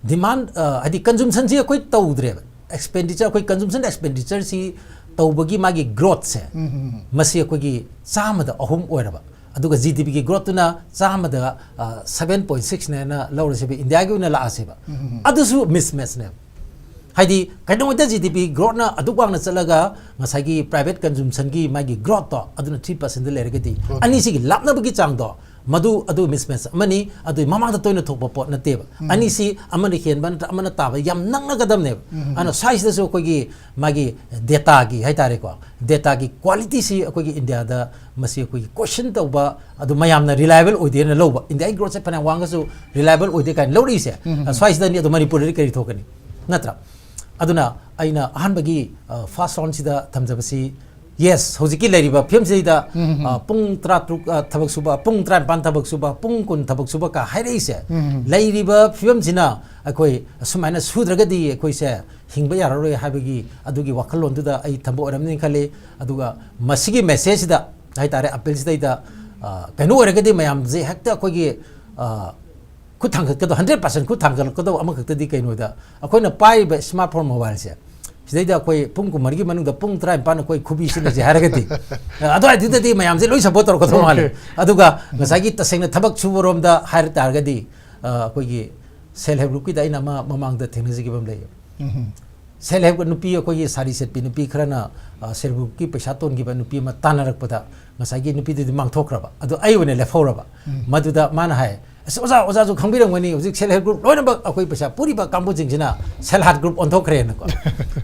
demand, ꯑ, ꯍꯥꯏꯗꯤ consumptionꯁꯤ ꯑꯩꯈꯣꯏ ꯇꯧꯗ꯭ꯔꯦꯕ꯫ Expenditure, ꯑꯩꯈꯣꯏ consumption expenditureꯁꯤ ꯇꯧꯕꯒꯤ ꯃꯥꯒꯤ growthꯁꯦ, ꯎꯝ, ꯎꯝ, ꯎꯝ꯫ ꯃꯁꯤ ꯑꯩꯈꯣꯏꯒꯤ ꯆꯥꯝꯃꯗ ꯑꯍꯨꯝ ꯑꯣꯏꯔꯕ, ꯑꯗꯨꯒ GDPꯒꯤ growthꯇꯨꯅ ꯆꯥꯝꯃꯗ, ꯑ, seven point sixꯅꯦꯅ ꯂꯧꯔꯁꯦꯕ, ꯏꯟꯗꯤꯌꯥꯒꯤ ꯑꯣꯏꯅ ꯂꯥꯛꯑꯁꯦꯕ꯫ ꯎꯝ, ꯎꯝ, ꯎꯝ꯫ ꯑꯗꯨꯁꯨ mismatchꯅꯦꯕ꯫ ꯍꯥꯏꯗꯤ ꯀꯩꯗꯧꯉꯩꯗ GDP growthꯅ ꯑꯗꯨꯛ ꯋꯥꯡꯅ ꯆꯠꯂꯒ ꯉꯁꯥꯏꯒꯤ private consumptionꯒꯤ ꯃꯥꯒꯤ growthꯇꯣ ꯑꯗꯨꯅ three percentꯗ ꯂꯩꯔꯒꯗꯤ, okay, ꯑꯅꯤꯁꯤꯒꯤ ꯂꯥꯞꯅꯕꯒꯤ ꯆꯥꯡꯗꯣ, ꯃꯗꯨ, ꯑꯗꯨ mismatch ꯑꯃꯅꯤ꯫ ꯑꯗꯨ ꯃꯃꯥꯡꯗ ꯇꯣꯏꯅ ꯊꯣꯛꯄ ꯄꯣꯠ ꯅꯠꯇꯦꯕ꯫ ꯎꯝ꯫ ꯑꯅꯤꯁꯤ ꯑꯃꯅ ꯍꯦꯟꯕ ꯅꯠꯇ꯭ꯔ ꯑꯃꯅ ꯇꯥꯕ ꯌꯥꯝ ꯅꯛꯅꯒꯗꯕꯅꯦꯕ꯫ ꯎꯝ꯫ ꯑꯗꯨꯅ ꯁ꯭ꯋꯥꯏꯁꯤꯗꯁꯨ ꯑꯩꯈꯣꯏꯒꯤ ꯃꯥꯒꯤ dataꯒꯤ ꯍꯥꯏꯇꯥꯔꯦꯀꯣ, dataꯒꯤ qualityꯁꯤ ꯑꯩꯈꯣꯏꯒꯤ ꯏꯟꯗꯤꯌꯥꯗ ꯃꯁꯤ ꯑꯩꯈꯣꯏꯒꯤ question ꯇꯧꯕ, ꯑꯗꯨ ꯃꯌꯥꯝꯅ reliable ꯑꯣꯏꯗꯦꯅ ꯂꯧꯕ, ꯏꯟꯗꯤꯌꯥꯒꯤ growthꯁꯦ ꯐꯅꯌꯥꯝ ꯋꯥꯡꯉꯁꯨ reliable ꯑꯣꯏꯗꯦ ꯀꯥꯏꯅ ꯂꯧꯔꯛꯏꯁꯦ, ꯎꯝ, ꯎꯝ, ꯎꯝ꯫ ꯁ꯭ꯋꯥꯏꯁꯤꯗꯅꯤ꯫ ꯑꯗꯣ ꯃꯅꯤꯄꯨꯔꯗꯗꯤ ꯀꯔꯤ ꯊꯣꯛꯀꯅꯤ? ꯅꯠꯇ꯭ꯔꯥ? ꯑꯗꯨꯅ ꯑꯩꯅ ꯑꯍꯥꯟꯕꯒꯤ, ꯑ, first roundꯁꯤꯗ ꯊꯝꯖꯕꯁꯤ, yes, ꯍꯧꯖꯤꯛꯀꯤ ꯂꯩꯔꯤꯕ ꯐꯤꯕꯝꯁꯤꯗꯩꯗ, ꯎꯝ, ꯎꯝ, ꯎꯝ꯫ ꯑ, ꯄꯨꯡ ꯇꯔꯥꯇꯔꯨꯛ, ꯑ, ꯊꯕꯛ ꯁꯨꯕ, ꯄꯨꯡ ꯇꯔꯥꯅꯤꯄꯥꯟ ꯊꯕꯛ ꯁꯨꯕ, ꯄꯨꯡ ꯀꯨꯟ ꯊꯕꯛ ꯁꯨꯕ ꯀ ꯍꯥꯏꯔꯛꯏꯁꯦ, ꯎꯝ, ꯎꯝ꯫ ꯂꯩꯔꯤꯕ ꯐꯤꯕꯝꯁꯤꯅ ꯑꯩꯈꯣꯏ ꯑꯁꯨꯃꯥꯏꯅ ꯁꯨꯗ꯭ꯔꯒꯗꯤ ꯑꯩꯈꯣꯏꯁꯦ ꯍꯤꯡꯕ ꯌꯥꯔꯔꯣꯏ ꯍꯥꯏꯕꯒꯤ ꯑꯗꯨꯒꯤ ꯋꯥꯈꯜꯂꯣꯟꯗꯨꯗ ꯑꯩ ꯊꯝꯕ ꯑꯣꯏꯔꯝꯅꯤ ꯈꯜꯂꯤ꯫ ꯑꯗꯨꯒ ꯃꯁꯤꯒꯤ messageꯁꯤꯗ ꯍꯥꯏꯇꯥꯔꯦ, appealꯁꯤꯗꯩꯗ, ꯑ, ꯀꯩꯅꯣ ꯑꯣꯏꯔꯒꯗꯤ ꯃꯌꯥꯝꯁꯦ ꯍꯦꯛꯇ ꯑꯩꯈꯣꯏꯒꯤ, ꯑ, ꯈꯨꯠ ꯊꯥꯡꯒꯠꯀꯗꯧ, hundred percent ꯈꯨꯠ ꯊꯥꯡꯒꯠꯂꯛꯀꯗꯧꯕ ꯑꯃꯈꯛꯇꯗꯤ ꯀꯩꯅꯣꯗ, ꯑꯩꯈꯣꯏꯅ ꯄꯥꯏꯔꯤꯕ smartphone mobileꯁꯦ, ꯁꯤꯗꯩꯗ ꯑꯩꯈꯣꯏ ꯄꯨꯡ ꯀꯨꯟꯃꯔꯤꯒꯤ ꯃꯅꯨꯡꯗ ꯄꯨꯡ ꯇꯔꯥꯅꯤꯄꯥꯟ ꯑꯩꯈꯣꯏ ꯈꯨꯕꯤ ꯁꯤꯟꯅꯁꯦ ꯍꯥꯏꯔꯒꯗꯤ, ꯑ, ꯑꯗꯨꯋꯥꯏꯗꯨꯗꯗꯤ ꯃꯌꯥꯝꯁꯦ ꯂꯣꯏ support ꯇꯧꯔꯛꯀꯗꯧ ꯃꯥꯜꯂꯦ꯫ Okay. ꯑꯗꯨꯒ ꯉꯁꯥꯏꯒꯤ ꯇꯁꯦꯡꯅ ꯊꯕꯛ ꯁꯨꯕꯔꯣꯝꯗ ꯍꯥꯏꯔ ꯇꯥꯔꯒꯗꯤ, ꯑ, ꯑꯩꯈꯣꯏꯒꯤ self help groupꯀꯤꯗ ꯑꯩꯅ ꯑꯃ ꯃꯃꯥꯡꯗ ꯊꯦꯡꯅꯖꯈꯤꯕ ꯑꯃ ꯂꯩꯌꯦ꯫ ꯎꯝ꯫ Self help ꯅꯨꯄꯤ ꯑꯩꯈꯣꯏꯒꯤ ꯁꯥꯔꯤ ꯁꯦꯠꯄꯤ ꯅꯨꯄꯤ ꯈꯔꯅ, ꯑ, self help groupꯀꯤ ꯄꯩꯁꯥ ꯇꯣꯟꯈꯤꯕ ꯅꯨꯄꯤ ꯑꯃ ꯇꯥꯟꯅꯔꯛꯄꯗ ꯉꯁꯥꯏꯒꯤ ꯅꯨꯄꯤꯗꯨꯗꯤ ꯃꯥꯡꯊꯣꯛꯈ꯭ꯔꯕ꯫ ꯑꯗꯣ ꯑꯩ ꯑꯣꯏꯅ ꯂꯦꯞꯍꯧꯔꯕ꯫ ꯎꯝ꯫ ꯃꯗꯨꯗ ꯃꯥꯅ ꯍꯥꯏ, "ꯑꯁ, ꯑꯣꯖꯥ, ꯑꯣꯖꯥꯁꯨ ꯈꯪꯕꯤꯔꯝꯒꯅꯤ, ꯍꯧꯖꯤꯛ self help group ꯂꯣꯏꯅꯃꯛ ꯑꯩꯈꯣꯏ ꯄꯩꯁꯥ ꯄꯨꯔꯤꯕ ꯀꯥꯡꯕꯨꯁꯤꯡꯁꯤꯅ self help group ꯑꯣꯟꯊꯣꯛꯈ꯭ꯔꯦꯅꯀꯣ"꯫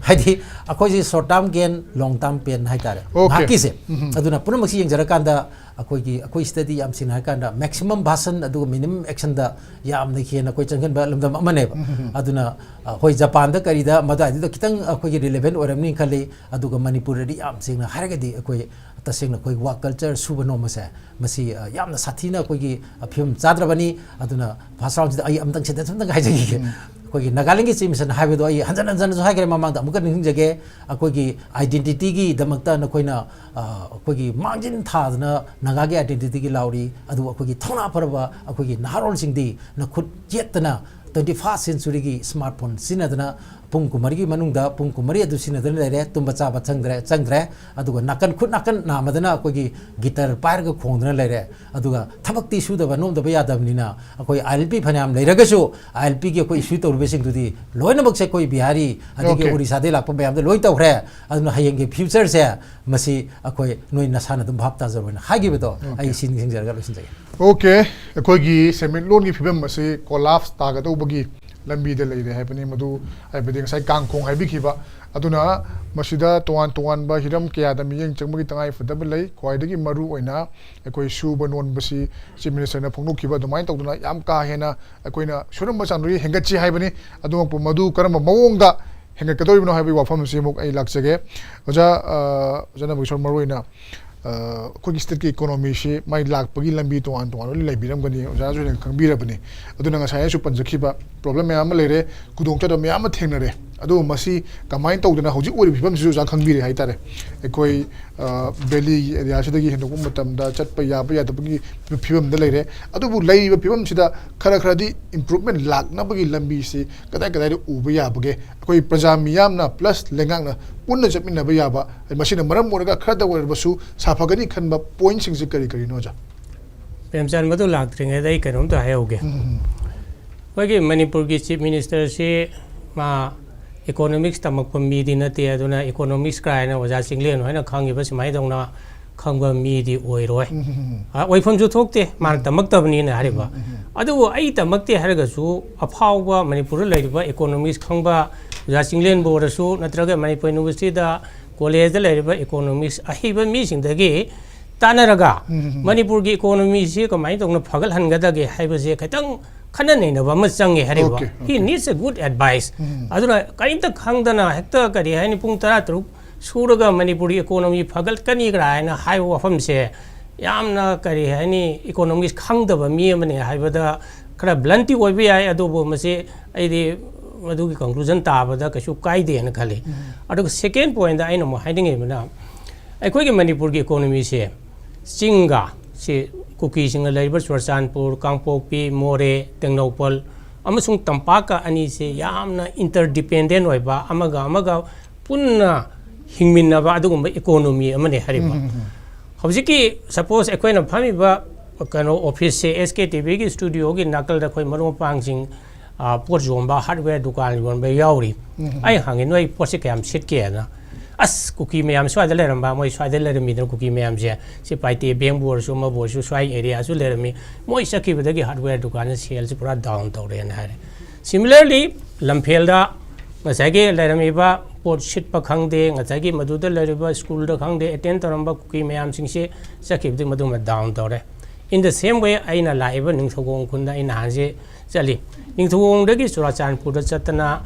ꯍꯥꯏꯗꯤ ꯑꯩꯈꯣꯏꯁꯤ short term gain, long term pain ꯍꯥꯏꯇꯥꯔꯦ꯫ Okay. ꯉꯥꯏꯍꯥꯛꯀꯤꯁꯦ꯫ ꯎꯝ꯫ ꯑꯗꯨꯅ ꯄꯨꯝꯅꯃꯛꯁꯤ ꯌꯦꯡꯖꯔꯀꯥꯟꯗ ꯑꯩꯈꯣꯏꯒꯤ, ꯑꯩꯈꯣꯏ ꯁꯤꯗꯗꯤ ꯌꯥꯝ ꯁꯦꯡꯅ ꯍꯥꯏꯔꯀꯥꯟꯗ maximum ꯚꯥꯁꯟ ꯑꯗꯨꯒ minimum actionꯗ ꯌꯥꯝꯅ ꯍꯦꯟꯅ ꯑꯩꯈꯣꯏ ꯆꯪꯁꯤꯟꯕ ꯂꯝꯗꯝ ꯑꯃꯅꯦꯕ꯫ ꯎꯝ, ꯎꯝ, ꯎꯝ꯫ ꯑꯗꯨꯅ, ꯑ, ꯍꯣꯏ, ꯖꯄꯥꯟꯗ ꯀꯔꯤꯗ ꯃꯗꯨꯋꯥꯏꯗꯨꯗ ꯈꯤꯇꯪ ꯑꯩꯈꯣꯏꯒꯤ relevant ꯑꯣꯏꯔꯝꯅꯤ ꯈꯜꯂꯤ꯫ ꯑꯗꯨꯒ ꯃꯅꯤꯄꯨꯔꯗꯗꯤ ꯌꯥꯝ ꯁꯦꯡꯅ ꯍꯥꯏꯔꯒꯗꯤ ꯑꯩꯈꯣꯏ ꯇꯁꯦꯡꯅ ꯑꯩꯈꯣꯏ work culture ꯁꯨꯕ ꯅꯣꯝꯕꯁꯦ ꯃꯁꯤ, ꯑ, ꯌꯥꯝꯅ ꯁꯥꯊꯤꯅ ꯑꯩꯈꯣꯏꯒꯤ, ꯑ, ꯐꯤꯕꯝ ꯆꯥꯗ꯭ꯔꯕꯅꯤ꯫ ꯑꯗꯨꯅ first roundꯁꯤꯗ ꯑꯩ ꯑꯝꯇꯪ sentence ꯑꯝꯇꯪ ꯍꯥꯏꯖꯈꯤꯒꯦ꯫ ꯎꯝ꯫ ꯑꯩꯈꯣꯏꯒꯤ ꯅꯥꯒꯥꯂꯦꯟꯒꯤ Chief Minister ꯍꯥꯏꯕꯗꯣ ꯑꯩ ꯍꯟꯖꯟ ꯍꯟꯖꯟꯅꯁꯨ ꯍꯥꯏꯈ꯭ꯔꯦ ꯃꯃꯥꯡꯗ, ꯑꯃꯨꯛꯀ ꯅꯤꯡꯁꯤꯡꯖꯒꯦ꯫ ꯑꯩꯈꯣꯏꯒꯤ identityꯒꯤꯗꯃꯛꯇ ꯅꯈꯣꯏꯅ, ꯑ, ꯑꯩꯈꯣꯏꯒꯤ ꯃꯥꯡꯖꯤꯟ ꯊꯥꯗꯅ ꯅꯥꯒꯥꯒꯤ identityꯒꯤ ꯂꯥꯎꯔꯤ, ꯑꯗꯨꯕꯨ ꯑꯩꯈꯣꯏꯒꯤ ꯊꯧꯅꯥ ꯐꯔꯕ ꯑꯩꯈꯣꯏꯒꯤ ꯅꯍꯥꯔꯣꯜꯁꯤꯡꯗꯤ ꯅꯈꯨꯠ ꯌꯦꯠꯇꯅ twenty first centuryꯒꯤ smartphone ꯁꯤꯖꯤꯟꯅꯗꯅ ꯄꯨꯡ ꯀꯨꯟꯃꯔꯤꯒꯤ ꯃꯅꯨꯡꯗ ꯄꯨꯡ ꯀꯨꯟꯃꯔꯤ ꯑꯗꯨ ꯁꯤꯖꯤꯟꯅꯗꯨꯅ ꯂꯩꯔꯦ, ꯇꯨꯝꯕ ꯆꯥꯕ ꯆꯪꯗ꯭ꯔꯦ ꯆꯪꯗ꯭ꯔꯦ꯫ ꯑꯗꯨꯒ ꯅꯥꯀꯟ, ꯈꯨꯠ ꯅꯥꯀꯟ ꯅꯥꯝꯃꯗꯅ ꯑꯩꯈꯣꯏꯒꯤ ꯒꯤꯇꯔ ꯄꯥꯏꯔꯒ ꯈꯣꯡꯗꯨꯅ ꯂꯩꯔꯦ꯫ ꯑꯗꯨꯒ ꯊꯕꯛꯇꯤ ꯁꯨꯗꯕ ꯅꯣꯝꯗꯕ ꯌꯥꯗꯕꯅꯤꯅ, ꯑꯩꯈꯣꯏ ꯑꯥꯏ ꯑꯦꯜ ꯄꯤ ꯐꯅꯌꯥꯝ ꯂꯩꯔꯒꯁꯨ, ꯑꯥꯏ ꯑꯦꯜ ꯄꯤꯒꯤ ꯑꯩꯈꯣꯏ ꯏꯁꯨ ꯇꯧꯔꯤꯕꯁꯤꯡꯗꯨꯗꯤ ꯂꯣꯏꯅꯃꯛꯁꯦ ꯑꯩꯈꯣꯏ ꯕꯤꯍꯥꯔꯤ ꯑꯗꯒꯤ Okay. ꯑꯣꯔꯤꯁꯥꯗꯒꯤ ꯂꯥꯛꯄ ꯃꯌꯥꯝꯗ ꯂꯣꯏ ꯇꯧꯈ꯭ꯔꯦ꯫ ꯑꯗꯨꯅ ꯍꯌꯦꯡꯒꯤ ꯐ꯭ꯌꯨꯆꯔꯁꯦ ꯃꯁꯤ ꯑꯩꯈꯣꯏ ꯅꯣꯏ ꯅꯁꯥꯅ ꯑꯗꯨꯝ ꯚꯥꯞ ꯇꯥꯖꯔꯣꯏꯅ ꯍꯥꯏꯈꯤꯕꯗꯣ Okay. ꯑꯩ ꯁꯤ ꯅꯤꯡꯁꯤꯡꯖꯔꯒ ꯂꯣꯏꯁꯤꯟꯖꯒꯦ꯫ Okay, ꯑꯩꯈꯣꯏꯒꯤ ꯁꯦꯟꯃꯤꯠꯂꯣꯟꯒꯤ ꯐꯤꯕꯝ ꯑꯁꯤ ꯀꯣꯂꯥꯞꯁ ꯇꯥꯒꯗꯧꯕꯒꯤ ꯂꯝꯕꯤꯗ ꯂꯩꯔꯦ ꯍꯥꯏꯕꯅꯤ꯫ ꯃꯗꯨ ꯍꯥꯏꯕꯗꯤ ꯉꯁꯥꯏ ꯀꯥꯡꯈꯣꯡ ꯍꯥꯏꯕꯤꯈꯤꯕ ꯑꯗꯨꯅ ꯃꯁꯤꯗ ꯇꯣꯉꯥꯟ ꯇꯣꯉꯥꯟꯕ ꯍꯤꯔꯝ ꯀꯌꯥꯗ ꯃꯤꯠꯌꯦꯡ ꯆꯪꯕꯒꯤ ꯇꯉꯥꯏ ꯐꯗꯕ ꯂꯩ꯫ ꯈ꯭ꯋꯥꯏꯗꯒꯤ ꯃꯔꯨ ꯑꯣꯏꯅ ꯑꯩꯈꯣꯏ ꯁꯨꯕ ꯅꯣꯝꯕꯁꯤ Chief Minister ꯅ ꯐꯣꯡꯗꯣꯛꯈꯤꯕ ꯑꯗꯨꯃꯥꯏꯅ ꯇꯧꯗꯅ ꯌꯥꯝ ꯀꯥ ꯍꯦꯟꯅ ꯑꯩꯈꯣꯏꯅ ꯁꯨꯔꯝꯕ ꯆꯥꯡꯗꯒꯤ ꯍꯦꯟꯒꯠꯁꯤ ꯍꯥꯏꯕꯅꯤ꯫ ꯑꯗꯨꯃꯛꯄꯨ ꯃꯗꯨ ꯀꯔꯝꯕ ꯃꯑꯣꯡꯗ ꯍꯦꯟꯒꯠꯀꯗꯧꯔꯤꯕꯅꯣ ꯍꯥꯏꯕꯒꯤ ꯋꯥꯐꯝ ꯑꯁꯤ ꯑꯃꯨꯛ ꯑꯩ ꯂꯥꯛꯆꯒꯦ꯫ ꯑꯣꯖꯥ, ꯑ, ꯑꯣꯖꯥ ꯅꯕꯀꯤꯁꯣꯔ, ꯃꯔꯨ ꯑꯣꯏꯅ, ꯑ, ꯑꯩꯈꯣꯏꯒꯤ state ꯀꯤ economy ꯁꯤ ꯃꯥꯏ ꯂꯥꯛꯄꯒꯤ ꯂꯝꯕꯤ ꯇꯣꯉꯥꯟ ꯇꯣꯉꯥꯟꯕ ꯂꯣꯏꯅ ꯂꯩꯕꯤꯔꯝꯒꯅꯤ, ꯑꯣꯖꯥꯁꯨ ꯍꯦꯟꯅ ꯈꯪꯕꯤꯔꯕꯅꯤ꯫ ꯑꯗꯨꯅ ꯉꯁꯥꯏ ꯑꯩꯁꯨ ꯄꯟꯖꯈꯤꯕ problem ꯃꯌꯥꯝ ꯑꯃ ꯂꯩꯔꯦ, ꯈꯨꯗꯣꯡꯆꯥꯗꯕ ꯃꯌꯥꯝ ꯑꯃ ꯊꯦꯡꯅꯔꯦ꯫ ꯑꯗꯨꯕꯨ ꯃꯁꯤ ꯀꯃꯥꯏꯅ ꯇꯧꯗꯅ ꯍꯧꯖꯤꯛ ꯑꯣꯏꯔꯤꯕ ꯐꯤꯕꯝꯁꯤꯁꯨ ꯑꯣꯖꯥ ꯈꯪꯕꯤꯔꯦ ꯍꯥꯏꯇꯥꯔꯦ꯫ ꯑꯩꯈꯣꯏ, ꯑ, valley area ꯁꯤꯗꯒꯤ ꯍꯦꯟꯗꯣꯛꯄ ꯃꯇꯝꯗ ꯆꯠꯄ ꯌꯥꯕ ꯌꯥꯗꯕꯒꯤ ꯐꯤꯕꯝꯗ ꯂꯩꯔꯦ꯫ ꯑꯗꯨꯕꯨ ꯂꯩꯔꯤꯕ ꯐꯤꯕꯝꯁꯤꯗ ꯈꯔ ꯈꯔꯗꯤ improvement ꯂꯥꯛꯅꯕꯒꯤ ꯂꯝꯕꯤꯁꯤ ꯀꯗꯥꯏ ꯀꯗꯥꯏꯗ ꯎꯕ ꯌꯥꯕꯒꯦ? ꯑꯩꯈꯣꯏ ꯄ꯭ꯔꯖꯥ ꯃꯤꯌꯥꯝꯅ plus ꯂꯩꯉꯥꯛꯅ ꯄꯨꯟꯅ ꯆꯠꯃꯤꯟꯅꯕ ꯌꯥꯕ, ꯃꯁꯤꯅ ꯃꯔꯝ ꯑꯣꯏꯔꯒ ꯈꯔꯗ ꯑꯣꯏꯔꯕꯁꯨ ꯁꯥꯐꯒꯅꯤ ꯈꯟꯕ point ꯁꯤꯡꯁꯤ ꯀꯔꯤ ꯀꯔꯤꯅꯣ, ꯑꯣꯖꯥ? ꯄ꯭ꯔꯦꯝꯆꯥꯟ, ꯃꯗꯨ ꯂꯥꯛꯇ꯭ꯔꯤꯉꯩꯗ ꯑꯩ ꯀꯩꯅꯣꯝꯇ ꯍꯥꯏꯍꯧꯒꯦ꯫ ꯎꯝ, ꯎꯝ, ꯎꯝ꯫ ꯑꯩꯈꯣꯏꯒꯤ ꯃꯅꯤꯄꯨꯔꯒꯤ Chief Minister ꯁꯤ ꯃꯥ economics ꯇꯝꯃꯛꯄ ꯃꯤꯗꯤ ꯅꯠꯇꯦ, ꯑꯗꯨꯅ economics ꯀꯥꯏꯅ ꯑꯣꯖꯥ ꯆꯤꯡꯂꯦꯟ ꯍꯣꯏꯅ ꯈꯪꯉꯤꯕ ꯁꯨꯃꯥꯏꯅ ꯇꯧꯅ ꯈꯪꯕ ꯃꯤꯗꯤ ꯑꯣꯏꯔꯣꯏ꯫ ꯎꯝ, ꯎꯝ, ꯎꯝ꯫ ꯑ, ꯑꯣꯏꯐꯝꯁꯨ ꯊꯣꯛꯇꯦ, ꯃꯥꯅ ꯇꯝꯃꯛꯇꯕꯅꯤꯅ ꯍꯥꯏꯔꯤꯕ꯫ ꯎꯝ, ꯎꯝ, ꯎꯝ꯫ ꯑꯗꯨꯕꯨ ꯑꯩ ꯇꯝꯃꯛꯇꯦ ꯍꯥꯏꯔꯒꯁꯨ ꯑꯐꯥꯎꯕ ꯃꯅꯤꯄꯨꯔꯗ ꯂꯩꯔꯤꯕ economics ꯈꯪꯕ ꯑꯣꯖꯥ ꯆꯤꯡꯂꯦꯟꯕꯨ ꯑꯣꯏꯔꯁꯨ ꯅꯠꯇ꯭ꯔꯒ ꯃꯅꯤꯄꯨꯔ University ꯗ college ꯇ ꯂꯩꯔꯤꯕ economics ꯑꯍꯩꯕ ꯃꯤꯁꯤꯡꯗꯒꯤ ꯇꯥꯟꯅꯔꯒ ꯎꯝ, ꯎꯝ, ꯎꯝ꯫ ꯃꯅꯤꯄꯨꯔꯒꯤ economy ꯁꯤ ꯀꯃꯥꯏꯅ ꯇꯧꯅ ꯐꯒꯠꯍꯟꯒꯗꯒꯦ ꯍꯥꯏꯕꯁꯦ ꯈꯤꯇꯪ ꯈꯟꯅ ꯅꯩꯅꯕ ꯑꯃ ꯆꯪꯉꯦ ꯍꯥꯏꯔꯤꯕ꯫ Okay, He okay. needs a good advice. ꯎꯝ꯫ ꯑꯗꯨꯅ ꯀꯔꯤꯝꯇ ꯈꯪꯗꯅ ꯍꯦꯛꯇ ꯀꯔꯤ ꯍꯥꯏꯅꯤ, ꯄꯨꯡ ꯇꯔꯥ ꯇꯔꯨꯛ ꯁꯨꯔꯒ ꯃꯅꯤꯄꯨꯔꯒꯤ economy ꯐꯒꯠꯀꯅꯤ ꯀꯥꯏꯅ ꯍꯥꯏꯕ ꯋꯥꯐꯝꯁꯦ ꯌꯥꯝꯅ ꯀꯔꯤ ꯍꯥꯏꯅꯤ, economics ꯈꯪꯗꯕ ꯃꯤ ꯑꯃꯅꯦ ꯍꯥꯏꯕꯗ ꯈꯔ blunt ꯇꯤ ꯑꯣꯏꯕ ꯌꯥꯏ, ꯑꯗꯨꯕꯨ ꯃꯁꯤ ꯑꯩꯗꯤ ꯃꯗꯨꯒꯤ conclusion ꯇꯥꯕꯗ ꯀꯩꯁꯨ ꯀꯥꯏꯗꯦꯅ ꯈꯜꯂꯤ꯫ ꯎꯝ꯫ ꯑꯗꯨꯒ second point ꯗ ꯑꯩꯅ ꯑꯃꯨꯛ ꯍꯥꯏꯅꯤꯡꯉꯤꯕꯅ, ꯑꯩꯈꯣꯏꯒꯤ ꯃꯅꯤꯄꯨꯔꯒꯤ economy ꯁꯦ ꯆꯤꯡꯒ, ꯁꯤ ꯀꯨꯀꯤꯁꯤꯡꯅ ꯂꯩꯔꯤꯕ ꯆꯨꯔꯆꯥꯟꯄꯨꯔ, ꯀꯥꯡꯄꯣꯛꯄꯤ, ꯃꯣꯔꯦ, ꯇꯦꯡꯅꯧꯄꯜ, ꯑꯃꯁꯨꯡ ꯇꯝꯄꯥꯛꯀ ꯑꯅꯤꯁꯦ ꯌꯥꯝꯅ interdependent ꯑꯣꯏꯕ, ꯑꯃꯒ ꯑꯃꯒ ꯄꯨꯟꯅ ꯍꯤꯡꯃꯤꯟꯅꯕ ꯑꯗꯨꯒꯨꯝꯕ economy ꯑꯃꯅꯦ ꯍꯥꯏꯔꯤꯕ꯫ ꯎꯝ, ꯎꯝ, ꯎꯝ꯫ ꯍꯧꯖꯤꯛꯀꯤ, suppose, ꯑꯩꯈꯣꯏꯅ ꯐꯝꯃꯤꯕ ꯀꯩꯅꯣ office ꯁꯦ, S K T V ꯒꯤ studio ꯒꯤ ꯅꯥꯀꯜꯗ ꯑꯩꯈꯣꯏ ꯃꯔꯨꯞ ꯃꯄꯥꯡꯁꯤꯡ, ꯑ, ꯄꯣꯠ ꯌꯣꯟꯕ, hardware ꯗꯨꯀꯥꯟ ꯌꯣꯟꯕ ꯌꯥꯎꯔꯤ꯫ ꯎꯝ꯫ ꯑꯩ ꯍꯪꯉꯤ, "ꯅꯣꯏ ꯄꯣꯠꯁꯦ ꯀꯌꯥꯝ ꯁꯤꯠꯀꯦꯅ?" "ꯑꯁ, ꯀꯨꯀꯤ ꯃꯌꯥꯝ ꯁ꯭ꯋꯥꯏꯗ ꯂꯩꯔꯝꯕ, ꯃꯣꯏ ꯁ꯭ꯋꯥꯏꯗ ꯂꯩꯔꯝꯃꯤꯗꯅ, ꯀꯨꯀꯤ ꯃꯌꯥꯝꯁꯦ, ꯁꯤ ꯄꯥꯏꯇꯦ ꯕꯦꯡꯕꯨ ꯑꯣꯏꯔꯁꯨ, ꯑꯃꯕꯨ ꯑꯣꯏꯔꯁꯨ, ꯁ꯭ꯋꯥꯏ area ꯁꯨ ꯂꯩꯔꯝꯃꯤ, ꯃꯣꯏ ꯆꯠꯈꯤꯕꯗꯒꯤ hardware ꯗꯨꯀꯥꯟꯗ sale ꯁꯦ ꯄꯨꯔꯥ down ꯇꯧꯔꯦꯅ" ꯍꯥꯏꯔꯦ꯫ Similarly, ꯂꯝꯐꯦꯜꯗ ꯉꯁꯥꯏꯒꯤ ꯂꯩꯔꯝꯃꯤꯕ ꯄꯣꯠ ꯁꯤꯠꯄ ꯈꯪꯗꯦ, ꯉꯁꯥꯏꯒꯤ ꯃꯗꯨꯗ ꯂꯩꯔꯤꯕ school ꯗ ꯈꯪꯗꯦ, attend ꯇꯧꯔꯝꯕ ꯀꯨꯀꯤ ꯃꯌꯥꯝꯁꯤꯡꯁꯦ ꯆꯠꯈꯤꯕꯗꯒꯤ ꯃꯗꯨꯃ down ꯇꯧꯔꯦ꯫ In the same way, ꯑꯩꯅ ꯂꯥꯛꯏꯕ ꯅꯤꯡꯊꯧꯈꯣꯡ ꯈꯨꯟꯗ ꯑꯩ ꯅꯍꯥꯟꯁꯦ ꯆꯠꯂꯤ꯫ ꯅꯤꯡꯊꯧꯈꯣꯡꯗꯒꯤ ꯆꯨꯔꯥꯆꯥꯟꯄꯨꯔꯗ ꯆꯠꯇꯅ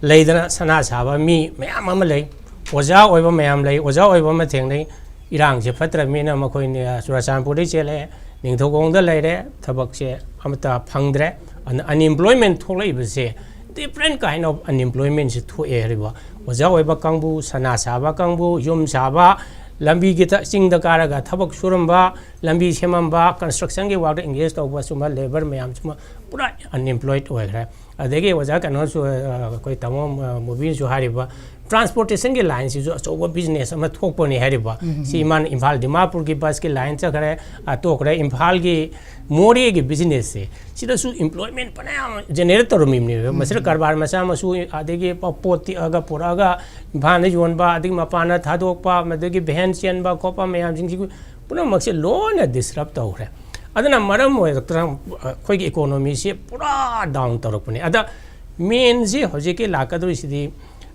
ꯂꯩꯗꯅ ꯁꯅꯥ ꯁꯥꯕ ꯃꯤ ꯃꯌꯥꯝ ꯑꯃ ꯂꯩ, ꯑꯣꯖꯥ ꯑꯣꯏꯕ ꯃꯌꯥꯝ ꯂꯩ, ꯑꯣꯖꯥ ꯑꯣꯏꯕ ꯑꯃ ꯊꯦꯡꯅꯩ꯫ ꯏꯔꯥꯡꯁꯦ ꯐꯠꯇ꯭ꯔꯕꯅꯤꯅ ꯃꯈꯣꯏꯅ ꯆꯨꯔꯥꯆꯥꯟꯄꯨꯔꯗꯒꯤ ꯆꯦꯜꯂꯛꯑꯦ, ꯅꯤꯡꯊꯧꯈꯣꯡꯗ ꯂꯩꯔꯦ, ꯊꯕꯛꯁꯦ ꯑꯃꯠꯇ ꯐꯪꯗ꯭ꯔꯦ꯫ ꯑꯟ-, unemployment ꯊꯣꯛꯂꯛꯏꯕꯁꯦ different kind of unemployment ꯁꯤ ꯊꯣꯛꯑꯦ ꯍꯥꯏꯔꯤꯕ꯫ ꯑꯣꯖꯥ ꯑꯣꯏꯕ ꯀꯥꯡꯕꯨ, ꯁꯅꯥ ꯁꯥꯕ ꯀꯥꯡꯕꯨ, ꯌꯨꯝ ꯁꯥꯕ, ꯂꯝꯕꯤꯒꯤ ꯊ-, ꯆꯤꯡꯗ ꯀꯥꯔꯒ ꯊꯕꯛ ꯁꯨꯔꯝꯕ, ꯂꯝꯕꯤ ꯁꯦꯝꯃꯝꯕ, construction ꯒꯤ work ꯇ engage ꯇꯧꯕ ꯁꯨꯝꯕ labour ꯃꯌꯥꯝꯁꯤꯃ ꯄꯨꯔꯥ unemployed ꯑꯣꯏꯈ꯭ꯔꯦ꯫ ꯑꯗꯒꯤ ꯑꯣꯖꯥ ꯀꯩꯅꯣꯁꯨ, ꯑ, ꯑꯩꯈꯣꯏ ꯇꯥꯃꯣ, ꯑ, ꯃꯨꯕꯤꯅꯁꯨ ꯍꯥꯏꯔꯤꯕ transportation ꯒꯤ line ꯁꯤꯁꯨ ꯑꯆꯧꯕ business ꯑꯃ ꯊꯣꯛꯄꯅꯤ ꯍꯥꯏꯔꯤꯕ꯫ ꯎꯝ, ꯁꯤ ꯎꯝ꯫ ꯏꯃꯥꯅ ꯏꯝꯐꯥꯜ ꯗꯤꯃꯥꯄꯨꯔꯒꯤ bus ꯀꯤ line ꯆꯠꯈ꯭ꯔꯦ, ꯑ, ꯇꯣꯛꯈ꯭ꯔꯦ, ꯏꯝꯐꯥꯜꯒꯤ ꯃꯣꯔꯦꯒꯤ business ꯁꯦ, ꯁꯤꯗꯁꯨ employment ꯐꯅꯌꯥꯝ generate ꯇꯧꯔꯝꯃꯤꯕꯅꯦꯕ꯫ ꯎꯝ꯫ ꯃꯁꯤꯗ ꯀꯔꯕꯥꯔ ꯃꯆꯥ ꯃꯁꯨ, ꯑꯗꯒꯤ ꯄꯣꯠ ꯇꯤꯛꯑꯒ ꯄꯨꯔꯛꯑꯒ ꯏꯝꯐꯥꯜꯗ ꯌꯣꯟꯕ, ꯑꯗꯒꯤ ꯃꯄꯥꯟꯗ ꯊꯥꯗꯣꯛꯄ, ꯃꯗꯨꯗꯒꯤ van ꯆꯦꯟꯕ ꯈꯣꯠꯄ ꯃꯌꯥꯝꯁꯤꯡꯁꯤ ꯄꯨꯝꯅꯃꯛꯁꯦ ꯂꯣꯏꯅ disrupt ꯇꯧꯈ꯭ꯔꯦ꯫ ꯑꯗꯨꯅ ꯃꯔꯝ ꯑꯣꯏꯔꯛꯇꯅ ꯑꯩꯈꯣꯏꯒꯤ economy ꯁꯤ ꯄꯨꯔꯥ down ꯇꯧꯔꯛꯄꯅꯦ꯫ ꯑꯗ main ꯁꯤ ꯍꯧꯖꯤꯛꯀꯤ ꯂꯥꯛꯀꯗꯧꯔꯤꯁꯤꯗꯤ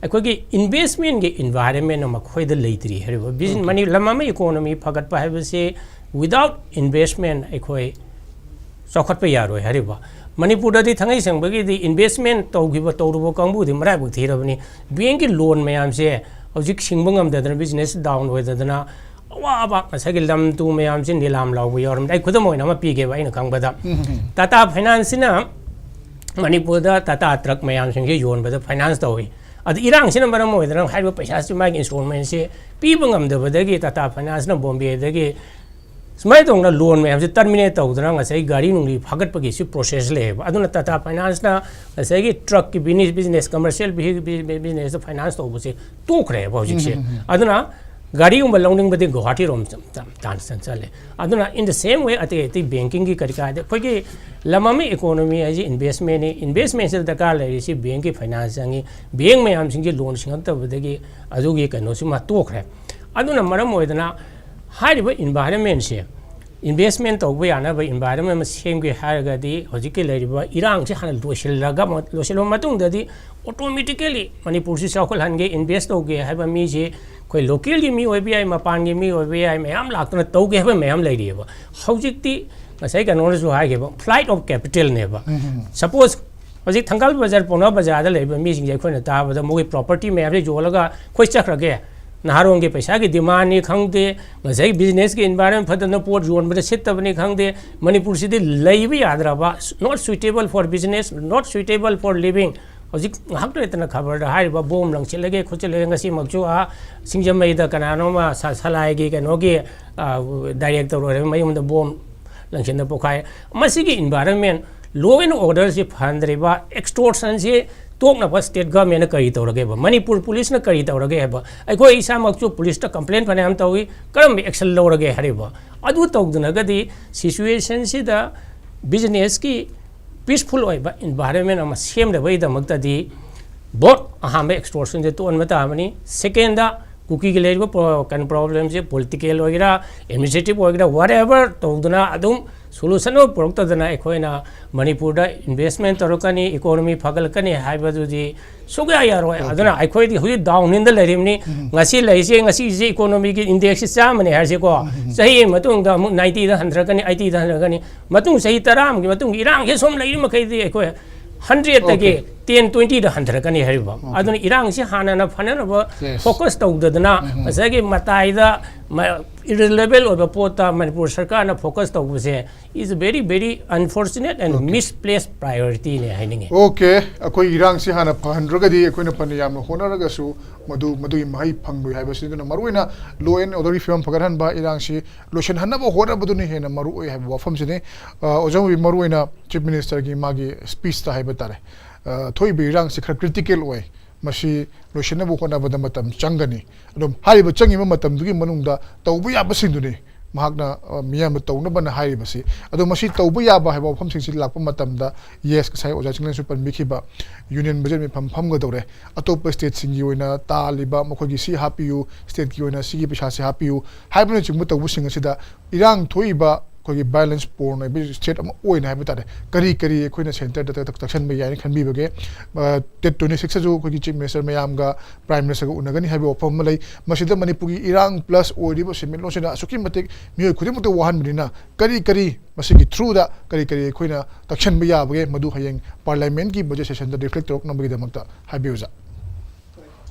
ꯑꯩꯈꯣꯏꯒꯤ investment ꯀꯤ environment ꯑꯃ ꯑꯩꯈꯣꯏꯗ ꯂꯩꯇ꯭ꯔꯤ ꯍꯥꯏꯔꯤꯕ꯫ Business, OK꯫ ꯃꯅꯤ-, ꯂꯝ ꯑꯃ economy ꯐꯒꯠꯄ ꯍꯥꯏꯕꯁꯤ without investment ꯑꯩꯈꯣꯏ ꯆꯥꯎꯈꯠꯄ ꯌꯥꯔꯣꯏ ꯍꯥꯏꯔꯤꯕ꯫ ꯃꯅꯤꯄꯨꯔꯗꯗꯤ ꯊꯥꯡꯉꯩ ꯁꯦꯡꯕꯒꯤꯗꯤ investment ꯇꯧꯈꯤꯕ, ꯇꯧꯔꯨꯕ ꯀꯥꯡꯕꯨꯗꯤ ꯃꯔꯥꯏꯕꯛ ꯊꯤꯔꯕꯅꯤ꯫ Bank ꯀꯤ loan ꯃꯌꯥꯝꯁꯦ ꯍꯧꯖꯤꯛ ꯁꯤꯡꯕ ꯉꯝꯗꯗꯅ, business down ꯑꯣꯏꯗꯗꯅ, ꯑꯋꯥꯕ ꯉꯁꯥꯏꯒꯤ ꯂꯝ ꯇꯨ ꯃꯌꯥꯝꯁꯤ ꯅꯤꯂꯥꯝ ꯂꯥꯎꯕ ꯌꯥꯎꯔꯝꯗꯥꯏ꯫ ꯑꯩ ꯈꯨꯗꯝ ꯑꯣꯏꯅ ꯑꯃ ꯄꯤꯒꯦꯕ, ꯑꯩꯅ ꯈꯪꯕꯗ꯫ ꯎꯝ, ꯎꯝ꯫ Tata Finance ꯁꯤꯅ ꯃꯅꯤꯄꯨꯔꯗ Tata truck ꯃꯌꯥꯝꯁꯤꯡꯁꯦ ꯌꯣꯟꯕꯗ finance ꯇꯧꯏ꯫ ꯑꯗꯨ ꯏꯔꯥꯡꯁꯤꯅ ꯃꯔꯝ ꯑꯣꯏꯗꯅ ꯍꯥꯏꯔꯤꯕ ꯄꯩꯁꯥꯁꯤ, ꯃꯥꯒꯤ installment ꯁꯤ ꯄꯤꯕ ꯉꯝꯗꯕꯗꯒꯤ Tata Finance ꯅ ꯕꯣꯝꯕꯦꯗꯒꯤ ꯁꯨꯃꯥꯏꯅ ꯇꯧꯅ ꯂꯣꯟ ꯃꯌꯥꯝꯁꯦ ꯇꯔꯃꯤꯅꯦꯠ ꯇꯧꯗꯅ ꯉꯁꯥꯏ ꯒꯥꯔꯤ ꯅꯨꯡꯂꯤ ꯐꯥꯒꯠꯄꯒꯤꯁꯨ ꯄ꯭ꯔꯣꯁꯦꯁ ꯂꯩꯌꯦꯕ꯫ ꯑꯗꯨꯅ ꯇꯥꯇꯥ ꯐꯥꯏꯅꯥꯟꯁꯅ ꯉꯁꯥꯏꯒꯤ ꯇ꯭ꯔꯛꯀꯤ ꯕꯤꯖꯤꯅꯦꯁ, ꯀꯃꯔꯁꯤꯌꯦꯜ ꯕꯤꯖꯤꯅꯦꯁꯇ ꯐꯥꯏꯅꯥꯟꯁ ꯇꯧꯕꯁꯦ ꯇꯣꯛꯈ꯭ꯔꯦꯕ ꯍꯧꯖꯤꯛꯁꯦ꯫ ꯑꯗꯨꯅ ꯒꯥꯔꯤꯒꯨꯝꯕ ꯂꯧꯅꯤꯡꯕꯗꯤ ꯒꯨꯋꯥꯍꯥꯇꯤꯔꯣꯝ ꯆꯝ-, ꯆꯝ-, ꯇꯥꯟ ꯆꯠ-, ꯆꯠꯂꯦ꯫ ꯑꯗꯨꯅ in the same way ꯑꯇꯩ ꯑꯇꯩ ꯕꯦꯡꯀꯤꯡꯒꯤ ꯀꯔꯤ ꯀꯔꯥꯗꯤ ꯑꯩꯈꯣꯏꯒꯤ ꯂꯝ ꯑꯃ ꯏꯀꯣꯅꯣꯃꯤ ꯍꯥꯏꯁꯦ ꯏꯟꯚꯦꯁꯃꯦꯟꯅꯤ꯫ ꯏꯟꯚꯦꯁꯃꯦꯟꯁꯤꯗ ꯗꯔꯀꯥꯔ ꯂꯩꯔꯤꯁꯤ ꯕꯦꯡꯀꯤ ꯐꯥꯏꯅꯥꯟꯁ ꯆꯪꯉꯤ꯫ ꯕꯦꯡ ꯃꯌꯥꯝꯁꯤꯡꯁꯦ ꯂꯣꯟ ꯁꯤꯡꯉꯛꯇꯕꯗꯒꯤ ꯑꯗꯨꯒꯤ ꯀꯩꯅꯣꯁꯤꯃ ꯇꯣꯛꯈ꯭ꯔꯦ꯫ ꯑꯗꯨꯅ ꯃꯔꯝ ꯑꯣꯏꯗꯅ ꯍꯥꯏꯔꯤꯕ ꯏꯟꯚꯥꯏꯔꯟꯃꯦꯟꯁꯦ ꯏꯟꯚꯦꯁꯃꯦꯟ ꯇꯧꯕ ꯌꯥꯅꯕ ꯏꯟꯚꯥꯏꯔꯟꯃꯦꯟ ꯑꯃ ꯁꯦꯝꯒꯦ ꯍꯥꯏꯔꯒꯗꯤ ꯍꯧꯖꯤꯛꯀꯤ ꯂꯩꯔꯤꯕ ꯏꯔꯥꯡꯁꯦ ꯍꯥꯟꯅ ꯂꯣꯏꯁꯤꯜꯂꯒ, ꯂꯣꯏꯁꯤꯜꯂꯕ ꯃꯇꯨꯡꯗꯗꯤ ꯑꯣꯇꯣꯃꯦꯇꯤꯀꯦꯂꯤ ꯃꯅꯤꯄꯨꯔꯁꯤ ꯆꯥꯎꯈꯠꯍꯟꯒꯦ, ꯏꯟꯚꯦꯁ ꯇꯧꯒꯦ ꯍꯥꯏꯕ ꯃꯤꯁꯤ ꯑꯩꯈꯣꯏ ꯂꯣꯀꯦꯜꯒꯤ ꯃꯤ ꯑꯣꯏꯕ ꯌꯥꯏ, ꯃꯄꯥꯟꯒꯤ ꯃꯤ ꯑꯣꯏꯕ ꯌꯥꯏ, ꯃꯌꯥꯝ ꯂꯥꯛꯇꯅ ꯇꯧꯒꯦ ꯍꯥꯏꯕ ꯃꯌꯥꯝ ꯂꯩꯔꯤꯑꯕ꯫ ꯍꯧꯖꯤꯛꯇꯤ ꯉꯁꯥꯏ ꯀꯩꯅꯣꯅꯁꯨ ꯍꯥꯏꯈꯤꯕ, ꯐ꯭ꯂꯥꯏꯠ ꯑꯣꯐ ꯀꯦꯄꯤꯇꯦꯜꯅꯦꯕ꯫ ꯁꯄꯣꯁ ꯍꯧꯖꯤꯛ ꯊꯪꯒꯥꯜ ꯕꯖꯥꯔ, ꯄꯥꯎꯅꯥ ꯕꯖꯥꯔꯗ ꯂꯩꯕ ꯃꯤꯁꯤꯡꯁꯦ ꯑꯩꯈꯣꯏꯅ ꯇꯥꯕꯗ ꯃꯣꯏꯒꯤ ꯄ꯭ꯔꯣꯄꯔꯇꯤ ꯃꯌꯥꯝꯁꯦ ꯌꯣꯜꯂꯒ ꯑꯩꯈꯣꯏ ꯆꯠꯈ꯭ꯔꯒꯦ, ꯅꯍꯥꯔꯣꯟꯒꯤ ꯄꯩꯁꯥꯒꯤ ꯗꯤꯃꯥꯟꯅꯤ ꯈꯪꯗꯦ, ꯉꯁꯥꯏ ꯕꯤꯖꯤꯅꯦꯁꯀꯤ ꯏꯟꯚꯥꯏꯔꯟꯃꯦꯟ ꯐꯠꯇꯅ ꯄꯣꯠ ꯌꯣꯟꯕꯗ ꯁꯤꯠꯇꯕꯅꯤ ꯈꯪꯗꯦ, ꯃꯅꯤꯄꯨꯔꯁꯤꯗꯤ ꯂꯩꯕ ꯌꯥꯗ꯭ꯔꯕ, not suitable for business, not suitable for living꯫ ꯍꯧꯖꯤꯛ ꯉꯥꯏꯍꯥꯛ ꯂꯩꯇꯅ ꯈꯕꯔꯗ ꯍꯥꯏꯔꯤꯕ ꯕꯣꯝ ꯂꯪꯁꯤꯜꯂꯒꯦ ꯈꯣꯠꯆꯤꯜꯂꯒꯦ, ꯉꯁꯤꯃꯛꯁꯨ ꯑꯥ ꯁꯤꯡꯖꯃꯩꯗ ꯀꯅꯥꯅꯣꯝꯃ ꯁ-, ꯁꯂꯥꯏꯒꯤ ꯀꯩꯅꯣꯒꯤ, ꯑ, ꯗꯥꯏꯔꯦꯛꯇꯔ ꯑꯣꯏꯔꯕ ꯃꯌꯨꯝꯗ ꯕꯣꯝ ꯂꯪꯁꯤꯟꯗ ꯄꯣꯛꯈꯥꯏ꯫ ꯃꯁꯤꯒꯤ ꯏꯟꯚꯥꯏꯔꯟꯃꯦꯟ, ꯂꯣ ꯑꯦꯟ ꯑꯣꯔꯗꯔꯁꯤ ꯐꯍꯟꯗ꯭ꯔꯤꯕ, ꯑꯦꯛꯁꯇꯣꯔꯁꯟꯁꯤ ꯇꯣꯛꯅꯕ ꯁ꯭ꯇꯦꯠ ꯒꯚꯔꯟꯃꯦꯟꯅ ꯀꯔꯤ ꯇꯧꯔꯒꯦꯕ? ꯃꯅꯤꯄꯨꯔ ꯄꯨꯂꯤꯁꯅ ꯀꯔꯤ ꯇꯧꯔꯒꯦ ꯍꯥꯏꯕ? ꯑꯩꯈꯣꯏ ꯏꯁꯥꯃꯛꯁꯨ ꯄꯨꯂꯤꯁꯇ ꯀꯝꯄ꯭ꯂꯦꯟ ꯐꯅꯌꯥꯝ ꯇꯧꯏ, ꯀꯔꯝꯕ ꯑꯦꯛꯁꯟ ꯂꯧꯔꯒꯦ ꯍꯥꯏꯔꯤꯕ? ꯑꯗꯨ ꯇꯧꯗꯅꯒꯗꯤ ꯁꯤꯆꯨꯋꯦꯁꯟꯁꯤꯗ ꯕꯤꯖꯤꯅꯦꯁꯀꯤ ꯄꯤꯁꯐꯨꯜ ꯑꯣꯏꯕ ꯏꯟꯚꯥꯏꯔꯟꯃꯦꯟ ꯑꯃ ꯁꯦꯝꯅꯕꯒꯤꯗꯃꯛꯇꯗꯤ ꯕꯣꯠ ꯑꯍꯥꯟꯕ ꯑꯦꯛꯁꯇꯣꯔꯁꯟꯁꯦ ꯇꯣꯛꯍꯟꯕ ꯇꯥꯕꯅꯤ꯫ ꯁꯦꯀꯦꯟꯗ, ꯀꯨꯀꯤꯒꯤ ꯂꯩꯔꯤꯕ ꯄ꯭ꯔꯣ-, ꯀꯩꯅꯣ, ꯄ꯭ꯔꯣꯕ꯭ꯂꯦꯝꯁꯦ ꯄꯣꯂꯤꯇꯤꯀꯦꯜ ꯑꯣꯏꯒꯦꯔꯥ, ꯑꯦꯗꯃꯤꯅꯤꯁꯇ꯭ꯔꯦꯇꯤꯚ ꯑꯣꯏꯒꯦꯔꯥ, ꯋꯥꯠ ꯑꯦꯚꯔ ꯇꯧꯗꯅ ꯑꯗꯨꯝ ꯁꯣꯂꯨꯁꯟ ꯑꯃ ꯄꯨꯔꯛꯇꯗꯅ ꯑꯩꯈꯣꯏꯅ ꯃꯅꯤꯄꯨꯔꯗ ꯏꯟꯚꯦꯁꯃꯦꯟ ꯇꯧꯔꯛꯀꯅꯤ, ꯏꯀꯣꯅꯣꯃꯤ ꯐꯒꯠꯂꯛꯀꯅꯤ ꯍꯥꯏꯕꯗꯨꯗꯤ ꯁꯨꯡꯌꯥ ꯌꯥꯔꯣꯏ꯫ ꯑꯗꯨꯅ ꯑꯩꯈꯣꯏꯗꯤ ꯍꯧꯖꯤꯛ ꯗꯥꯎꯟ ꯍꯤꯟꯗ ꯂꯩꯔꯤꯕꯅꯤ꯫ ꯉꯁꯤ ꯂꯩꯔꯤꯁꯦ, ꯉꯁꯤꯁꯦ ꯏꯀꯣꯅꯣꯃꯤꯒꯤ ꯏꯟꯗꯦꯛꯁꯁꯤ ꯆꯥꯝꯃꯅꯤ ꯍꯥꯏꯔꯁꯤꯀꯣ, ꯆꯍꯤ ꯑꯃꯒꯤ ꯃꯇꯨꯡꯗ ꯑꯃꯨꯛ ꯅꯥꯏꯟꯇꯤꯗ ꯍꯟꯊꯔꯛꯀꯅꯤ, ꯑꯩꯠꯇꯤꯗ ꯍꯟꯊꯔꯛꯀꯅꯤ꯫ ꯃꯇꯨꯡ ꯆꯍꯤ ꯇꯔꯥ ꯑꯃꯒꯤ ꯃꯇꯨꯡ ꯏꯔꯥꯡꯁꯦ ꯁꯨꯝ ꯂꯩꯔꯤ ꯃꯈꯩꯗꯤ ꯑꯩꯈꯣꯏ ꯍꯟꯗ꯭ꯔꯦꯠꯇꯒꯤ ꯇꯦꯟ ꯇ꯭ꯋꯦꯟꯇꯤꯗ ꯍꯟꯊꯔꯛꯀꯅꯤ ꯍꯥꯏꯔꯤꯕ꯫ ꯑꯗꯨꯅ ꯏꯔꯥꯡꯁꯤ ꯍꯥꯟꯅꯅ ꯐꯅꯅꯕ Yes. ꯐꯣꯀꯁ ꯇꯧꯗꯗꯅ ꯉꯁꯥꯏꯒꯤ ꯃꯇꯥꯏꯗ ꯏꯔꯤꯂꯦꯕꯦꯜ ꯑꯣꯏꯕ ꯄꯣꯠꯇ ꯃꯅꯤꯄꯨꯔ ꯁꯔꯀꯥꯔꯅ ꯐꯣꯀꯁ ꯇꯧꯕꯁꯦ is a very very unfortunate and misplaced priorityꯅꯦ ꯍꯥꯏꯅꯤꯡꯉꯤ꯫ ꯑꯣꯀꯦ, ꯑꯩꯈꯣꯏ ꯏꯔꯥꯡꯁꯤ ꯍꯥꯟꯅ ꯐꯍꯟꯗ꯭ꯔꯒꯗꯤ ꯑꯩꯈꯣꯏꯅ ꯐꯅ ꯌꯥꯝꯅ ꯍꯣꯠꯅꯔꯒꯁꯨ ꯃꯗꯨ ꯃꯗꯨꯒꯤ ꯃꯍꯩ ꯐꯪꯂꯣꯏ ꯍꯥꯏꯕꯁꯤ꯫ ꯑꯗꯨꯅ ꯃꯔꯨꯑꯣꯏꯅ law and orderꯒꯤ ꯐꯤꯕꯝ ꯐꯒꯠꯍꯟꯕ, ꯏꯔꯥꯡꯁꯤ ꯂꯣꯏꯁꯤꯟꯍꯟꯅꯕ ꯍꯣꯠꯅꯕꯗꯨꯅ ꯍꯦꯟꯅ ꯃꯔꯨ ꯑꯣꯏ ꯍꯥꯏꯕ ꯋꯥꯐꯝꯁꯤꯅꯤ꯫ ꯑ, ꯑꯣꯖꯥ ꯃꯨꯕꯤ, ꯃꯔꯨꯑꯣꯏꯅ Chief Ministerꯒꯤ ꯃꯥꯒꯤ speechꯇ ꯍꯥꯏꯕ ꯇꯥꯔꯦ, ꯑ, ꯊꯣꯛꯏꯕ ꯏꯔꯥꯡꯁꯤ ꯈꯔ ꯀ꯭ꯔꯤꯇꯤꯀꯦꯜ ꯑꯣꯏ, ꯃꯁꯤ ꯂꯣꯏꯁꯤꯟꯅꯕ ꯍꯣꯠꯅꯕꯗ ꯃꯇꯝ ꯆꯪꯒꯅꯤ꯫ ꯑꯗꯨꯝ ꯍꯥꯏꯔꯤꯕ ꯆꯪꯉꯤꯕ ꯃꯇꯝꯗꯨꯒꯤ ꯃꯅꯨꯡꯗ ꯇꯧꯕ ꯌꯥꯕꯁꯤꯡꯗꯨꯅꯤ ꯃꯍꯥꯛꯅ, ꯑ, ꯃꯤꯌꯥꯝꯗ ꯇꯧꯅꯕꯅ ꯍꯥꯏꯔꯤꯕꯁꯤ꯫ ꯑꯗꯣ ꯃꯁꯤ ꯇꯧꯕ ꯌꯥꯕ ꯍꯥꯏꯕ ꯋꯥꯐꯝꯁꯤꯡꯁꯤ ꯂꯥꯛꯄ ꯃꯇꯝꯗ, ꯌꯦꯁ, ꯉꯁꯥꯏ ꯑꯣꯖꯥ ꯆꯤꯡꯂꯦꯟꯁꯨ ꯄꯟꯕꯤꯈꯤꯕ, ꯌꯨꯅꯤꯌꯟ ꯕꯖꯦꯠ ꯃꯤꯐꯝ ꯐꯝꯒꯗꯧꯔꯦ, ꯑꯇꯣꯞꯄ ꯁ꯭ꯇꯦꯠꯁꯤꯡꯒꯤ ꯑꯣꯏꯅ ꯇꯥꯜꯂꯤꯕ ꯃꯈꯣꯏꯒꯤ ꯁꯤ ꯍꯥꯞꯄꯤꯌꯨ, ꯁ꯭ꯇꯦꯠꯀꯤ ꯑꯣꯏꯅ ꯁꯤꯒꯤ ꯄꯩꯁꯥꯁꯤ ꯍꯥꯞꯄꯤꯌꯨ ꯍꯥꯏꯕꯅꯆꯤꯡꯕ ꯇꯧꯕꯁꯤꯡ ꯑꯁꯤꯗ ꯏꯔꯥꯡ ꯊꯣꯛꯏꯕ ꯑꯩꯈꯣꯏꯒꯤ violence prone ꯑꯣꯏꯕ ꯁ꯭ꯇꯦꯠ ꯑꯃ ꯑꯣꯏꯅ ꯍꯥꯏꯕ ꯇꯥꯔꯦ, ꯀꯔꯤ ꯀꯔꯤ ꯑꯩꯈꯣꯏꯅ ꯁꯦꯟꯇꯔꯗ ꯇꯛ-, ꯇꯛꯁꯟꯕ ꯌꯥꯏꯅ ꯈꯟꯕꯤꯕꯒꯦ? ꯑ, ꯗꯦꯠ ꯇ꯭ꯋꯦꯟꯇꯤ ꯁꯤꯛꯁꯇꯁꯨ ꯑꯩꯈꯣꯏꯒꯤ Chief Minister ꯃꯌꯥꯝꯒ Prime Ministerꯒ ꯎꯅꯒꯅꯤ ꯍꯥꯏꯕ ꯋꯥꯐꯝ ꯑꯃ ꯂꯩ꯫ ꯃꯁꯤꯗ ꯃꯅꯤꯄꯨꯔꯒꯤ ꯏꯔꯥꯡ plus ꯑꯣꯏꯔꯤꯕ ꯁꯦꯟꯃꯤꯠꯂꯣꯟꯁꯤꯅ ꯑꯁꯨꯛꯀꯤ ꯃꯇꯤꯛ ꯃꯤꯑꯣꯏ ꯈꯨꯗꯤꯡꯃꯛꯇ ꯋꯥꯍꯟꯕꯅꯤꯅ ꯀꯔꯤ ꯀꯔꯤ ꯃꯁꯤꯒꯤ throughꯗ ꯀꯔꯤ ꯀꯔꯤ ꯑꯩꯈꯣꯏꯅ ꯇꯛꯁꯟꯕ ꯌꯥꯕꯒꯦ, ꯃꯗꯨ ꯍꯌꯦꯡ Parliamentꯀꯤ budget sessionꯗ reflect ꯇꯧꯔꯛꯅꯕꯒꯤꯗꯃꯛꯇ ꯍꯥꯏꯕꯤꯌꯨ, ꯑꯣꯖꯥ꯫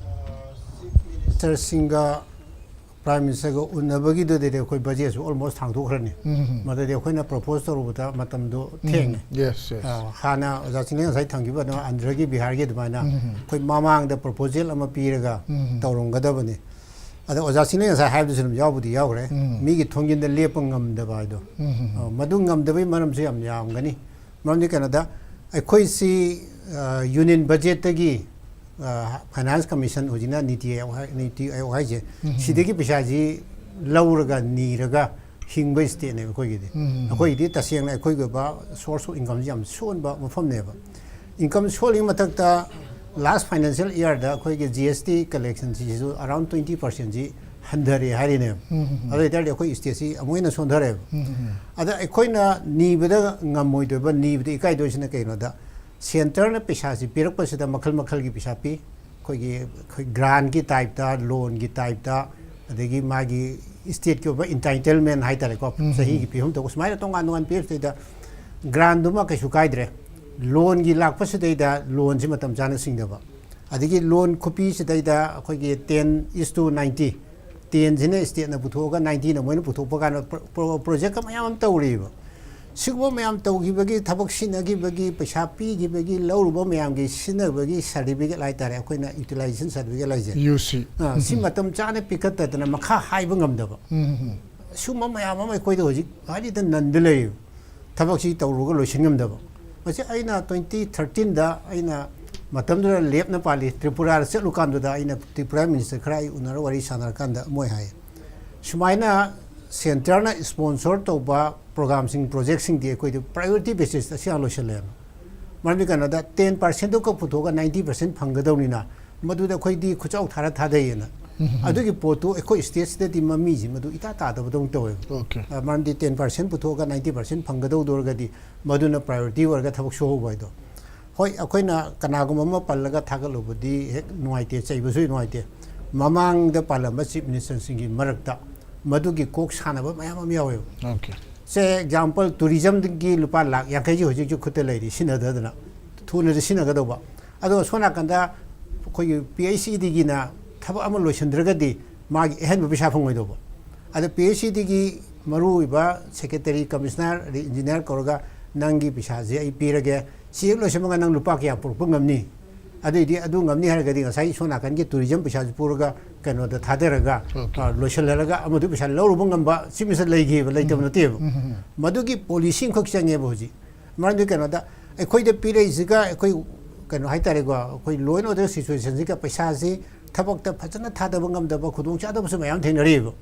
Ministerꯁꯤꯡꯒ Prime Ministerꯒ ꯎꯅꯕꯒꯤꯗꯨꯗꯗꯤ ꯑꯩꯈꯣꯏ budgetꯁꯨ almost ꯊꯥꯡꯗꯣꯛꯈ꯭ꯔꯅꯤ꯫ ꯃꯗꯨꯗꯤ ꯑꯩꯈꯣꯏꯅ propose ꯇꯧꯔꯨꯕꯗ ꯃꯇꯝꯗꯣ ꯊꯦꯡꯉꯦ꯫ Yes, yes. ꯑ, ꯍꯥꯟꯅ ꯑꯣꯖꯥ ꯆꯤꯡꯂꯦꯟ ꯉꯁꯥꯏ ꯊꯝꯈꯤꯕ ꯑꯗꯨ ꯑꯟꯙ꯭ꯔꯒꯤ ꯕꯤꯍꯥꯔꯒꯤ ꯑꯗꯨꯃꯥꯏꯅ ꯑꯩꯈꯣꯏ ꯃꯃꯥꯡꯗ proposal ꯑꯃ ꯄꯤꯔꯒ ꯇꯧꯔꯝꯒꯗꯕꯅꯤ꯫ ꯑꯗ ꯑꯣꯖꯥ ꯆꯤꯡꯂꯦꯟ ꯉꯁꯥꯏ ꯍꯥꯏꯕꯗꯨꯁꯨ ꯑꯗꯨꯝ ꯌꯥꯎꯕꯨꯗꯤ ꯌꯥꯎꯈ꯭ꯔꯦ꯫ ꯃꯤꯒꯤ ꯊꯣꯡꯖꯤꯟꯗ ꯂꯦꯞꯄ ꯉꯝꯗꯕ ꯍꯥꯏꯗꯣ꯫ ꯑ, ꯃꯗꯨ ꯉꯝꯗꯕꯒꯤ ꯃꯔꯝꯁꯨ ꯌꯥꯝ ꯌꯥꯝꯒꯅꯤ꯫ ꯃꯔꯝꯗꯤ ꯀꯩꯅꯣꯗ, ꯑꯩꯈꯣꯏꯁꯤ, ꯑ, Union Budgetꯇꯒꯤ, ꯑ, Finance Commission, ꯍꯧꯖꯤꯛꯅ ꯅꯤꯇꯤ ꯑꯥꯌꯣꯒ ꯍꯥꯏ-, ꯅꯤꯇꯤ ꯑꯥꯌꯣꯒ ꯍꯥꯏꯁꯦ, ꯁꯤꯗꯒꯤ ꯄꯩꯁꯥꯁꯤ ꯂꯧꯔꯒ ꯅꯤꯔꯒ ꯍꯤꯡꯕ stateꯅꯦꯕ ꯑꯩꯈꯣꯏꯒꯤꯗꯤ꯫ ꯑꯩꯈꯣꯏꯒꯤꯗꯤ ꯇꯁꯦꯡꯅ ꯑꯩꯈꯣꯏꯒꯤ ꯑꯣꯏꯕ source of incomeꯁꯤ ꯌꯥꯝ ꯁꯣꯟꯕ ꯃꯐꯝꯅꯦꯕ꯫ Income ꯁꯣꯜꯂꯤꯉꯩ ꯃꯊꯛꯇ last financial yearꯗ ꯑꯩꯈꯣꯏꯒꯤ G S T collectionꯁꯤꯁꯨ around twenty percentꯁꯤ ꯍꯟꯊꯔꯦ ꯍꯥꯏꯔꯤꯅꯦꯕ꯫ ꯑꯗꯨ ꯑꯣꯏꯇꯥꯔꯗꯤ ꯑꯩꯈꯣꯏ stateꯁꯤ ꯑꯃꯨꯛ ꯍꯦꯟꯅ ꯁꯣꯟꯊꯔꯦꯕ꯫ ꯑꯗ ꯑꯩꯈꯣꯏꯅ ꯅꯤꯕꯗ ꯉꯝꯃꯣꯏꯗꯣꯏꯕ, ꯅꯤꯕꯗ ꯏꯀꯥꯏꯗꯣꯏꯁꯤꯅ ꯀꯩꯅꯣꯗ, centreꯅ ꯄꯩꯁꯥꯁꯤ ꯄꯤꯔꯛꯄꯁꯤꯗ ꯃꯈꯜ ꯃꯈꯜꯒꯤ ꯄꯩꯁꯥ ꯄꯤ꯫ ꯑꯩꯈꯣꯏꯒꯤ, ꯑꯩꯈꯣꯏ grantꯀꯤ typeꯇ, loanꯒꯤ typeꯇ, ꯑꯗꯒꯤ ꯃꯥꯒꯤ stateꯀꯤ ꯑꯣꯏꯕ entitlement ꯍꯥꯏꯇꯥꯔꯦꯀꯣ, ꯆꯍꯤꯒꯤ ꯄꯤꯐꯝ ꯊꯣꯛꯄ ꯁꯨꯃꯥꯏꯅ ꯇꯣꯉꯥꯟ ꯇꯣꯉꯥꯟ ꯄꯤꯔꯛꯇꯣꯏꯗ, grantꯗꯨꯃ ꯀꯩꯁꯨ ꯀꯥꯏꯗ꯭ꯔꯦ꯫ ꯂꯣꯟꯒꯤ ꯂꯥꯛꯄꯁꯤꯗꯩꯗ ꯂꯣꯟꯁꯤ ꯃꯇꯝ ꯆꯥꯅ ꯁꯤꯡꯗꯕ, ꯑꯗꯒꯤ ꯂꯣꯟ ꯈꯨꯄꯤꯁꯤꯗꯩꯗ ꯑꯩꯈꯣꯏꯒꯤ ten is to ninety, ꯇꯦꯟꯁꯤꯅ ꯏꯁꯇꯦꯠꯅ ꯄꯨꯊꯣꯛꯑꯒ ꯅꯥꯏꯟꯇꯤꯅ ꯃꯣꯏꯅ ꯄꯨꯊꯣꯛꯄ ꯀꯥꯟꯗ ꯄ꯭ꯔꯣ-, ꯄ꯭ꯔꯣ-, ꯄ꯭ꯔꯣꯖꯦꯛ ꯃꯌꯥꯝ ꯑꯃ ꯇꯧꯔꯤꯕ꯫ ꯁꯤꯒꯨꯝꯕ ꯃꯌꯥꯝ ꯇꯧꯈꯤꯕꯒꯤ, ꯊꯕꯛ ꯁꯤꯟꯅꯈꯤꯕꯒꯤ, ꯄꯩꯁꯥ ꯄꯤꯈꯤꯕꯒꯤ, ꯂꯧꯔꯨꯕ ꯃꯌꯥꯝꯒꯤ ꯁꯤꯖꯤꯟꯅꯕꯒꯤ ꯁꯥꯔꯇꯤꯐꯤꯀꯦꯠ ꯍꯥꯏꯇꯥꯔꯦ, ꯑꯩꯈꯣꯏꯅ ꯌꯨꯇꯤꯂꯥꯏꯖꯦꯁꯟ ꯁꯥꯔꯇꯤꯐꯤꯀꯦꯠ ꯍꯥꯏꯁꯦ꯫ ꯌꯨ ꯁꯤ꯫ ꯑ, ꯁꯤ ꯃꯇꯝ ꯆꯥꯅ ꯄꯤꯈꯠꯇꯗꯅ ꯃꯈꯥ ꯍꯥꯏꯕ ꯉꯝꯗꯕ꯫ ꯁꯤꯒꯨꯝꯕ ꯃꯌꯥꯝ ꯑꯃ ꯑꯩꯈꯣꯏꯗ ꯍꯧꯖꯤꯛ ꯍꯥꯏꯔꯤꯗ ꯅꯟꯗ ꯂꯩꯔꯤꯕ꯫ ꯊꯕꯛꯁꯤ ꯇꯧꯔꯨꯔꯒ ꯂꯣꯏꯁꯤꯟ ꯉꯝꯗꯕ꯫ ꯃꯁꯤ ꯑꯩꯅ twenty thirteenꯗ ꯑꯩꯅ ꯃꯇꯝꯗꯨꯗ ꯂꯦꯞꯅ ꯄꯥꯜꯂꯤ, ꯇ꯭ꯔꯤꯄꯨꯔꯥꯗ ꯆꯠꯂꯨꯀꯥꯟꯗꯨꯗ ꯑꯩꯅ ꯇ꯭ꯔꯤꯄꯨꯔꯥ ꯃꯤꯅꯤꯁꯇꯔ ꯈꯔ ꯑꯩ ꯎꯅꯔ ꯋꯥꯔꯤ ꯁꯥꯟꯅꯔꯀꯥꯟꯗ ꯃꯣꯏ ꯍꯥꯏ, ꯁꯨꯃꯥꯏꯅ ꯁꯦꯟꯇꯔꯅ ꯏꯁꯄꯣꯟꯁꯣꯔ ꯇꯧꯕ ꯄ꯭ꯔꯣꯒꯥꯝꯁꯤꯡ, ꯄ꯭ꯔꯣꯖꯦꯛꯁꯤꯡꯗꯤ ꯑꯩꯈꯣꯏꯗꯤ ꯄ꯭ꯔꯥꯏꯌꯣꯔꯤꯇꯤ ꯕꯦꯁꯤꯁꯇ ꯑꯁꯤ ꯌꯥꯝ ꯂꯣꯏꯁꯤꯜꯂꯦꯅ꯫ ꯃꯔꯝꯗꯤ ꯀꯩꯅꯣꯗ ten percentꯗꯨ ꯈꯛ ꯄꯨꯊꯣꯛꯑꯒ ninety percent ꯐꯪꯒꯗꯧꯅꯤꯅ, ꯃꯗꯨꯗ ꯑꯩꯈꯣꯏꯗꯤ ꯈꯨꯠꯆꯥꯎ ꯊꯥꯔ ꯊꯥꯗꯩꯌꯦꯅ꯫ ꯑꯗꯨꯒꯤ ꯄꯣꯠꯇꯨ ꯑꯩꯈꯣꯏ ꯁ꯭ꯇꯦꯠꯁꯤꯗꯗꯤ ꯃꯃꯤꯁꯤ ꯃꯗꯨ ꯏꯇꯥ ꯇꯥꯗꯕꯗꯧꯅ ꯇꯧꯋꯦꯕ꯫ ꯑꯣꯀꯦ꯫ ꯑ, ꯃꯔꯝꯗꯤ ten percent ꯄꯨꯊꯣꯛꯑꯒ ninety percent ꯐꯪꯒꯗꯧꯗꯣ ꯑꯣꯏꯔꯒꯗꯤ ꯃꯗꯨꯅ ꯄ꯭ꯔꯥꯏꯌꯣꯔꯤꯇꯤ ꯑꯣꯏꯔꯒ ꯊꯕꯛ ꯁꯨꯍꯧꯕ ꯍꯥꯏꯗꯣ꯫ ꯍꯣꯏ, ꯑꯩꯈꯣꯏꯅ ꯀꯅꯥꯒꯨꯝꯕ ꯑꯃ ꯄꯜꯂꯒ ꯊꯥꯒꯠꯂꯨꯕꯗꯤ ꯍꯦꯛ ꯅꯨꯡꯉꯥꯏꯇꯦ, ꯆꯩꯕꯁꯨ ꯍꯦꯛ ꯅꯨꯡꯉꯥꯏꯇꯦ꯫ ꯃꯃꯥꯡꯗ ꯄꯥꯜꯂꯝꯕ ꯆꯤꯐ ꯃꯤꯅꯤꯁꯇꯔꯁꯤꯡꯒꯤ ꯃꯔꯛꯇ ꯃꯗꯨꯒꯤ ꯀꯣꯛ ꯁꯥꯟꯅꯕ ꯃꯌꯥꯝ ꯑꯃ ꯌꯥꯎꯋꯦꯕ꯫ ꯑꯣꯀꯦ꯫ ꯁꯦ ꯑꯦꯛꯖꯥꯝꯄꯜ, ꯇꯨꯔꯤꯖꯝꯒꯤ ꯂꯨꯄꯥ ꯂꯥꯛ ꯌꯥꯡꯈꯩꯁꯤ ꯍꯧꯖꯤꯛꯁꯨ ꯈꯨꯠꯇ ꯂꯩꯔꯤ, ꯁꯤꯖꯤꯟꯅꯗꯗꯅ, ꯊꯨꯅꯗꯤ ꯁꯤꯖꯤꯟꯅꯒꯗꯧꯕ꯫ ꯑꯗꯣ ꯁꯣꯝ ꯅꯥꯀꯟꯗ ꯑꯩꯈꯣꯏꯒꯤ ꯄꯤ ꯑꯩꯆ ꯏꯗꯤꯒꯤꯅ ꯊꯕꯛ ꯑꯃ ꯂꯣꯏꯁꯤꯟꯗ꯭ꯔꯒꯗꯤ ꯃꯥꯒꯤ ꯑꯍꯦꯟꯕ ꯄꯩꯁꯥ ꯐꯪꯉꯣꯏꯗꯧꯕ꯫ ꯑꯗ ꯄꯤ ꯑꯩꯆ ꯏꯗꯤꯒꯤ ꯃꯔꯨꯑꯣꯏꯕ ꯁꯦꯀ꯭ꯔꯦꯇꯔꯤ, ꯀꯃꯤꯁꯅꯔ, ꯑꯗꯩ ꯏꯟꯖꯤꯅꯤꯌꯥꯔ ꯀꯧꯔꯒ, "ꯅꯪꯒꯤ ꯄꯩꯁꯥꯁꯦ ꯑꯩ ꯄꯤꯔꯒꯦ, ꯁꯤ ꯍꯦꯛ ꯂꯣꯏꯁꯤꯟꯕꯒ ꯅꯪ ꯂꯨꯄꯥ ꯀꯌꯥ ꯄꯨꯔꯛꯄ ꯉꯝꯅꯤ?" ꯑꯗꯨꯏꯗꯤ ꯑꯗꯨ ꯉꯝꯅꯤ ꯍꯥꯏꯔꯒꯗꯤ ꯉꯁꯥꯏ ꯁꯣꯝ ꯅꯥꯀꯟꯒꯤ ꯇꯨꯔꯤꯖꯝ ꯄꯩꯁꯥꯁꯨ ꯄꯨꯔꯒ ꯀꯩꯅꯣꯗ ꯊꯥꯗꯔꯒ, ꯑꯣꯀꯦ꯫ ꯑ, ꯂꯣꯏꯁꯤꯜꯍꯜꯂꯒ ꯑꯃꯗꯨ ꯄꯩꯁꯥ ꯂꯧꯔꯨꯕ ꯉꯝꯕ ꯆꯤꯐ ꯃꯤꯅꯤꯁꯇꯔ ꯂꯩꯈꯤꯕ, ꯂꯩꯇꯕ ꯅꯠꯇꯦꯕ꯫ ꯃꯗꯨꯒꯤ ꯄꯣꯂꯤꯁꯤ ꯑꯃꯈꯛ ꯆꯪꯉꯦꯕ ꯍꯧꯖꯤꯛ꯫ ꯃꯔꯝꯗꯤ ꯀꯩꯅꯣꯗ ꯑꯩꯈꯣꯏꯗ ꯄꯤꯔꯛꯏꯁꯤꯒ ꯑꯩꯈꯣꯏ ꯀꯩꯅꯣ ꯍꯥꯏꯇꯥꯔꯦꯀꯣ, ꯑꯩꯈꯣꯏ ꯂꯣ ꯑꯦꯟ ꯑꯣꯔꯗꯔ ꯁꯤꯆꯨꯋꯦꯁꯟꯁꯤꯒ ꯄꯩꯁꯥꯁꯤ ꯊꯕꯛꯇ ꯐꯖꯅ ꯊꯥꯗꯕ ꯉꯝꯗꯕ ꯈꯨꯗꯣꯡꯆꯥꯗꯕꯁꯨ ꯃꯌꯥꯝ ꯊꯦꯡꯅꯔꯤꯕ꯫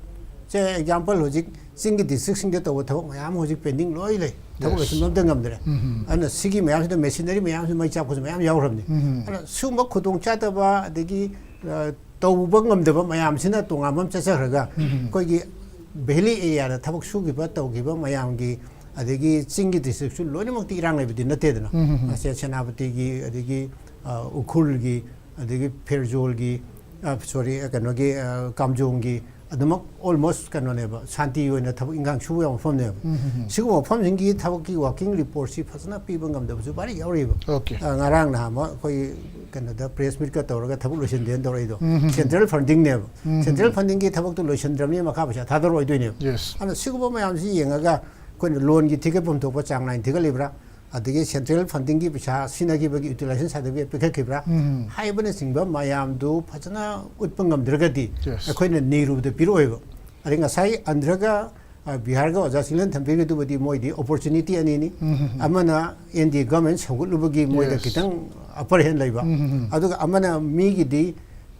ꯁꯦ ꯑꯦꯛꯖꯥꯝꯄꯜ, ꯍꯧꯖꯤꯛ ꯆꯤꯡꯒꯤ ꯗꯤꯁꯇ꯭ꯔꯤꯛꯁꯤꯡꯗ ꯇꯧꯕ ꯊꯕꯛ ꯃꯌꯥꯝ ꯍꯧꯖꯤꯛ ꯄꯦꯟꯗꯤꯡ ꯂꯣꯏ ꯂꯩ, ꯊꯕꯛ Yes. ꯂꯣꯏꯁꯤꯟꯕ ꯑꯝꯇ ꯉꯝꯗ꯭ꯔꯦ꯫ ꯑꯗꯨꯅ ꯁꯤꯒꯤ ꯃꯌꯥꯝꯁꯤꯗ ꯃꯦꯁꯤꯅꯔꯤ ꯃꯌꯥꯝꯁꯤ ꯃꯩ ꯆꯥꯛꯄꯁꯨ ꯃꯌꯥꯝ ꯌꯥꯎꯈ꯭ꯔꯕꯅꯤ꯫ ꯑꯗꯨꯅ ꯁꯤꯒꯨꯝꯕ ꯈꯨꯗꯣꯡꯆꯥꯗꯕ ꯑꯗꯒꯤ, ꯑ, ꯇꯧꯕ ꯉꯝꯗꯕ ꯃꯌꯥꯝꯁꯤꯅ ꯇꯣꯉꯥꯟꯕ ꯑꯃ ꯆꯠꯆꯈ꯭ꯔꯒ, ꯑꯩꯈꯣꯏꯒꯤ ꯚꯦꯂꯤ ꯑꯦꯔꯤꯌꯥꯗ ꯊꯕꯛ ꯁꯨꯈꯤꯕ ꯇꯧꯈꯤꯕ ꯃꯌꯥꯝꯒꯤ, ꯑꯗꯒꯤ ꯆꯤꯡꯒꯤ ꯗꯤꯁꯇ꯭ꯔꯤꯛꯁꯨ ꯂꯣꯏꯅꯃꯛꯇꯤ ꯏꯔꯥꯡ ꯂꯩꯕꯗꯤ ꯅꯠꯇꯦꯗꯅ꯫ ꯃꯁꯦ ꯁꯦꯅꯥꯄꯇꯤꯒꯤ, ꯑꯗꯒꯤ, ꯑ, ꯎꯈ꯭ꯔꯨꯜꯒꯤ, ꯑꯗꯒꯤ ꯐꯦꯔꯖꯣꯜꯒꯤ, ꯑ, ꯁꯣꯔꯤ, ꯑ, ꯀꯩꯅꯣꯒꯤ, ꯑ, ꯀꯥꯝꯖꯣꯡꯒꯤ, ꯑꯗꯨꯃꯛ almost ꯀꯩꯅꯣꯅꯦꯕ, ꯁꯥꯟꯇꯤ ꯑꯣꯏꯅ ꯊꯕꯛ ꯏꯟꯈꯥꯡ ꯁꯨꯕ ꯌꯥꯕ ꯃꯐꯝꯅꯦꯕ꯫ ꯁꯤꯒꯨꯝꯕ ꯃꯐꯝꯁꯤꯡꯒꯤ ꯊꯕꯛꯀꯤ working reportꯁꯤ ꯐꯖꯅ ꯄꯤꯕ ꯉꯝꯗꯕꯁꯨ ꯚꯥꯔꯤ ꯌꯥꯎꯔꯤꯕ꯫ Okay. ꯑ, ꯉꯔꯥꯡ ꯅꯍꯥꯟ ꯑꯃ ꯑꯩꯈꯣꯏ ꯀꯩꯅꯣꯗ press meetꯀ ꯇꯧꯔꯒ ꯊꯕꯛ ꯂꯣꯏꯁꯤꯟꯗꯦꯅ ꯇꯧꯔꯛꯏꯗꯣ, central fundingꯅꯦꯕ꯫ Central fundingꯒꯤ ꯊꯕꯛꯇꯣ ꯂꯣꯏꯁꯤꯟꯗ꯭ꯔꯕꯅꯤꯅ ꯃꯈꯥ ꯄꯩꯁꯥ ꯊꯥꯗꯔꯛꯑꯣꯏꯗꯣꯏꯅꯦꯕ꯫ Yes. ꯑꯗꯨꯅ ꯁꯤꯒꯨꯝꯕ ꯃꯌꯥꯝꯁꯤ ꯌꯦꯡꯉꯒ ꯑꯩꯈꯣꯏꯅ loanꯒꯤ ꯊꯤꯒꯠꯐꯝ ꯊꯣꯛꯄ ꯆꯥꯡ ꯅꯥꯏꯅ ꯊꯤꯒꯠꯂꯤꯕ꯭ꯔꯥ, ꯑꯗꯒꯤ central fundingꯒꯤ ꯄꯩꯁꯥ ꯁꯤꯖꯤꯟꯅꯈꯤꯕꯒꯤ utilization certificate ꯄꯤꯈꯠꯈꯤꯕ꯭ꯔꯥ ꯍꯥꯏꯕꯅꯆꯤꯡꯕ ꯃꯌꯥꯝꯗꯨ ꯐꯖꯅ ꯎꯠꯄ ꯉꯝꯗ꯭ꯔꯒꯗꯤ Yes. ꯑꯩꯈꯣꯏꯅ ꯅꯤꯔꯨꯕꯗ ꯄꯤꯔꯛꯑꯣꯏꯕ꯫ ꯑꯗꯩ ꯉꯁꯥꯏ ꯑꯟꯙ꯭ꯔꯒ, ꯑ, ꯕꯤꯍꯥꯔꯒ ꯑꯣꯖꯥ ꯆꯤꯡꯂꯦꯟ ꯊꯝꯕꯤꯈꯤꯗꯨꯕꯨꯗꯤ ꯃꯣꯏꯗꯤ opportunity ꯑꯅꯤꯅꯤ꯫ ꯑꯃꯅ NDA government ꯁꯧꯒꯠꯂꯨꯕꯒꯤ ꯃꯣꯏꯗ Yes. ꯈꯤꯇꯪ upper hand ꯂꯩꯕ, ꯑꯗꯨꯒ ꯑꯃꯅ ꯃꯤꯒꯤꯗꯤ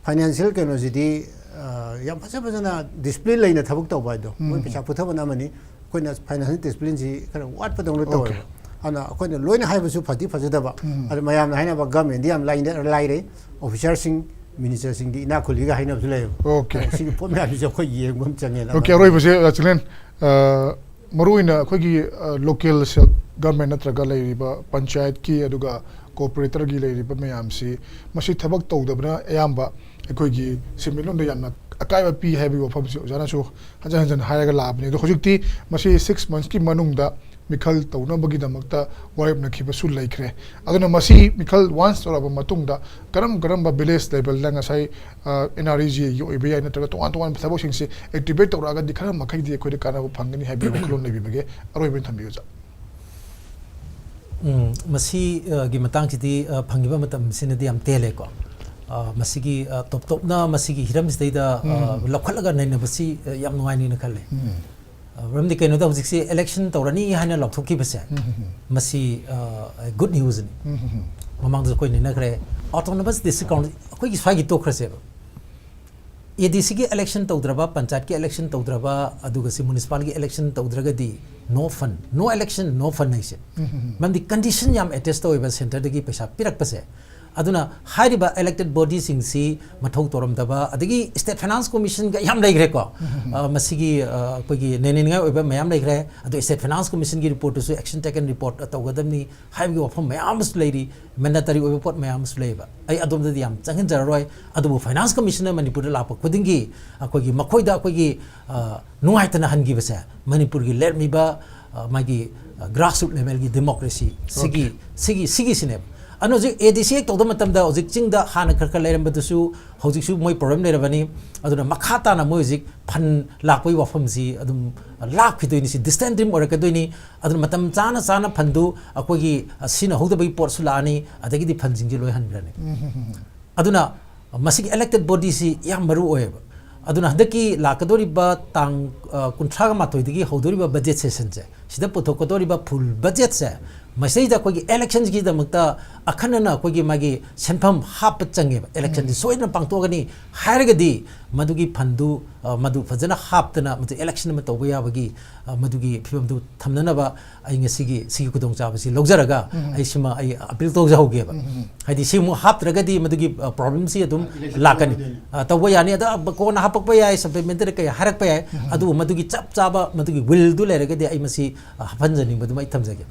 financial ꯀꯩꯅꯣꯁꯤꯗꯤ, ꯑ, ꯌꯥꯝ ꯐꯖ ꯐꯖꯅ discipline ꯂꯩꯅ ꯊꯕꯛ ꯇꯧꯕ ꯍꯥꯏꯗꯣ, ꯃꯣꯏ ꯄꯩꯁꯥ ꯄꯨꯊꯕꯅ ꯑꯃꯅꯤ, ꯑꯩꯈꯣꯏꯅ financial disciplineꯁꯤ ꯈꯔ ꯋꯥꯠꯄꯗꯧꯅ ꯇꯧꯋꯦꯕ꯫ ꯑꯗꯨꯅ ꯑꯩꯈꯣꯏꯅ ꯂꯣꯏꯅ ꯍꯥꯏꯕꯁꯨ ꯐꯗꯤ ꯐꯖꯗꯕ, ꯑꯗꯨ ꯃꯌꯥꯝꯅ ꯍꯥꯏꯅꯕ governmentꯗꯤ ꯌꯥꯝ ꯂꯥꯏꯅ-, ꯂꯥꯏꯔꯦ, officerꯁꯤꯡ, ministerꯁꯤꯡꯗꯤ ꯏꯅꯥꯛ ꯈꯨꯜꯂꯤꯒ ꯍꯥꯏꯅꯕꯁꯨ ꯂꯩꯌꯦꯕ꯫ Okay. ꯑꯗꯣ ꯁꯤꯒꯤ ꯄꯣꯠ ꯃꯌꯥꯝꯁꯤꯁꯨ ꯑꯩꯈꯣꯏ ꯌꯦꯡꯕ ꯑꯃ ꯆꯪꯉꯦꯅ꯫ Okay, ꯑꯔꯣꯏꯕꯁꯦ, ꯑ, ꯆꯤꯡꯂꯦꯟ, ꯑ, ꯃꯔꯨꯑꯣꯏꯅ ꯑꯩꯈꯣꯏꯒꯤ, ꯑ, local self government ꯅꯠꯇ꯭ꯔꯒ ꯂꯩꯔꯤꯕ ꯄꯟꯆꯥꯌꯠꯀꯤ ꯑꯗꯨꯒ corporatorꯒꯤ ꯂꯩꯔꯤꯕ ꯃꯌꯥꯝꯁꯤ ꯃꯁꯤ ꯊꯕꯛ ꯇꯧꯗꯕꯅ ꯑꯌꯥꯝꯕ ꯑꯩꯈꯣꯏꯒꯤ ꯁꯦꯟꯃꯤꯠꯂꯣꯟꯗ ꯌꯥꯝꯅ ꯑꯀꯥꯏꯕ ꯄꯤ ꯍꯥꯏꯕꯒꯤ ꯋꯥꯐꯝꯁꯤ ꯑꯣꯖꯥꯅꯁꯨ ꯍꯟꯖꯟ ꯍꯟꯖꯟ ꯍꯥꯏꯔꯒ ꯂꯥꯛꯑꯕꯅꯤ꯫ ꯑꯗꯣ ꯍꯧꯖꯤꯛꯇꯤ ꯃꯁꯤ six monthsꯀꯤ ꯃꯅꯨꯡꯗ ꯃꯤꯈꯜ ꯇꯧꯅꯕꯒꯤꯗꯃꯛꯇ ꯋꯥꯔꯦꯞꯅꯈꯤꯕꯁꯨ ꯂꯩꯈ꯭ꯔꯦ꯫ ꯑꯗꯨꯅ ꯃꯁꯤ ꯃꯤꯈꯜ once ꯇꯧꯔꯕ ꯃꯇꯨꯡꯗ ꯀꯔꯝ ꯀꯔꯝꯕ village levelꯗ ꯉꯁꯥꯏ, ꯑ, NREGAꯒꯤ ꯑꯣꯏꯕ ꯌꯥꯏ, ꯅꯠꯇ꯭ꯔꯒ ꯇꯣꯉꯥꯟ ꯇꯣꯉꯥꯟꯕ ꯊꯕꯛꯁꯤꯡꯁꯦ activate ꯇꯧꯔꯛꯑꯒꯗꯤ ꯈꯔ ꯃꯈꯩꯗꯤ ꯑꯩꯈꯣꯏꯗ ꯀꯥꯟꯅꯕ ꯐꯪꯒꯅꯤ ꯍꯥꯏꯕꯒꯤ ꯋꯥꯈꯜꯂꯣꯟ ꯂꯩꯕꯤꯕꯒꯦ? ꯑꯔꯣꯏꯕ ꯑꯣꯏꯅ ꯊꯝꯕꯤꯌꯨ, ꯑꯣꯖꯥ꯫ ꯎꯝ, ꯃꯁꯤꯒꯤ ꯃꯇꯥꯡꯁꯤꯗꯤ, ꯑ, ꯐꯪꯉꯤꯕ ꯃꯇꯝꯁꯤꯅꯗꯤ ꯌꯥꯝ ꯇꯦꯜꯂꯦꯀꯣ꯫ ꯑ, ꯃꯁꯤꯒꯤ, ꯑ, ꯇꯣꯞ ꯇꯣꯞꯅ ꯃꯁꯤꯒꯤ ꯍꯤꯔꯝꯁꯤꯗꯩꯗ, ꯑ, ꯂꯧꯈꯠꯂꯒ ꯅꯩꯅꯕꯁꯤ, ꯑ, ꯌꯥꯝ ꯅꯨꯡꯉꯥꯏꯅꯤꯅ ꯈꯜꯂꯦ꯫ ꯑ, ꯃꯔꯝꯗꯤ ꯀꯩꯅꯣꯗ ꯍꯧꯖꯤꯛꯁꯤ election ꯇꯧꯔꯅꯤ ꯍꯥꯏꯅ ꯂꯥꯎꯊꯣꯛꯈꯤꯕꯁꯦ, ꯃꯁꯤ, ꯑ, good newsꯅꯤ꯫ ꯃꯃꯥꯡꯗꯁꯨ ꯑꯩꯈꯣꯏ ꯅꯩꯅꯈ꯭ꯔꯦ꯫ Autonomous District Council, ꯑꯩꯈꯣꯏꯒꯤ ꯁ꯭ꯋꯥꯏꯒꯤ ꯇꯣꯛꯈ꯭ꯔꯁꯦꯕ꯫ ADCꯒꯤ election ꯇꯧꯗ꯭ꯔꯕ, ꯄꯟꯆꯥꯌꯠꯀꯤ election ꯇꯧꯗ꯭ꯔꯕ, ꯑꯗꯨꯒ ꯁꯤ municipalꯒꯤ election ꯇꯧꯗ꯭ꯔꯒꯗꯤ no fund, no election, no fund ꯍꯥꯏꯁꯦ꯫ ꯃꯔꯝꯗꯤ condition ꯌꯥꯝ attach ꯇꯧꯋꯦꯕ centreꯗꯒꯤ ꯄꯩꯁꯥ ꯄꯤꯔꯛꯄꯁꯦ꯫ ꯑꯗꯨꯅ ꯍꯥꯏꯔꯤꯕ elected bodyꯁꯤꯡꯁꯤ ꯃꯊꯧ ꯇꯧꯔꯝꯗꯕ, ꯑꯗꯒꯤ State Finance Commissionꯒ ꯌꯥꯝ ꯂꯩꯈ꯭ꯔꯦꯀꯣ꯫ ꯑ, ꯃꯁꯤꯒꯤ, ꯑ, ꯑꯩꯈꯣꯏꯒꯤ ꯅꯩꯅꯅꯤꯡꯉꯥꯏ ꯑꯣꯏꯕ ꯃꯌꯥꯝ ꯂꯩꯈ꯭ꯔꯦ꯫ ꯑꯗꯣ State Finance Commissionꯒꯤ reportꯇꯨꯁꯨ action taken report ꯇꯧꯒꯗꯕꯅꯤ ꯍꯥꯏꯕꯒꯤ ꯋꯥꯐꯝ ꯃꯌꯥꯝ ꯑꯃꯁꯨ ꯂꯩꯔꯤ, mandatory ꯑꯣꯏꯕ ꯄꯣꯠ ꯃꯌꯥꯝ ꯑꯃꯁꯨ ꯂꯩꯌꯦꯕ꯫ ꯑꯩ ꯑꯗꯣꯝꯗꯗꯤ ꯌꯥꯝ ꯆꯪꯍꯟꯖꯔꯔꯣꯏ꯫ ꯑꯗꯨꯕꯨ Finance Commissioner ꯃꯅꯤꯄꯨꯔꯗ ꯂꯥꯛꯄ ꯈꯨꯗꯤꯡꯒꯤ ꯑꯩꯈꯣꯏꯒꯤ ꯃꯈꯣꯏꯗ ꯑꯩꯈꯣꯏꯒꯤ, ꯑ, ꯅꯨꯡꯉꯥꯏꯇꯅ ꯍꯟꯈꯤꯕꯁꯦ ꯃꯅꯤꯄꯨꯔꯒꯤ ꯂꯩꯔꯝꯃꯤꯕ, ꯑ, ꯃꯥꯒꯤ, ꯑ, grassroot levelꯒꯤ democracy ꯁꯤꯒꯤ, ꯁꯤꯒꯤ, ꯁꯤꯒꯤꯁꯤꯅꯦꯕ꯫ ꯑꯗꯨꯅ ꯍꯧꯖꯤꯛ ADC Act ꯇꯧꯕ ꯃꯇꯝꯗ ꯍꯧꯖꯤꯛ ꯆꯤꯡꯗ ꯍꯥꯟꯅ ꯈꯔ ꯈꯔ ꯂꯩꯔꯝꯕꯗꯨꯁꯨ ꯍꯧꯖꯤꯛꯁꯨ ꯃꯣꯏ problem ꯂꯩꯔꯕꯅꯤ꯫ ꯑꯗꯨꯅ ꯃꯈꯥ ꯇꯥꯅ ꯃꯣꯏ ꯍꯧꯖꯤꯛ fund ꯂꯥꯛꯄꯒꯤ ꯋꯥꯐꯝꯁꯤ ꯑꯗꯨꯝ ꯂꯥꯞꯈꯤꯗꯣꯏꯅꯤ, ꯁꯤ distant dream ꯑꯣꯏꯔꯛꯀꯗꯣꯏꯅꯤ꯫ ꯑꯗꯨꯅ ꯃꯇꯝ ꯆꯥꯅ ꯆꯥꯅ fundꯗꯨ ꯑꯩꯈꯣꯏꯒꯤ, ꯑ, ꯁꯤꯖꯤꯟꯅꯍꯧꯗꯕꯒꯤ ꯄꯣꯠꯁꯨ ꯂꯥꯛꯑꯅꯤ, ꯑꯗꯒꯤꯗꯤ fundꯁꯤꯡꯁꯤ ꯂꯣꯏ ꯍꯟꯈ꯭ꯔꯅꯤ꯫ ꯑꯗꯨꯅ ꯃꯁꯤꯒꯤ elected bodyꯁꯤ ꯌꯥꯝ ꯃꯔꯨ ꯑꯣꯏꯌꯦꯕ꯫ ꯑꯗꯨꯅ ꯍꯟꯗꯛꯀꯤ ꯂꯥꯛꯀꯗꯧꯔꯤꯕ ꯇꯥꯡ, ꯑ, ꯀꯨꯟꯊ꯭ꯔꯥꯒ ꯃꯥꯊꯣꯏꯗꯒꯤ ꯍꯧꯗꯧꯔꯤꯕ budget sessionꯁꯦ, ꯁꯤꯗ ꯄꯨꯊꯣꯛꯀꯗꯧꯔꯤꯕ full budgetꯁꯦ, ꯃꯁꯤꯗꯩꯗ ꯑꯩꯈꯣꯏꯒꯤ electionꯒꯤꯗꯃꯛꯇ ꯑꯈꯟꯅꯅ ꯑꯩꯈꯣꯏꯒꯤ ꯃꯥꯒꯤ ꯁꯦꯟꯐꯝ ꯍꯥꯞꯄ ꯆꯪꯉꯦꯕ꯫ Electionꯁꯤ ꯁꯣꯏꯗꯅ ꯄꯥꯡꯊꯣꯛꯑꯒꯅꯤ ꯍꯥꯏꯔꯒꯗꯤ ꯃꯗꯨꯒꯤ fundꯗꯨ, ꯑ, ꯃꯗꯨ ꯐꯖꯅ ꯍꯥꯞꯇꯅ ꯃꯗꯨ election ꯑꯃ ꯇꯧꯕ ꯌꯥꯕꯒꯤ, ꯑ, ꯃꯗꯨꯒꯤ ꯐꯤꯕꯝꯗꯨ ꯊꯝꯅꯅꯕ ꯑꯩ ꯉꯁꯤꯒꯤ ꯁꯤꯒꯤ ꯈꯨꯗꯣꯡꯆꯥꯕꯁꯤ ꯂꯧꯖꯔꯒ ꯑꯩ ꯁꯤꯃ ꯑꯩ appeal ꯇꯧꯖꯍꯧꯒꯦꯕ꯫ ꯍꯥꯏꯗꯤ ꯁꯤꯃꯨꯛ ꯍꯥꯞꯇ꯭ꯔꯒꯗꯤ ꯃꯗꯨꯒꯤ, ꯑ, problemꯁꯤ ꯑꯗꯨꯝ ꯂꯥꯛꯀꯅꯤ꯫ ꯑ, ꯇꯧꯕ ꯌꯥꯅꯤ꯫ ꯑꯗ ꯀꯣꯟꯅ ꯍꯥꯄꯛꯄ ꯌꯥꯏ, supplementary ꯀꯌꯥ ꯍꯥꯏꯔꯛꯄ ꯌꯥꯏ꯫ ꯑꯗꯨꯕꯨ ꯃꯗꯨꯒꯤ ꯆꯞ ꯆꯥꯕ ꯃꯗꯨꯒꯤ willꯗꯨ ꯂꯩꯔꯒꯗꯤ ꯑꯩ ꯃꯁꯤ, ꯑ, ꯍꯥꯞꯍꯟꯖꯅꯤꯡꯕꯗꯨꯃ ꯑꯩ ꯊꯝꯖꯒꯦ꯫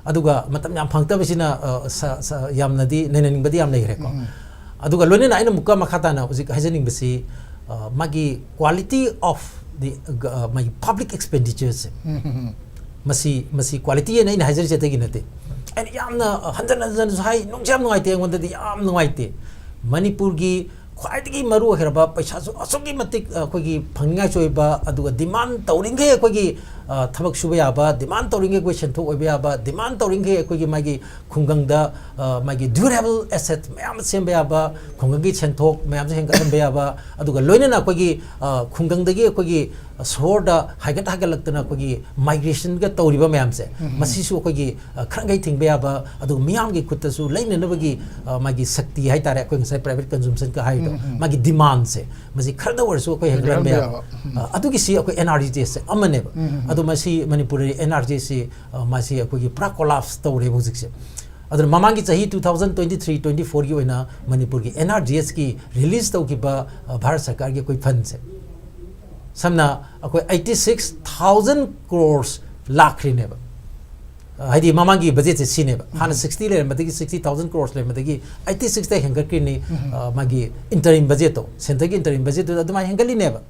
ꯑꯗꯨꯒ ꯃꯇꯝ ꯌꯥꯝ ꯐꯪꯉꯛꯇꯕꯁꯤꯅ, ꯑ, ꯁ-, ꯁ-, ꯌꯥꯝꯅꯗꯤ ꯅꯩꯅꯅꯤꯡꯕꯗꯤ ꯌꯥꯝ ꯂꯩꯈ꯭ꯔꯦꯀꯣ꯫ ꯑꯗꯨꯒ ꯂꯣꯏꯅꯅ ꯑꯩꯅ ꯑꯃꯨꯛꯀ ꯃꯈꯥ ꯇꯥꯅ ꯍꯧꯖꯤꯛ ꯍꯥꯏꯖꯅꯤꯡꯕꯁꯤ, ꯑ, ꯃꯥꯒꯤ quality of the, ꯑ, ꯃꯥꯒꯤ public expenditure ꯁꯦ꯫ ꯃꯁꯤ, ꯃꯁꯤ quality ꯍꯥꯏꯅ ꯑꯩꯅ ꯍꯥꯏꯖꯔꯤꯁꯦ ꯑꯇꯩꯒꯤ ꯅꯠꯇꯦ꯫ ꯑꯩꯅ ꯌꯥꯝꯅ, ꯑ, ꯍꯟꯖꯟ ꯍꯟꯖꯟꯅꯁꯨ ꯍꯥꯏ, ꯅꯨꯡꯁꯦ ꯌꯥꯝ ꯅꯨꯡꯉꯥꯏꯇꯦ, ꯑꯩꯉꯣꯟꯗꯗꯤ ꯌꯥꯝ ꯅꯨꯡꯉꯥꯏꯇꯦ꯫ ꯃꯅꯤꯄꯨꯔꯒꯤ ꯈ꯭ꯋꯥꯏꯗꯒꯤ ꯃꯔꯨ ꯑꯣꯏꯔꯕ ꯄꯩꯁꯥꯁꯨ ꯑꯁꯨꯛꯀꯤ ꯃꯇꯤꯛ, ꯑ, ꯑꯩꯈꯣꯏꯒꯤ ꯐꯪꯅꯤꯡꯉꯥꯏꯁꯨ ꯑꯣꯏꯕ, ꯑꯗꯨꯒ demand ꯇꯧꯔꯤꯈꯩ ꯑꯩꯈꯣꯏꯒꯤ, ꯑ, ꯊꯕꯛ ꯁꯨꯕ ꯌꯥꯕ, demand ꯇꯧꯔꯤꯈꯩ ꯑꯩꯈꯣꯏ ꯁꯦꯟꯊꯣꯛ ꯑꯣꯏꯕ ꯌꯥꯕ, demand ꯇꯧꯔꯤꯈꯩ ꯑꯩꯈꯣꯏꯒꯤ ꯃꯥꯒꯤ ꯈꯨꯡꯒꯪꯗ, ꯑ, ꯃꯥꯒꯤ durable asset ꯃꯌꯥꯝ ꯑꯃ ꯁꯦꯝꯕ ꯌꯥꯕ, ꯈꯨꯡꯒꯪꯒꯤ ꯁꯦꯟꯊꯣꯛ ꯃꯌꯥꯝꯁꯦ ꯍꯦꯟꯒꯠꯍꯟꯕ ꯌꯥꯕ, ꯑꯗꯨꯒ ꯂꯣꯏꯅꯅ ꯑꯩꯈꯣꯏꯒꯤ, ꯑ, ꯈꯨꯡꯒꯪꯗꯒꯤ ꯑꯩꯈꯣꯏꯒꯤ ꯁꯣꯍꯣꯔꯗ ꯍꯥꯏꯒꯠ ꯍꯥꯏꯒꯠꯂꯛꯇꯅ ꯑꯩꯈꯣꯏꯒꯤ migrationꯒ ꯇꯧꯔꯤꯕ ꯃꯌꯥꯝꯁꯦ, ꯃꯁꯤꯁꯨ ꯑꯩꯈꯣꯏꯒꯤ, ꯑ, ꯈꯔꯈꯩ ꯊꯤꯡꯕ ꯌꯥꯕ, ꯑꯗꯨꯒ ꯃꯤꯌꯥꯝꯒꯤ ꯈꯨꯠꯇꯁꯨ ꯂꯩꯅꯅꯕꯒꯤ, ꯑ, ꯃꯥꯒꯤ ꯁꯛꯇꯤ ꯍꯥꯏꯇꯥꯔꯦ, ꯑꯩꯈꯣꯏ ꯉꯁꯥꯏ private consumptionꯒ ꯍꯥꯏꯔꯤꯗꯣ, ꯃꯥꯒꯤ demandꯁꯦ, ꯃꯁꯤ ꯈꯔꯗ ꯑꯣꯏꯔꯁꯨ ꯑꯩꯈꯣꯏ ꯍꯦꯟꯒꯠꯍꯟꯕ ꯍꯦꯟꯒꯠꯍꯟꯕ ꯌꯥꯕ꯫ ꯌꯥꯕ꯫ ꯑ, ꯑꯗꯨꯒꯤꯁꯤ ꯑꯩꯈꯣꯏ NREGSꯁꯦ ꯑꯃꯅꯦꯕ꯫ ꯑꯗꯣ ꯃꯁꯤ ꯃꯅꯤꯄꯨꯔꯗꯗꯤ NREGSꯁꯤ, ꯑ, ꯃꯁꯤ ꯑꯩꯈꯣꯏꯒꯤ ꯄꯨꯔꯥ collapse ꯇꯧꯔꯦꯕ ꯍꯧꯖꯤꯛꯁꯦ꯫ ꯑꯗꯨꯅ ꯃꯃꯥꯡꯒꯤ ꯆꯍꯤ two thousand twenty three twenty four ꯒꯤ ꯑꯣꯏꯅ ꯃꯅꯤꯄꯨꯔꯒꯤ N R G S ꯀꯤ release ꯇꯧꯈꯤꯕ, ꯑ, ꯚꯥꯔꯠ ꯁꯔꯀꯥꯔꯒꯤ ꯑꯩꯈꯣꯏ fund ꯁꯦ, ꯁꯝꯅ ꯑꯩꯈꯣꯏ eighty six thousand crores ꯂꯥꯛꯈ꯭ꯔꯤꯅꯦꯕ꯫ ꯑ, ꯍꯥꯏꯗꯤ ꯃꯃꯥꯡꯒꯤ budget ꯁꯦ ꯁꯤꯅꯦꯕ, ꯍꯥꯟꯅ sixty ꯂꯩꯔꯝꯕꯗꯒꯤ, sixty thousand crores ꯂꯩꯔꯝꯕꯗꯒꯤ eighty six ꯇ ꯍꯦꯟꯒꯠꯈ꯭ꯔꯤꯅꯤ꯫ ꯑ, ꯃꯥꯒꯤ interim budget ꯇꯣ, centre ꯒꯤ interim budget ꯇꯨꯗ ꯑꯗꯨꯃꯥꯏꯅ ꯍꯦꯟꯒꯠꯂꯤꯅꯦꯕ꯫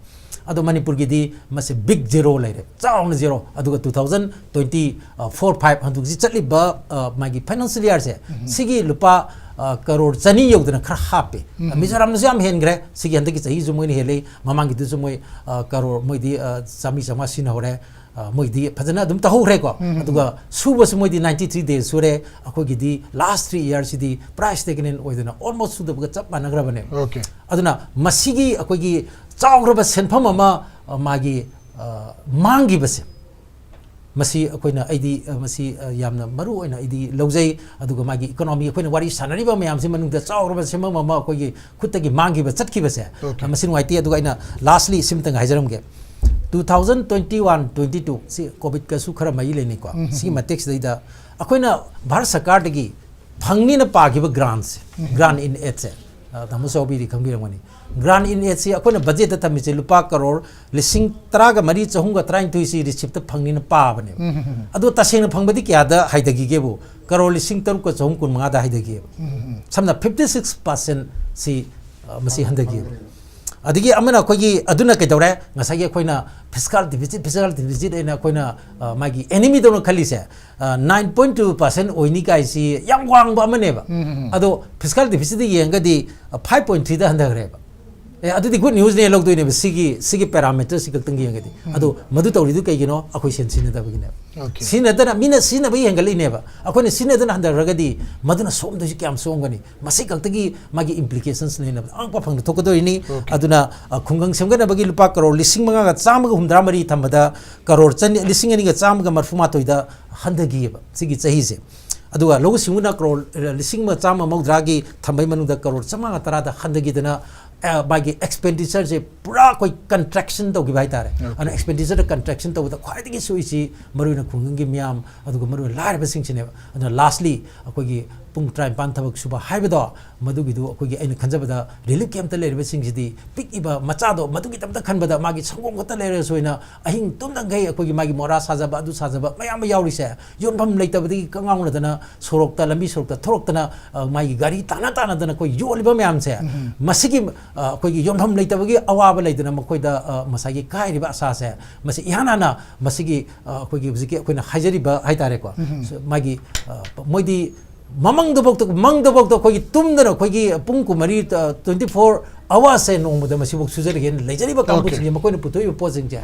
ꯑꯗꯣ ꯃꯅꯤꯄꯨꯔꯒꯤꯗꯤ ꯃꯁꯤ big zero ꯂꯩꯔꯦ, ꯆꯥꯎꯅ zero꯫ ꯑꯗꯨꯒ two thousand twenty four five ꯍꯧꯖꯤꯛ ꯆꯠꯂꯤꯕ, ꯑ, ꯃꯥꯒꯤ financial year ꯁꯦ, ꯁꯤꯒꯤ ꯂꯨꯄꯥ, ꯑ, ꯀꯔꯣꯔ ꯆꯅꯤ ꯌꯧꯗꯅ ꯈꯔ ꯍꯥꯞꯄꯦ꯫ ꯃꯤꯖꯣꯔꯥꯝꯅꯁꯨ ꯌꯥꯝ ꯍꯦꯟꯈ꯭ꯔꯦ꯫ ꯁꯤꯒꯤ ꯍꯟꯗꯛꯀꯤ ꯆꯍꯤꯁꯨ ꯃꯣꯏꯅ ꯍꯦꯜꯂꯤ, ꯃꯃꯥꯡꯒꯤꯗꯨꯁꯨ ꯃꯣꯏ, ꯑ, ꯀꯔꯣꯔ, ꯃꯣꯏꯗꯤ, ꯑ, ꯆꯥꯝꯃꯔꯤ ꯆꯥꯝꯃꯉꯥ ꯁꯤꯖꯤꯟꯅꯍꯧꯔꯦ꯫ ꯑ, ꯃꯣꯏꯗꯤ ꯐꯖꯅ ꯑꯗꯨꯝ ꯇꯧꯍꯧꯔꯦꯀꯣ꯫ ꯑꯗꯨꯒ ꯁꯨꯕꯁꯨ ꯃꯣꯏꯗꯤ ninety three days ꯁꯨꯔꯦ꯫ ꯑꯩꯈꯣꯏꯒꯤꯗꯤ last three year ꯁꯤꯗꯤ ꯄꯨꯔꯥ stagnant ꯑꯣꯏꯗꯅ almost ꯁꯨꯗꯕꯒ ꯆꯞ ꯃꯥꯟꯅꯈ꯭ꯔꯕꯅꯦ꯫ Okay. ꯑꯗꯨꯅ ꯃꯁꯤꯒꯤ ꯑꯩꯈꯣꯏꯒꯤ ꯆꯥꯎꯈ꯭ꯔꯕ ꯁꯦꯟꯐꯝ ꯑꯃ, ꯑ, ꯃꯥꯒꯤ, ꯑ, ꯃꯥꯡꯈꯤꯕꯁꯦ, ꯃꯁꯤ ꯑꯩꯈꯣꯏꯅ, ꯑꯩꯗꯤ, ꯑ, ꯃꯁꯤ, ꯑ, ꯌꯥꯝꯅ ꯃꯔꯨ ꯑꯣꯏꯅ ꯑꯩꯗꯤ ꯂꯧꯖꯩ꯫ ꯑꯗꯨꯒ ꯃꯥꯒꯤ economy, ꯑꯩꯈꯣꯏꯅ ꯋꯥꯔꯤ ꯁꯥꯟꯅꯔꯤꯕ ꯃꯌꯥꯝꯁꯤ ꯃꯅꯨꯡꯗ ꯆꯥꯎꯔꯕ ꯁꯦꯟꯐꯝ ꯑꯃ ꯑꯩꯈꯣꯏꯒꯤ ꯈꯨꯠꯇꯒꯤ ꯃꯥꯡꯈꯤꯕ ꯆꯠꯈꯤꯕꯁꯦ, Okay. ꯑ, ꯃꯁꯤ ꯅꯨꯡꯉꯥꯏꯇꯦ꯫ ꯑꯗꯨꯒ ꯑꯩꯅ lastly ꯁꯤꯃꯇꯪ ꯍꯥꯏꯖꯔꯝꯒꯦ, two thousand twenty one twenty two ꯁꯤ COVID ꯀꯁꯨ ꯈꯔ ꯃꯔꯤ ꯂꯩꯅꯩꯀꯣ꯫ ꯁꯤꯒꯤ ꯃꯇꯦꯛꯁꯤꯗꯩꯗ ꯑꯩꯈꯣꯏꯅ ꯚꯥꯔꯠ ꯁꯔꯀꯥꯔꯗꯒꯤ ꯐꯪꯅꯤꯅ ꯄꯥꯈꯤꯕ grant say, grant in aid ꯁꯦ, ꯑ, ꯇꯥꯃꯣ ꯆꯥꯎꯕꯤꯗꯤ ꯈꯪꯕꯤꯔꯝꯒꯅꯤ꯫ Grant in aid ꯁꯤ ꯑꯩꯈꯣꯏꯅ budget ꯇ ꯊꯝꯃꯤꯁꯦ ꯂꯨꯄꯥ ꯀꯔꯣꯔ ꯂꯤꯁꯤꯡ ꯇꯔꯥꯒ ꯃꯔꯤ ꯆꯍꯨꯝꯒ ꯇꯔꯥꯅꯤꯊꯣꯏ ꯁꯤ receipt ꯇ ꯐꯪꯅꯤꯅ ꯄꯥꯕꯅꯦꯕ꯫ ꯑꯗꯣ ꯇꯁꯦꯡꯅ ꯐꯪꯕꯗꯤ ꯀꯌꯥꯗ ꯍꯥꯏꯊꯈꯤꯒꯦꯕꯨ? ꯀꯔꯣꯔ ꯂꯤꯁꯤꯡ ꯇꯔꯨꯛꯀ ꯆꯍꯨꯝ ꯀꯨꯟ ꯃꯉꯥꯗ ꯍꯥꯏꯊꯈꯤꯑꯕ꯫ ꯁꯝꯅ fifty six percent ꯁꯤ, ꯑ, ꯃꯁꯤ ꯍꯟꯊꯈꯤꯑꯕ꯫ ꯑꯗꯒꯤ ꯑꯃꯅ ꯑꯩꯈꯣꯏꯒꯤ, ꯑꯗꯨꯅ ꯀꯩꯗꯧꯔꯦ? ꯉꯁꯥꯏꯒꯤ ꯑꯩꯈꯣꯏꯅ fiscal deficit, fiscal deficit ꯍꯥꯏꯅ ꯑꯩꯈꯣꯏꯅ, ꯑ, ꯃꯥꯒꯤ enemy ꯗꯧꯅ ꯈꯜꯂꯤꯁꯦ, ꯑ, nine point two percent ꯑꯣꯏꯅꯤ ꯀꯥꯏꯁꯤ ꯌꯥꯝ ꯋꯥꯡꯕ ꯑꯃꯅꯦꯕ꯫ ꯑꯗꯣ fiscal deficit ꯇ ꯌꯦꯡꯉꯒꯗꯤ, ꯑ, five point three ꯗ ꯍꯟꯊꯈ꯭ꯔꯦꯕ꯫ ꯑꯦ, ꯑꯗꯨꯗꯤ good news ꯅꯦ ꯂꯧꯗꯣꯏꯅꯦꯕ, ꯁꯤꯒꯤ, ꯁꯤꯒꯤ parameter ꯁꯤ ꯈꯛꯇꯪ ꯌꯦꯡꯉꯒꯗꯤ꯫ ꯑꯗꯣ ꯃꯗꯨ ꯇꯧꯔꯤꯗꯨ ꯀꯩꯒꯤꯅꯣ? ꯑꯩꯈꯣꯏ ꯁꯦꯟ ꯁꯤꯖꯤꯟꯅꯗꯕꯒꯤꯅꯦꯕ꯫ Okay. ꯁꯤꯖꯤꯟꯅꯗꯅ, ꯃꯤꯅ ꯁꯤꯖꯤꯟꯅꯕꯒꯤ ꯍꯦꯟꯒꯠꯂꯛꯏꯅꯦꯕ, ꯑꯩꯈꯣꯏꯅ ꯁꯤꯖꯤꯟꯅꯗꯅ ꯍꯟꯊꯈ꯭ꯔꯒꯗꯤ ꯃꯗꯨꯅ ꯁꯣꯝꯗꯣꯏꯁꯤ ꯀꯌꯥꯝ ꯁꯣꯝꯒꯅꯤ? ꯃꯁꯤ ꯈꯛꯇꯒꯤ ꯃꯥꯒꯤ implications ꯅꯦꯅ ꯑꯉꯛꯄ ꯐꯪꯅ ꯊꯣꯛꯀꯗꯣꯏꯅꯤ꯫ Okay. ꯑꯗꯨꯅ, ꯑ, ꯈꯨꯡꯒꯪ ꯁꯦꯝꯒꯠꯅꯕꯒꯤ ꯂꯨꯄꯥ ꯀꯔꯣꯔ ꯂꯤꯁꯤꯡ ꯃꯉꯥꯒ ꯆꯥꯝꯃꯒ ꯍꯨꯝꯗ꯭ꯔꯥ ꯃꯔꯤ ꯊꯝꯕꯗ ꯀꯔꯣꯔ ꯆꯅꯤ, ꯂꯤꯁꯤꯡ ꯑꯅꯤꯒ ꯆꯥꯝꯃꯒ ꯃꯔꯤꯐꯨ ꯃꯥꯊꯣꯏꯗ ꯍꯟꯊꯈꯤꯑꯕ ꯁꯤꯒꯤ ꯆꯍꯤꯁꯦ꯫ ꯑꯗꯨꯒ ꯂꯧꯎ ꯁꯤꯡꯎꯅ ꯀ꯭ꯔꯣꯔ ꯂꯤꯁꯤꯡ ꯑꯃ ꯆꯥꯝꯃ ꯃꯧꯗ꯭ꯔꯥꯒꯤ ꯊꯝꯕꯩ ꯃꯅꯨꯡꯗ ꯀ꯭ꯔꯣꯔ ꯆꯥꯝꯃꯉꯥ ꯇꯔꯥꯗ ꯍꯟꯊꯈꯤꯗꯅ, ꯑ, ꯃꯥꯒꯤ ꯑꯦꯛꯁꯄꯦꯟꯗꯤꯆꯔꯁꯦ ꯄꯨꯔꯥ ꯑꯩꯈꯣꯏ ꯀꯟꯇ꯭ꯔꯦꯛꯁꯟ ꯇꯧꯈꯤꯕ ꯍꯥꯏꯇꯥꯔꯦ꯫ ꯑꯗꯨꯅ ꯑꯦꯛꯁꯄꯦꯟꯗꯤꯆꯔꯗ ꯀꯟꯇ꯭ꯔꯦꯛꯁꯟ ꯇꯧꯕꯗ ꯈ꯭ꯋꯥꯏꯗꯒꯤ ꯁꯣꯛꯏꯁꯤ ꯃꯔꯨꯑꯣꯏꯅ ꯈꯨꯡꯒꯪꯒꯤ ꯃꯤꯌꯥꯝ, ꯑꯗꯨꯒ ꯃꯔꯨꯑꯣꯏꯅ ꯂꯥꯏꯔꯕꯁꯤꯡꯁꯤꯅꯦꯕ꯫ ꯑꯗꯨꯅ ꯂꯥꯁꯂꯤ ꯑꯩꯈꯣꯏꯒꯤ ꯄꯨꯡ ꯇꯔꯥꯅꯤꯄꯥꯟ ꯊꯕꯛ ꯁꯨꯕ ꯍꯥꯏꯕꯗꯣ, ꯃꯗꯨꯒꯤꯗꯨ ꯑꯩꯈꯣꯏꯒꯤ ꯑꯩꯅ ꯈꯟꯖꯕꯗ ꯔꯤꯂꯤꯐ ꯀꯦꯝꯞꯇ ꯂꯩꯔꯤꯕꯁꯤꯡꯁꯤꯗꯤ ꯄꯤꯛꯏꯕ ꯃꯆꯥꯗꯣ ꯃꯗꯨꯒꯤꯗꯃꯛꯇ ꯈꯟꯕꯗ ꯃꯥꯒꯤ ꯁꯪꯒꯣꯝ ꯈꯛꯇ ꯂꯩꯔꯒꯁꯨ ꯑꯩꯅ ꯑꯍꯤꯡ ꯇꯨꯝꯗꯈꯩ ꯑꯩꯈꯣꯏꯒꯤ ꯃꯥꯒꯤ ꯃꯣꯔꯥ ꯁꯥꯖꯕ, ꯑꯗꯨ ꯁꯥꯖꯕ ꯃꯌꯥꯝ ꯑꯃ ꯌꯥꯎꯔꯤꯁꯦ, ꯌꯣꯟꯐꯝ ꯂꯩꯇꯕꯗꯒꯤ ꯀꯉꯥꯎꯅꯗꯅ ꯁꯣꯔꯣꯛꯇ, ꯂꯝꯕꯤ ꯁꯣꯔꯣꯛꯇ ꯊꯣꯔꯛꯇꯅ, ꯑ, ꯃꯥꯒꯤ ꯒꯥꯔꯤ ꯇꯥꯅ ꯇꯥꯅꯗꯅ ꯑꯩꯈꯣꯏ ꯌꯣꯜꯂꯤꯕ ꯃꯌꯥꯝꯁꯦ, ꯎꯝ꯫ ꯃꯁꯤꯒꯤ, ꯑ, ꯑꯩꯈꯣꯏꯒꯤ ꯌꯣꯟꯐꯝ ꯂꯩꯇꯕꯒꯤ ꯑꯋꯥꯕ ꯂꯩꯗꯅ ꯃꯈꯣꯏꯗ, ꯑ, ꯉꯁꯥꯏꯒꯤ ꯀꯥꯏꯔꯤꯕ ꯑꯁꯥꯁꯦ, ꯃꯁꯤ ꯏꯍꯥꯟ ꯍꯥꯟꯅ ꯃꯁꯤꯒꯤ, ꯑ, ꯑꯩꯈꯣꯏꯒꯤ ꯍꯧꯖꯤꯛꯀꯤ ꯑꯩꯈꯣꯏꯅ ꯍꯥꯏꯖꯔꯤꯕ ꯍꯥꯏꯇꯥꯔꯦꯀꯣ, ꯎꯝ꯫ ꯃꯥꯒꯤ, ꯑ, ꯃꯣꯏꯗꯤ ꯃꯃꯪꯗꯐꯥꯎꯗ, ꯃꯪꯗꯐꯥꯎꯗ ꯑꯩꯈꯣꯏꯒꯤ ꯇꯨꯝꯗꯅ ꯑꯩꯈꯣꯏꯒꯤ ꯄꯨꯡ ꯀꯨꯟꯃꯔꯤ, ꯑ, twenty four hours ꯁꯦ ꯅꯣꯡꯃꯗ ꯃꯁꯤꯐꯥꯎ ꯁꯨꯖꯔꯒꯦꯅ ꯂꯩꯖꯔꯤꯕ ꯀꯥꯡꯕꯨꯁꯤꯡꯁꯦ, ꯑꯣꯀꯦ꯫ ꯃꯈꯣꯏꯅ ꯄꯨꯊꯣꯛꯏꯕ ꯄꯣꯠꯁꯤꯡꯁꯦ,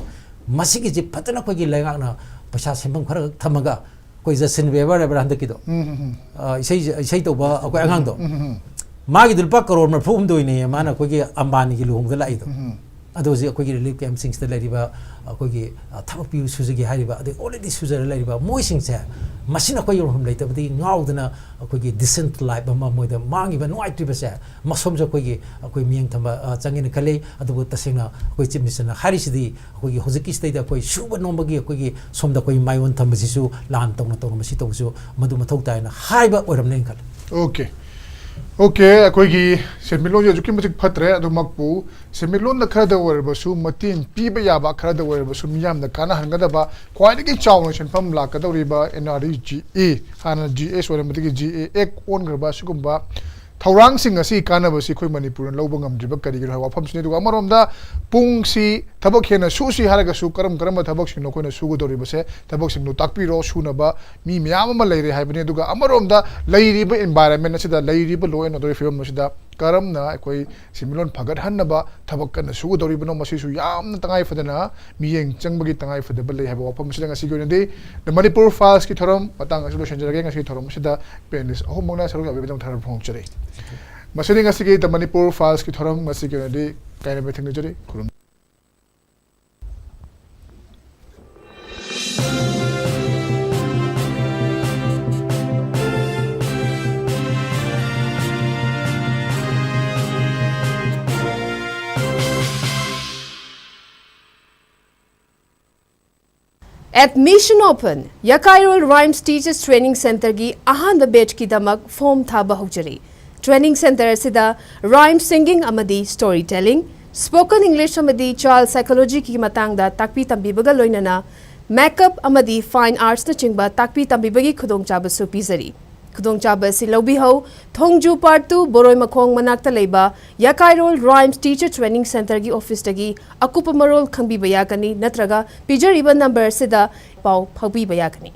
ꯃꯁꯤꯒꯤꯁꯤ ꯐꯖꯅ ꯑꯩꯈꯣꯏꯒꯤ ꯂꯩꯉꯥꯛꯅ ꯄꯩꯁꯥ ꯁꯦꯟꯐꯝ ꯈꯔ ꯈꯛ ꯊꯝꯃꯒ, ꯑꯩꯈꯣꯏ ꯖꯁꯇꯤꯟ ꯕꯤꯌꯦꯕꯔ ꯍꯥꯏꯕ꯭ꯔꯥ ꯍꯟꯗꯛꯀꯤꯗꯣ? ꯎꯝ, ꯎꯝ, ꯎꯝ꯫ ꯑ, ꯏꯁꯩ, ꯏꯁꯩ ꯇꯧꯕ ꯑꯩꯈꯣꯏ ꯑꯉꯥꯡꯗꯣ? ꯎꯝ, ꯎꯝ, ꯎꯝ꯫ ꯃꯥꯒꯤꯗꯨ ꯂꯨꯄꯥ ꯀꯔꯣꯔ ꯃꯔꯤꯐꯨ ꯍꯨꯝꯗꯣꯏꯅꯦ ꯃꯥꯅ ꯑꯩꯈꯣꯏꯒꯤ ꯑꯝꯕꯥꯅꯤꯒꯤ ꯂꯨꯍꯣꯡꯕꯗ ꯂꯥꯛꯏꯗꯣ꯫ ꯎꯝ, ꯎꯝ꯫ ꯑꯗꯣ ꯍꯧꯖꯤꯛ ꯑꯩꯈꯣꯏꯒꯤ ꯔꯤꯂꯤꯐ ꯀꯦꯝꯞꯁꯤꯡꯁꯤꯗ ꯂꯩꯔꯤꯕ ꯑꯩꯈꯣꯏꯒꯤ, ꯑ, ꯊꯕꯛ ꯄꯤꯌꯨ ꯁꯨꯖꯒꯦ ꯍꯥꯏꯔꯤꯕ, ꯑꯗꯩ already ꯁꯨꯖꯔ ꯂꯩꯔꯤꯕ ꯃꯣꯏꯁꯤꯡꯁꯦ, ꯃꯁꯤꯅ ꯑꯩꯈꯣꯏ ꯌꯣꯟꯐꯝ ꯂꯩꯇꯕꯗꯒꯤ ꯉꯥꯎꯗꯅ ꯑꯩꯈꯣꯏꯒꯤ decent life ꯑꯃ ꯃꯣꯏꯗ ꯃꯥꯡꯉꯤꯕ ꯅꯨꯡꯉꯥꯏꯇ꯭ꯔꯤꯕꯁꯦ, ꯃꯁꯣꯝꯁꯨ ꯑꯩꯈꯣꯏꯒꯤ, ꯑꯩꯈꯣꯏ ꯃꯤꯠꯌꯦꯡ ꯊꯝꯕ, ꯑ, ꯆꯪꯉꯦꯅ ꯈꯜꯂꯤ꯫ ꯑꯗꯨꯕꯨ ꯇꯁꯦꯡꯅ ꯑꯩꯈꯣꯏ ꯆꯤꯐ ꯃꯤꯅꯤꯁꯇꯔꯅ ꯍꯥꯏꯔꯤꯁꯤꯗꯤ, ꯑꯩꯈꯣꯏꯒꯤ ꯍꯧꯖꯤꯛꯀꯤ ꯁꯤꯗꯩꯗ ꯑꯩꯈꯣꯏ ꯁꯨꯕ ꯅꯣꯝꯕꯒꯤ ꯑꯩꯈꯣꯏꯒꯤ ꯁꯣꯝꯗ ꯑꯩꯈꯣꯏ ꯃꯥꯏꯑꯣꯟ ꯊꯝꯕꯁꯤꯁꯨ ꯂꯥꯟ ꯇꯧꯅ ꯇꯧꯅ ꯃꯁꯤ ꯇꯧꯕꯁꯨ ꯃꯗꯨ ꯃꯊꯧ ꯇꯥꯏꯅ ꯍꯥꯏꯕ ꯑꯣꯏꯔꯝꯅꯦꯅ ꯈꯜꯂꯤ꯫ ꯑꯣꯀꯦ꯫ ꯑꯣꯀꯦ, ꯑꯩꯈꯣꯏꯒꯤ ꯁꯦꯟꯃꯤꯠꯂꯣꯟꯁꯦ ꯑꯗꯨꯛꯀꯤ ꯃꯇꯤꯛ ꯐꯠꯇ꯭ꯔꯦ, ꯑꯗꯨꯃꯛꯄꯨ ꯁꯦꯟꯃꯤꯠꯂꯣꯟꯗ ꯈꯔꯗ ꯑꯣꯏꯔꯕꯁꯨ, ꯃꯇꯦꯡ ꯄꯤꯕ ꯌꯥꯕ ꯈꯔꯗ ꯑꯣꯏꯔꯕꯁꯨ, ꯃꯤꯌꯥꯝꯅ ꯀꯥꯟꯅꯍꯟꯒꯗꯕ ꯈ꯭ꯋꯥꯏꯗꯒꯤ ꯆꯥꯎꯅ ꯁꯦꯟꯐꯝ ꯂꯥꯛꯀꯗꯧꯔꯤꯕ N R E G A, ꯍꯥꯟꯅ ꯖꯤ ꯑꯦꯁ ꯑꯣꯏꯔꯝꯕꯗꯒꯤ ꯖꯤ ꯑꯦ ꯑꯦꯛ ꯑꯣꯟꯈ꯭ꯔꯕ ꯑꯁꯤꯒꯨꯝꯕ ꯊꯧꯔꯥꯡꯁꯤꯡ ꯑꯁꯤꯒꯤ ꯀꯥꯟꯅꯕꯁꯤ ꯑꯩꯈꯣꯏ ꯃꯅꯤꯄꯨꯔꯅ ꯂꯧꯕ ꯉꯝꯗ꯭ꯔꯤꯕ ꯀꯔꯤꯒꯤꯅꯣ ꯍꯥꯏꯕ ꯋꯥꯐꯝꯁꯤꯅꯤ꯫ ꯑꯗꯨꯒ ꯑꯃꯔꯣꯝꯗ ꯄꯨꯡꯁꯤ ꯊꯕꯛ ꯍꯦꯟꯅ ꯁꯨꯁꯤ ꯍꯥꯏꯔꯒꯁꯨ ꯀꯔꯝ ꯀꯔꯝꯕ ꯊꯕꯛꯁꯤꯡꯅꯣ ꯑꯩꯈꯣꯏꯅ ꯁꯨꯒꯗꯧꯔꯤꯕꯁꯦ, ꯊꯕꯛꯁꯤꯡꯗꯣ ꯇꯥꯛꯄꯤꯔꯣ, ꯁꯨꯅꯕ ꯃꯤ ꯃꯌꯥꯝ ꯑꯃ ꯂꯩꯔꯦ ꯍꯥꯏꯕꯅꯤ꯫ ꯑꯗꯨꯒ ꯑꯃꯔꯣꯝꯗ ꯂꯩꯔꯤꯕ environment ꯑꯁꯤꯗ, ꯂꯩꯔꯤꯕ law and order ꯐꯤꯕꯝ ꯑꯁꯤꯗ ꯀꯔꯝꯅ ꯑꯩꯈꯣꯏ ꯁꯦꯟꯃꯤꯠꯂꯣꯟ ꯐꯒꯠꯍꯟꯅꯕ ꯊꯕꯛ ꯀꯟꯅ ꯁꯨꯒꯗꯧꯔꯤꯕꯅꯣ, ꯃꯁꯤꯁꯨ ꯌꯥꯝꯅ ꯇꯉꯥꯏ ꯐꯗꯅ ꯃꯤꯠꯌꯦꯡ ꯆꯪꯕꯒꯤ ꯇꯉꯥꯏ ꯐꯗꯕ ꯂꯩ ꯍꯥꯏꯕ ꯋꯥꯐꯝ ꯑꯁꯤꯗ ꯉꯁꯤꯒꯤ ꯑꯣꯏꯅꯗꯤ The Manipur Files ꯀꯤ ꯊꯧꯔꯝ ꯃꯇꯥꯡ ꯑꯁꯤꯗ ꯂꯣꯏꯁꯤꯟꯖꯔꯒꯦ꯫ ꯉꯁꯤꯒꯤ ꯊꯧꯔꯝ ꯑꯁꯤꯗ panelist ꯑꯍꯨꯝꯃꯛꯅ ꯁꯔꯨꯛ ꯌꯥꯕꯤꯕꯒꯤꯗꯃꯛ ꯊꯥꯒꯠꯄ ꯐꯣꯡꯗꯣꯛꯆꯔꯤ꯫ ꯃꯁꯤꯅꯤ ꯉꯁꯤꯒꯤ The Manipur Files ꯀꯤ ꯊꯧꯔꯝ ꯉꯁꯤꯒꯤ ꯑꯣꯏꯅꯗꯤ ꯀꯥꯏꯅꯕ ꯊꯦꯡꯅꯖꯔꯤ꯫ ꯈꯨꯔꯨꯝ Admission open! ꯌꯥꯀꯥꯏꯔꯣꯜ Rhymes Teachers Training Centreꯒꯤ ꯑꯍꯥꯟꯕ batchꯀꯤꯗꯃꯛ form ꯊꯥꯕ ꯍꯧꯖꯔꯤ꯫ Training Centre ꯑꯁꯤꯗ rhyme singing ꯑꯃꯗꯤ story telling, spoken English ꯑꯃꯗꯤ child psychologyꯒꯤ ꯃꯇꯥꯡꯗ ꯇꯥꯛꯄꯤ ꯇꯝꯕꯤꯕꯒ ꯂꯣꯏꯅꯅ makeup ꯑꯃꯗꯤ fine artsꯅꯆꯤꯡꯕ ꯇꯥꯛꯄꯤ ꯇꯝꯕꯤꯕꯒꯤ ꯈꯨꯗꯣꯡꯆꯥꯕꯁꯨ ꯄꯤꯖꯔꯤ꯫ ꯈꯨꯗꯣꯡꯆꯥꯕ ꯑꯁꯤ ꯂꯧꯕꯤꯍꯧ꯫ ꯊꯣꯡꯖꯨ Part two, ꯕꯣꯔꯣꯏ ꯃꯈꯣꯡ ꯃꯅꯥꯛꯇ ꯂꯩꯕ ꯌꯥꯀꯥꯏꯔꯣꯜ Rhymes Teacher Training Centreꯒꯤ officeꯇꯒꯤ ꯑꯀꯨꯞꯄ ꯃꯔꯣꯜ ꯈꯪꯕꯤꯕ ꯌꯥꯒꯅꯤ, ꯅꯠꯇ꯭ꯔꯒ ꯄꯤꯖꯔꯤꯕ number ꯑꯁꯤꯗ ꯄꯥꯎ ꯐꯥꯎꯕꯤꯕ ꯌꯥꯒꯅꯤ꯫